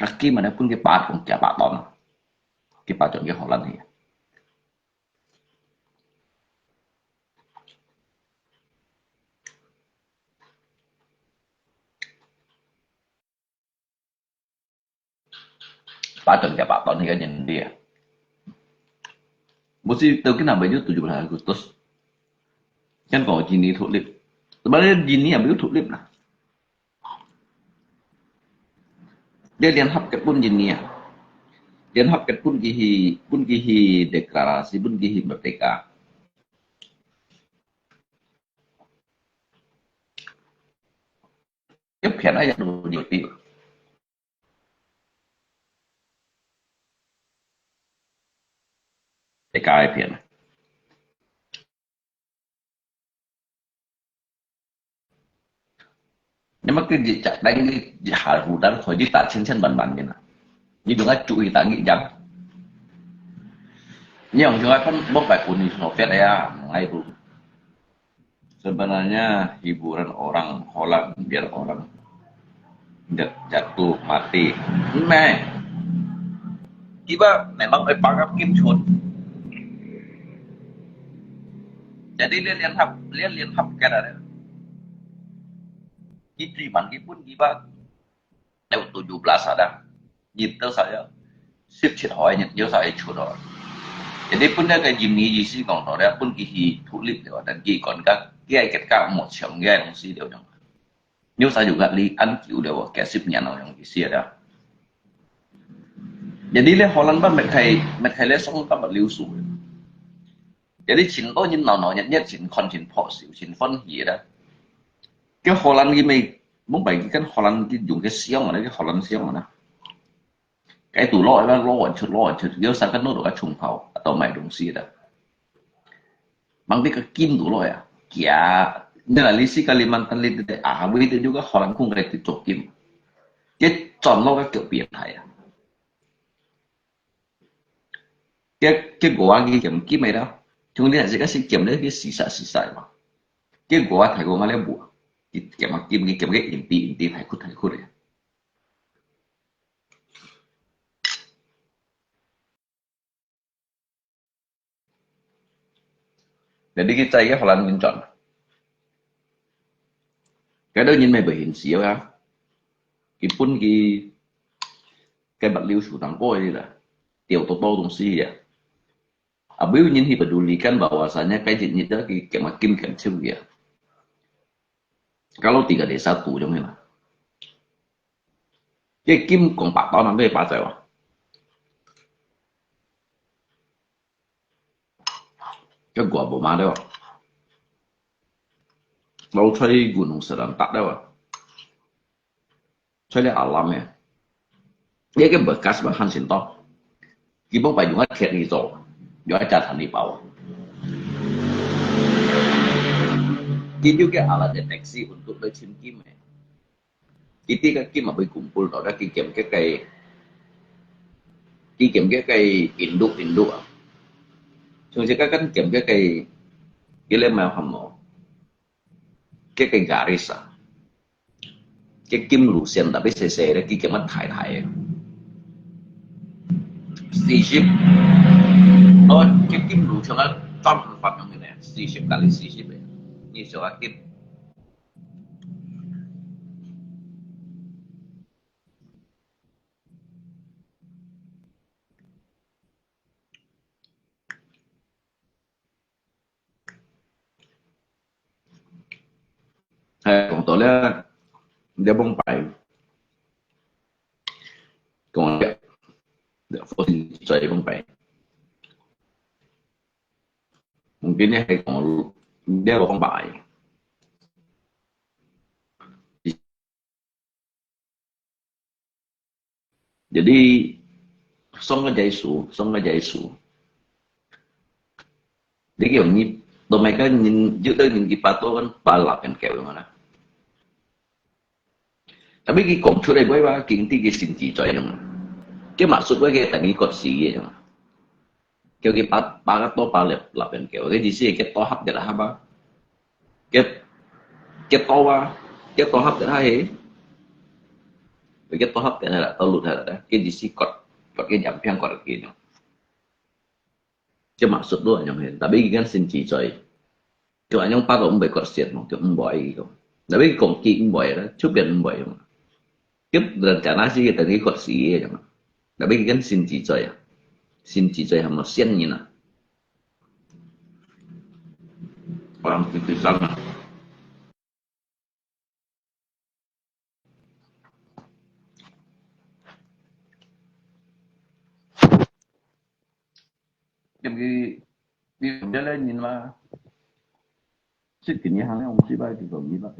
Ka kim ada pun ke pat kong kia pat ton. Ke pat ton ke Holland ni. Patton ke patton ke nyen dia. Musti tau kena baju tujuh belas Agustus. Kan kau Jini tulip. Sebenarnya Jini apa tulip lah. Dia Liên Hợp Quốc pun Jini ah. Liên Hợp Quốc pun kihi pun kihi deklarasi pun kihi merdeka. Cái phiền ấy là đủ nhiều tỷ. Cái cái phiền. Nhưng mà cái gì chạy đánh cái gì hại hù đắng khỏi đi ta chen chen bắn bắn như nào. Như chúng ta chú ý ta nghĩ rằng. Nhưng chúng ta không, không phải ổn định nó phép đấy à, ngay đủ. Sebenarnya hiburan orang Holland biar orang jat-, jatuh mati. Meh. Kiba memang oi pangap kim chun. Jadi Liên, Liên Hợp, Liên, Liên Hợp cái đó. Ki truy mắn ki pun kiba. Nếu tujuh belas ada. Nyit tơ saya. Sip chit hỏi nyit yo saya chun rồi. Jadi pun dia cái gì mi gì si kong đó, dia pun kihi thu lip dia, dan ki kon ka, ki ai ket ka một triệu cái đồng si dia. Nếu saya juga li ăn chịu dia, cái sip nhàn orang gì si ada. Jadi le Holland ba met khai, met khai le song ba liu su. Jadi chính tôi nhìn nó nó nhất nhất chính con chính phó xíu, chính phân gì đó. Cái Holland cái mi, mong bài cái Holland cái dùng cái siêu mà cái Holland siêu mà. Cái tủ lọ đó, lọ ăn chụp, lọ ăn chụp, nếu sao cái nó được cái trùng pháo, tao mày đồng si đó. Mang đi cái kim tủ lọ à, kia, nên là lý sĩ Kalimantan lý tế, à, vì thế juga Holland cũng cái tự chụp kim. Cái chọn lọ cái kiểu biến thái à. Cái, cái của anh cái kiểm kim này đó, chúng ta sẽ cái sự kiểm đấy cái xì xả xì xả mà. Cái của anh thầy của anh lấy bùa, cái kiểm mà kim, cái kiểm cái in ti, in ti thầy khút, thầy khút đấy. Jadi kita ya Holland minton. Kada nyin may bahin siya ya. Ipun ki kay bat liu su tang ko ya. Tiaw to to tong si ya. Abiu nyin hi pedulikan bahwasanya kay jit nyit ya ki kema kim kem chiu ya. Kalau tiga desa tu jong ya. Cái kim kong bạc tao nằm đây bạc chạy à. Cái gua bộ mà đấy à. Lâu chơi gùn hùng sơ đàn tạc đấy à. Chơi lẽ alam ya. Cái cái bekas mà hàn xin to. Cái bông phải dùng hết thiệt đi rồi. Dùng hết trả thẳng đi bảo. Cái như cái ala deteksi untuk lấy chim kim này. Iti ka kim abui kumpul tau da ki kem ke kai, ki kem ke kai induk induk ah. Chung si ka kan kem ke kai ile mai ham no. Ke kai garis ah. Ke kim lu sian tapi sese de ki kem thai thai. Sisip. Oh, ke kim lu chung a tam pat yang ni. Sisip kali sisip eh. Ni so a kim. Hai, kong to le, dia bông pai. 講了，佛性在講白。我今天還講了個方法。 Jadi，上个耶穌，上个耶穌，你叫你，都每个人，有个人佢巴肚kan巴拉片狗樣啦。Tapi佢講出來會話，佢知佢心自在樣。佢maksud會佢等於割死个樣。 叫佢巴，巴个多巴拉，拉片狗，佢意思係佢多合一合啊。佢，佢多啊，佢多合一下係，佢多合一下啦，多lut下啦，佢意思割，割佢兩片割佢咯。佢maksud都恁樣係，tapi佢kan心自在。 就恁樣巴肚毋會割舌嘛，就毋會个。Tapi講佢毋會啦，出邊毋會嘛。佢人家那時等於割死个嘛。Tapi佢kan心自在啊，心自在係無仙人啊。Orang titisan啊。因為，因為這個人嘛，識今年行了，我們幾百幾個米吧。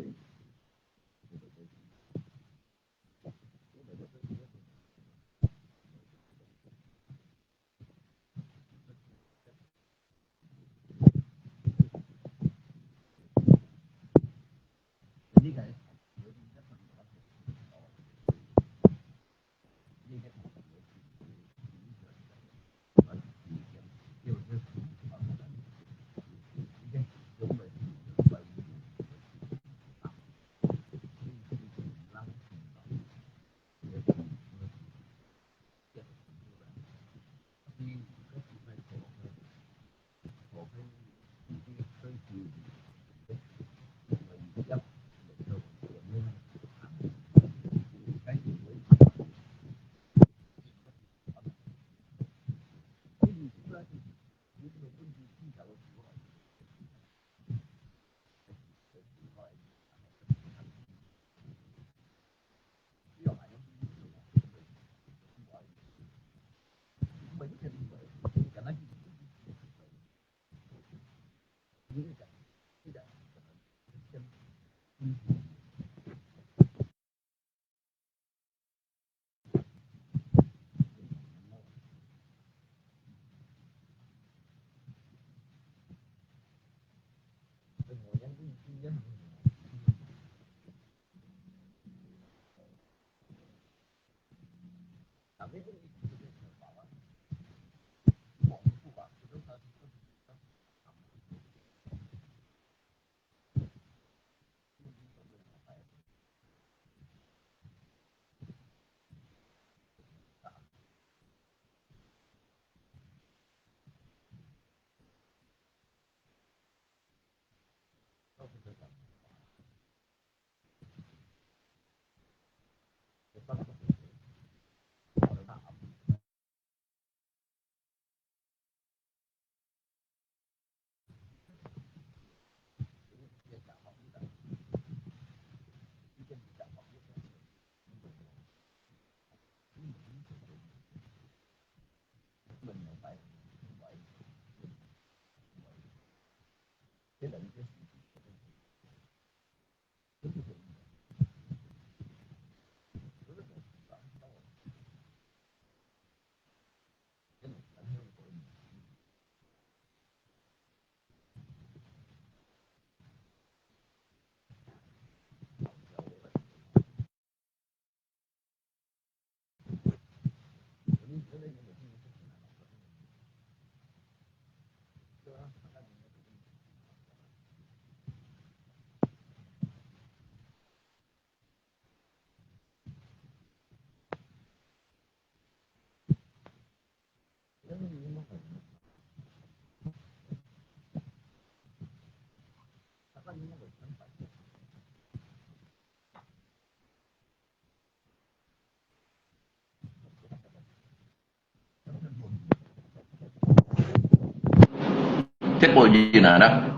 這輩人啊，啦，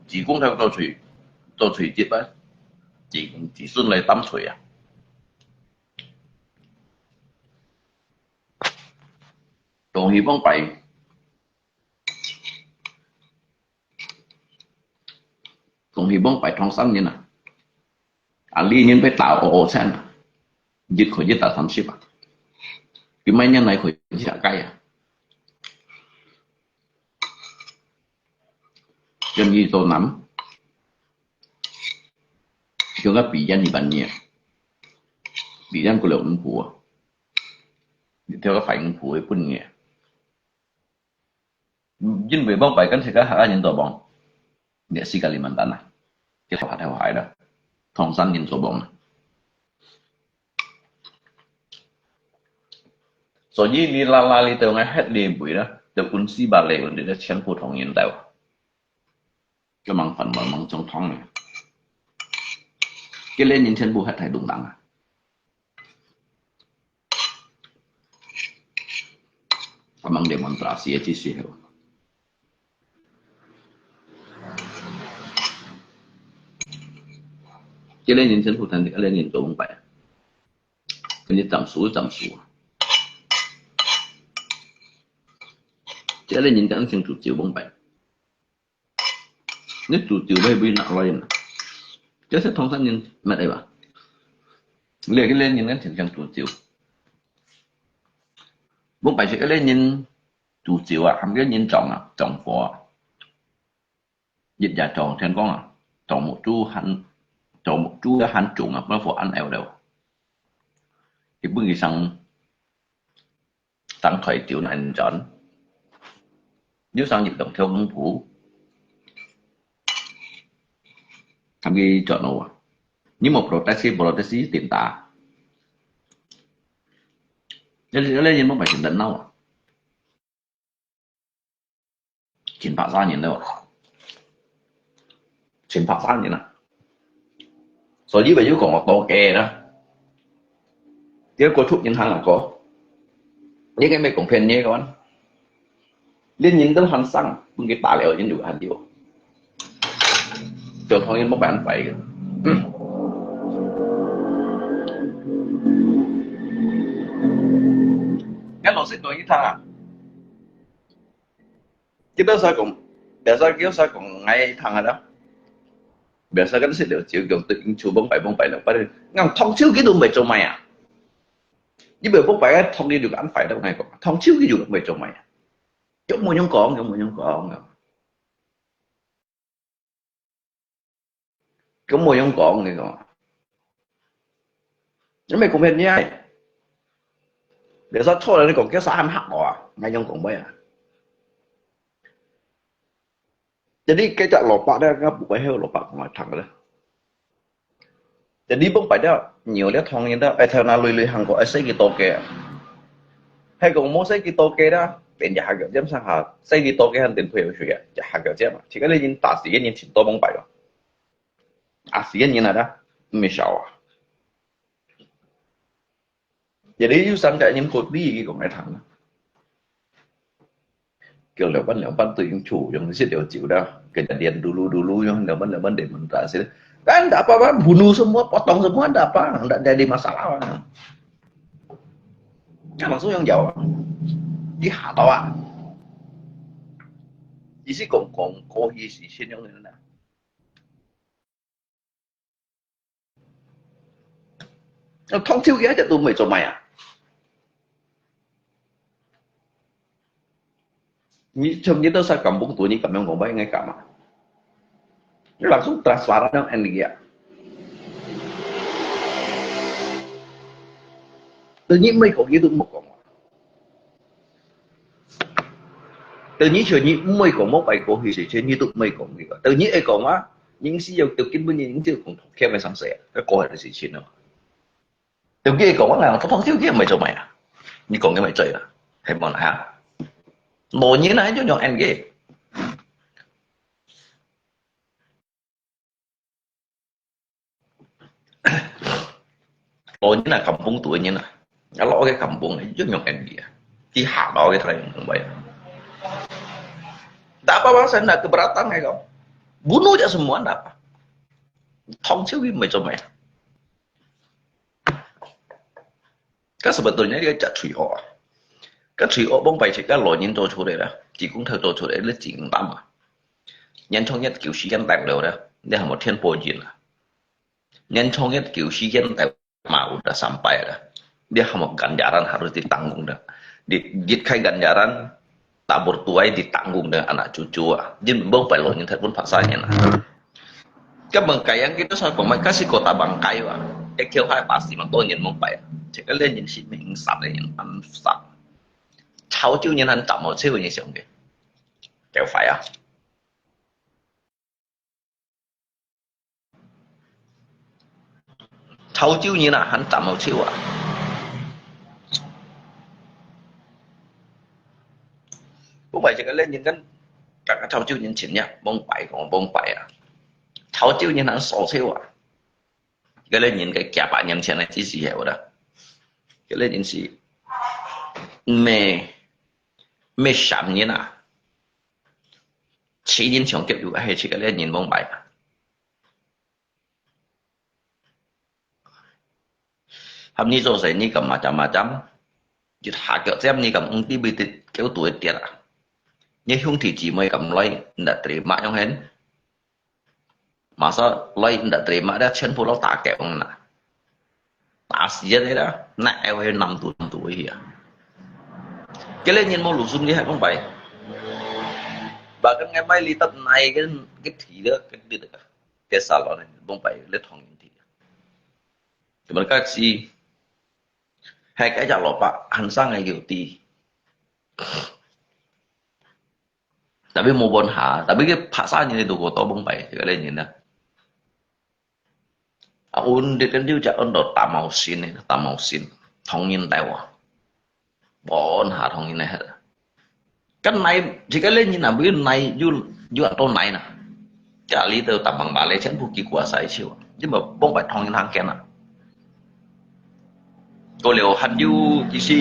自公頭到最，到最接啊，自，自孫來擔罪啊。喜往擺，講起往擺唐山人啊，啊，李仁被打哦哦聲啊，一個一打三十啊，佢買年來可以下街啊，願意做男，像个比人一般年，比人過了五步啊，你跳个快五步的本年。 因為往擺跟自家客家人做幫，你係个你們單啊，這下太壞了，唐山人做幫啊。所以你拉拉你到𠊎歇你位啦，就分四百零，你就全部同人鬥。這忙飯碗忙中湯呢，這類人全部歇在弄堂啊。 Amang demonstrasi aja sih. Kira nyen sen hutan, kira nyen tolong pai. Kini tamsu, tamsu. Kira nyen kan sing tu jiu bong pai. Ni tu jiu bai bui nak lain. Kira se tong san nyen mat ai ba. Lia kira nyen kan sing tu jiu. Bong pai se kira nyen 煮酒啊，含个人撞啊，撞火啊。日夜撞，天光啊，撞目珠還，撞目珠啊還腫啊，不過火還燒了。佢本佢生，生台酒難轉，又生一棟跳公鋪，含佢轉咯啊。你無 protes，protes電打。你你你莫買成等鬧啊！ 千百三年了，千百三年啦。所以佢就講我多个啦。結果出銀行啊，哥，你个咩講騙你个嘛？連人都還生，分佢打了，人就還掉。 交通也無辦法个。嗯。該老師講一趟啊，佢都使講，biasa佢使講𠊎一趟啊啦。Biasa kan食了酒，講對應酬幫拜幫拜兩拜，講燙手佢都毋會做麼啊。你毋會幫拜啊，燙你就安排到𠊎講，燙手佢就毋會做麼啊。有無樣講，有無樣講啊？ 咁無樣講，你講。你咪講咩呢？你說錯了，你講叫啥還黑我啊？𠊎樣講咩啊？Jadi該隻蘿蔔咧，𠊎毋會曉蘿蔔講來聽个咧。Jadi幫拜了，牛了，唐人了，哎，頭那累累行過，哎，使幾多个啊？ 係講無使幾多个啦，變一下腳尖上下，使幾多个還變退後去啊，一下腳尖啊。自家个人打死个人盡多幫拜咯，打死个人來啦，毋係少啊。這裡有三隻人過嚟，佢講來聽啦。叫兩班兩班對應酬，用食了酒啦，跟人練嘟嚕嘟嚕，用兩班兩班練門打死。Kan tak apa-apa, bunuh semua, potong semua, tak apa, tak jadi masalah. 該老師用有啊，你嚇到啊？意思講講過去事情樣樣啊。那燙手佢一隻都毋會做麼啊？ 你從你到晒kampung tu，你敢樣講話應該敢啊？你langsung transparan yang N G啊。對你毋會講，你都毋好講啊。對你像你毋會講，莫拜過去事情，你都毋會講這個。對你會講啊，人是有，有根本人就講，欠个上世啊，該過去个事情咯。 對佢講，𠊎講，通常佢毋會做麼啊？你講佢毋會做啊？係無啦哈？老人啊，就用N G。老人啊，kampung tu人啊，啊，老个kampung就用N G啊，佢嚇到个，佢用講話啊。Tak apa-apa，saya tidak keberatan，𠊎講，bunuh aja semua，tak apa。燙手佢毋會做麼啊？ Kan sebetulnya佢隻喙好啊。該罪惡往擺自家老人做出來啦，自工頭做出來，你真擔啊！年長日久時間長了啦，你還無天保人啊？年長日久時間長 mau dah sampai dah. Dia hamo ganjaran harus ditanggung dah. Di, di kai ganjaran, tabur tuai ditanggung dah anak cucu ah. Jadi mông pai lo nyen thai pun paksa nyen ah. Ka bangkai yang kita sa pamai kasi kota bangkai wa. Ek kêu hai pasti mang to nyen mông pai. Cek ka le nyen si meng sat nyen an sat. Chau chiu nyen han tam mo chiu nyen siang ke. Kêu phải ah. Thâu chiu nyin à, hăn chăm hâu chiu à. Không phải chỉ có lên nhìn cái, cả cái thâu chiu nyin chỉnh nha, bông bảy còn bông bảy à. Thâu chiu nyin hăn sổ chiu à. Cái lên nhìn cái kia bạc nhân钱呢，只是hiểu đó. Cái lên nhìn si mê, mê sắm nyin à. Chỉ nhìn chồng kiếp dù hay chỉ cái lên nhìn bông bảy à. Hăm ni cho sai ni kam macam-macam. Jut ha kêu cem ni kam ung ti bi tit kêu tu tiat ah. Ni hung ti ji moi kam loi nda terima yong hen. Masa loi nda terima dah chen pu lo ta kêu ung na. Ta sia deh dah. Na ewe nam tu nam tu hi ah. Kêu le nyin mo lu sum ni hai bông bai. Ba kan ngai mai li tat nai kan kit thi dah kan dit dah. Kê sa lo ne bông bai le thong yin thi. Kê man ka si. Hai cái chả lo pa, han sang ai kiu ti. Tapi mo bon ha, tapi cái phá sa nyin tu ko to bông bai, cái le nyin na. A un dit kan diu chả ôn do ta mau sin ne, ta mau sin. Thong yin tai wa. Bon ha thong yin ne. Kan nai, chỉ cái lên nhìn là biết nai, yu, yu ăn tô nai nè. Chả lý từ tầm bằng bà lê chén bu kỳ quả sai chiu. Nhưng mà bông phải thong yin hàng kén à. Có liều hẳn yu, chỉ si.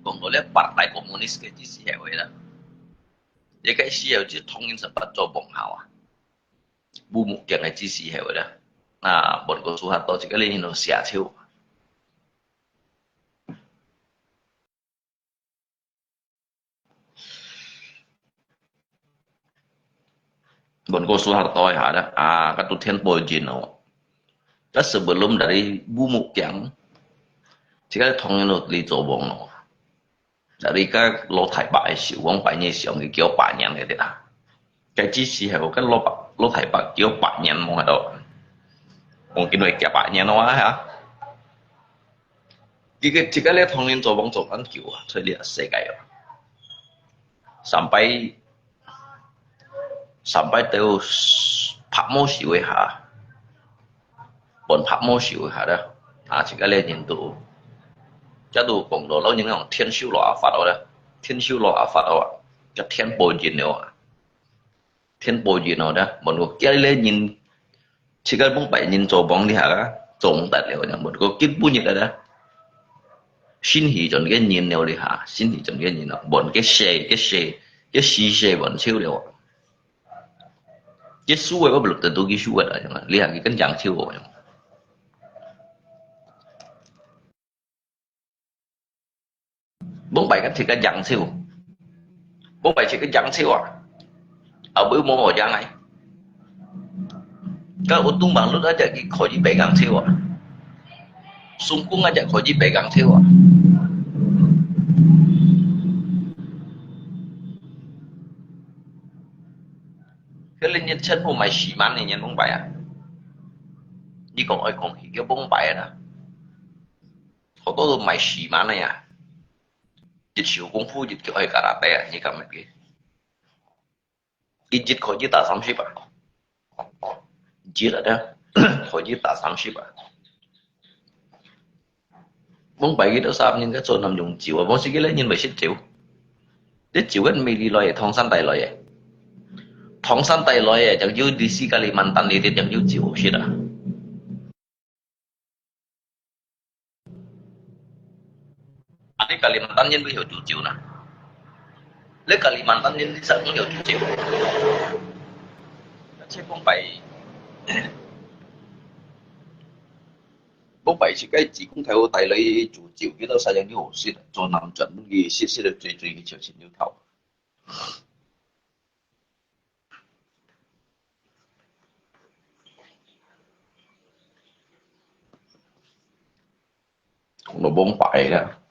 Còn có lẽ Partai Komunis cái chỉ si hệ vậy đó. Vậy cái si hệ chỉ thong yin sẽ bắt cho bông hào à. Bu mu kiang cái chỉ si hệ vậy đó. À, bọn có số hạt to chỉ cái lên nhìn nó xia chiu. Bon ko Suharto ha dah, ah, katu Thiên Bồ Jin no. Ka sebelum dari Bumuk Kiang, jika thong no li zo bông no. Dari ka lo Thái Bắc ai siu, wong pai ni siu, ngi kêu pai nian ke dah. Cái chỉ si hay, ka lo Bắc, lo Thái Bắc kêu pai nian mong hay đó. Wong kêu noi kêu pai nian no ha. Cái, cái, chỉ cái lẽ thong niên cho bông cho ăn kiểu, à, thôi đi, à, sẽ cái, à. Sampai, sampai têu Pháp mô siu ha. Bọn Pháp mô siu ha đó. À, chỉ cái lẽ nhìn tụ. Chắc tụ cộng đồ lâu những lòng thiên siu lo à phát đó. Thiên siu lo à phát đó. Cái thiên bồ nhìn nữa à. Thiên bồ nhìn nó đó. Bọn có kia lẽ nhìn chỉ cần bông bảy nhìn cho bông đi hả, trông tại lẽ nó một có kít bút nhiệt đó. Xin hỉ chọn cái nhìn nèo đi hả, xin hỉ chọn cái nhìn nó. Bọn cái xe, cái xe, cái xí xe bọn siêu lẽ. Cái số ấy có được từ cái số ấy đó, lý hả cái cân chẳng siêu rồi. Bông bai kan thịt ka jang siu. Bông bai thịt ka jang siu à. Ở bữa mua màu jang ai. Ka utung bang lut aja ki kho ji bai gang siu à. Sung kung aja kho ji bai gang siu à. Cái linh nhân chân hô mày xì mắn này nhân bông bai à. Đi còn ơi còn hỉ cái bông bai à. Hậu tô mày xì mắn này à. Jit siu kung fu jit kêu ai karate à, ni kam mét ki. Ki jit kho jit ta samsip à. Jit ada, kho jit ta samsip à. Mông bai ki to sap nin ka cho nam yung jiu à, mông si ki le nin bai sit jiu. Dit jiu kan mi li loi, thong san tai loi. Thong san tai loi, jang yu di si Kalimantan li dit jang yu jiu sit à. Ani Kalimantan nhân ví dụ chủ chịu nè. Lấy Kalimantan nhân đi sao cũng dụ chủ chịu. Chứ không phải, không 係自家自公頭帶來煮酒，佢都使用啲好食，做南轉佢食食到最最佢就先要頭。講到忘擺啦。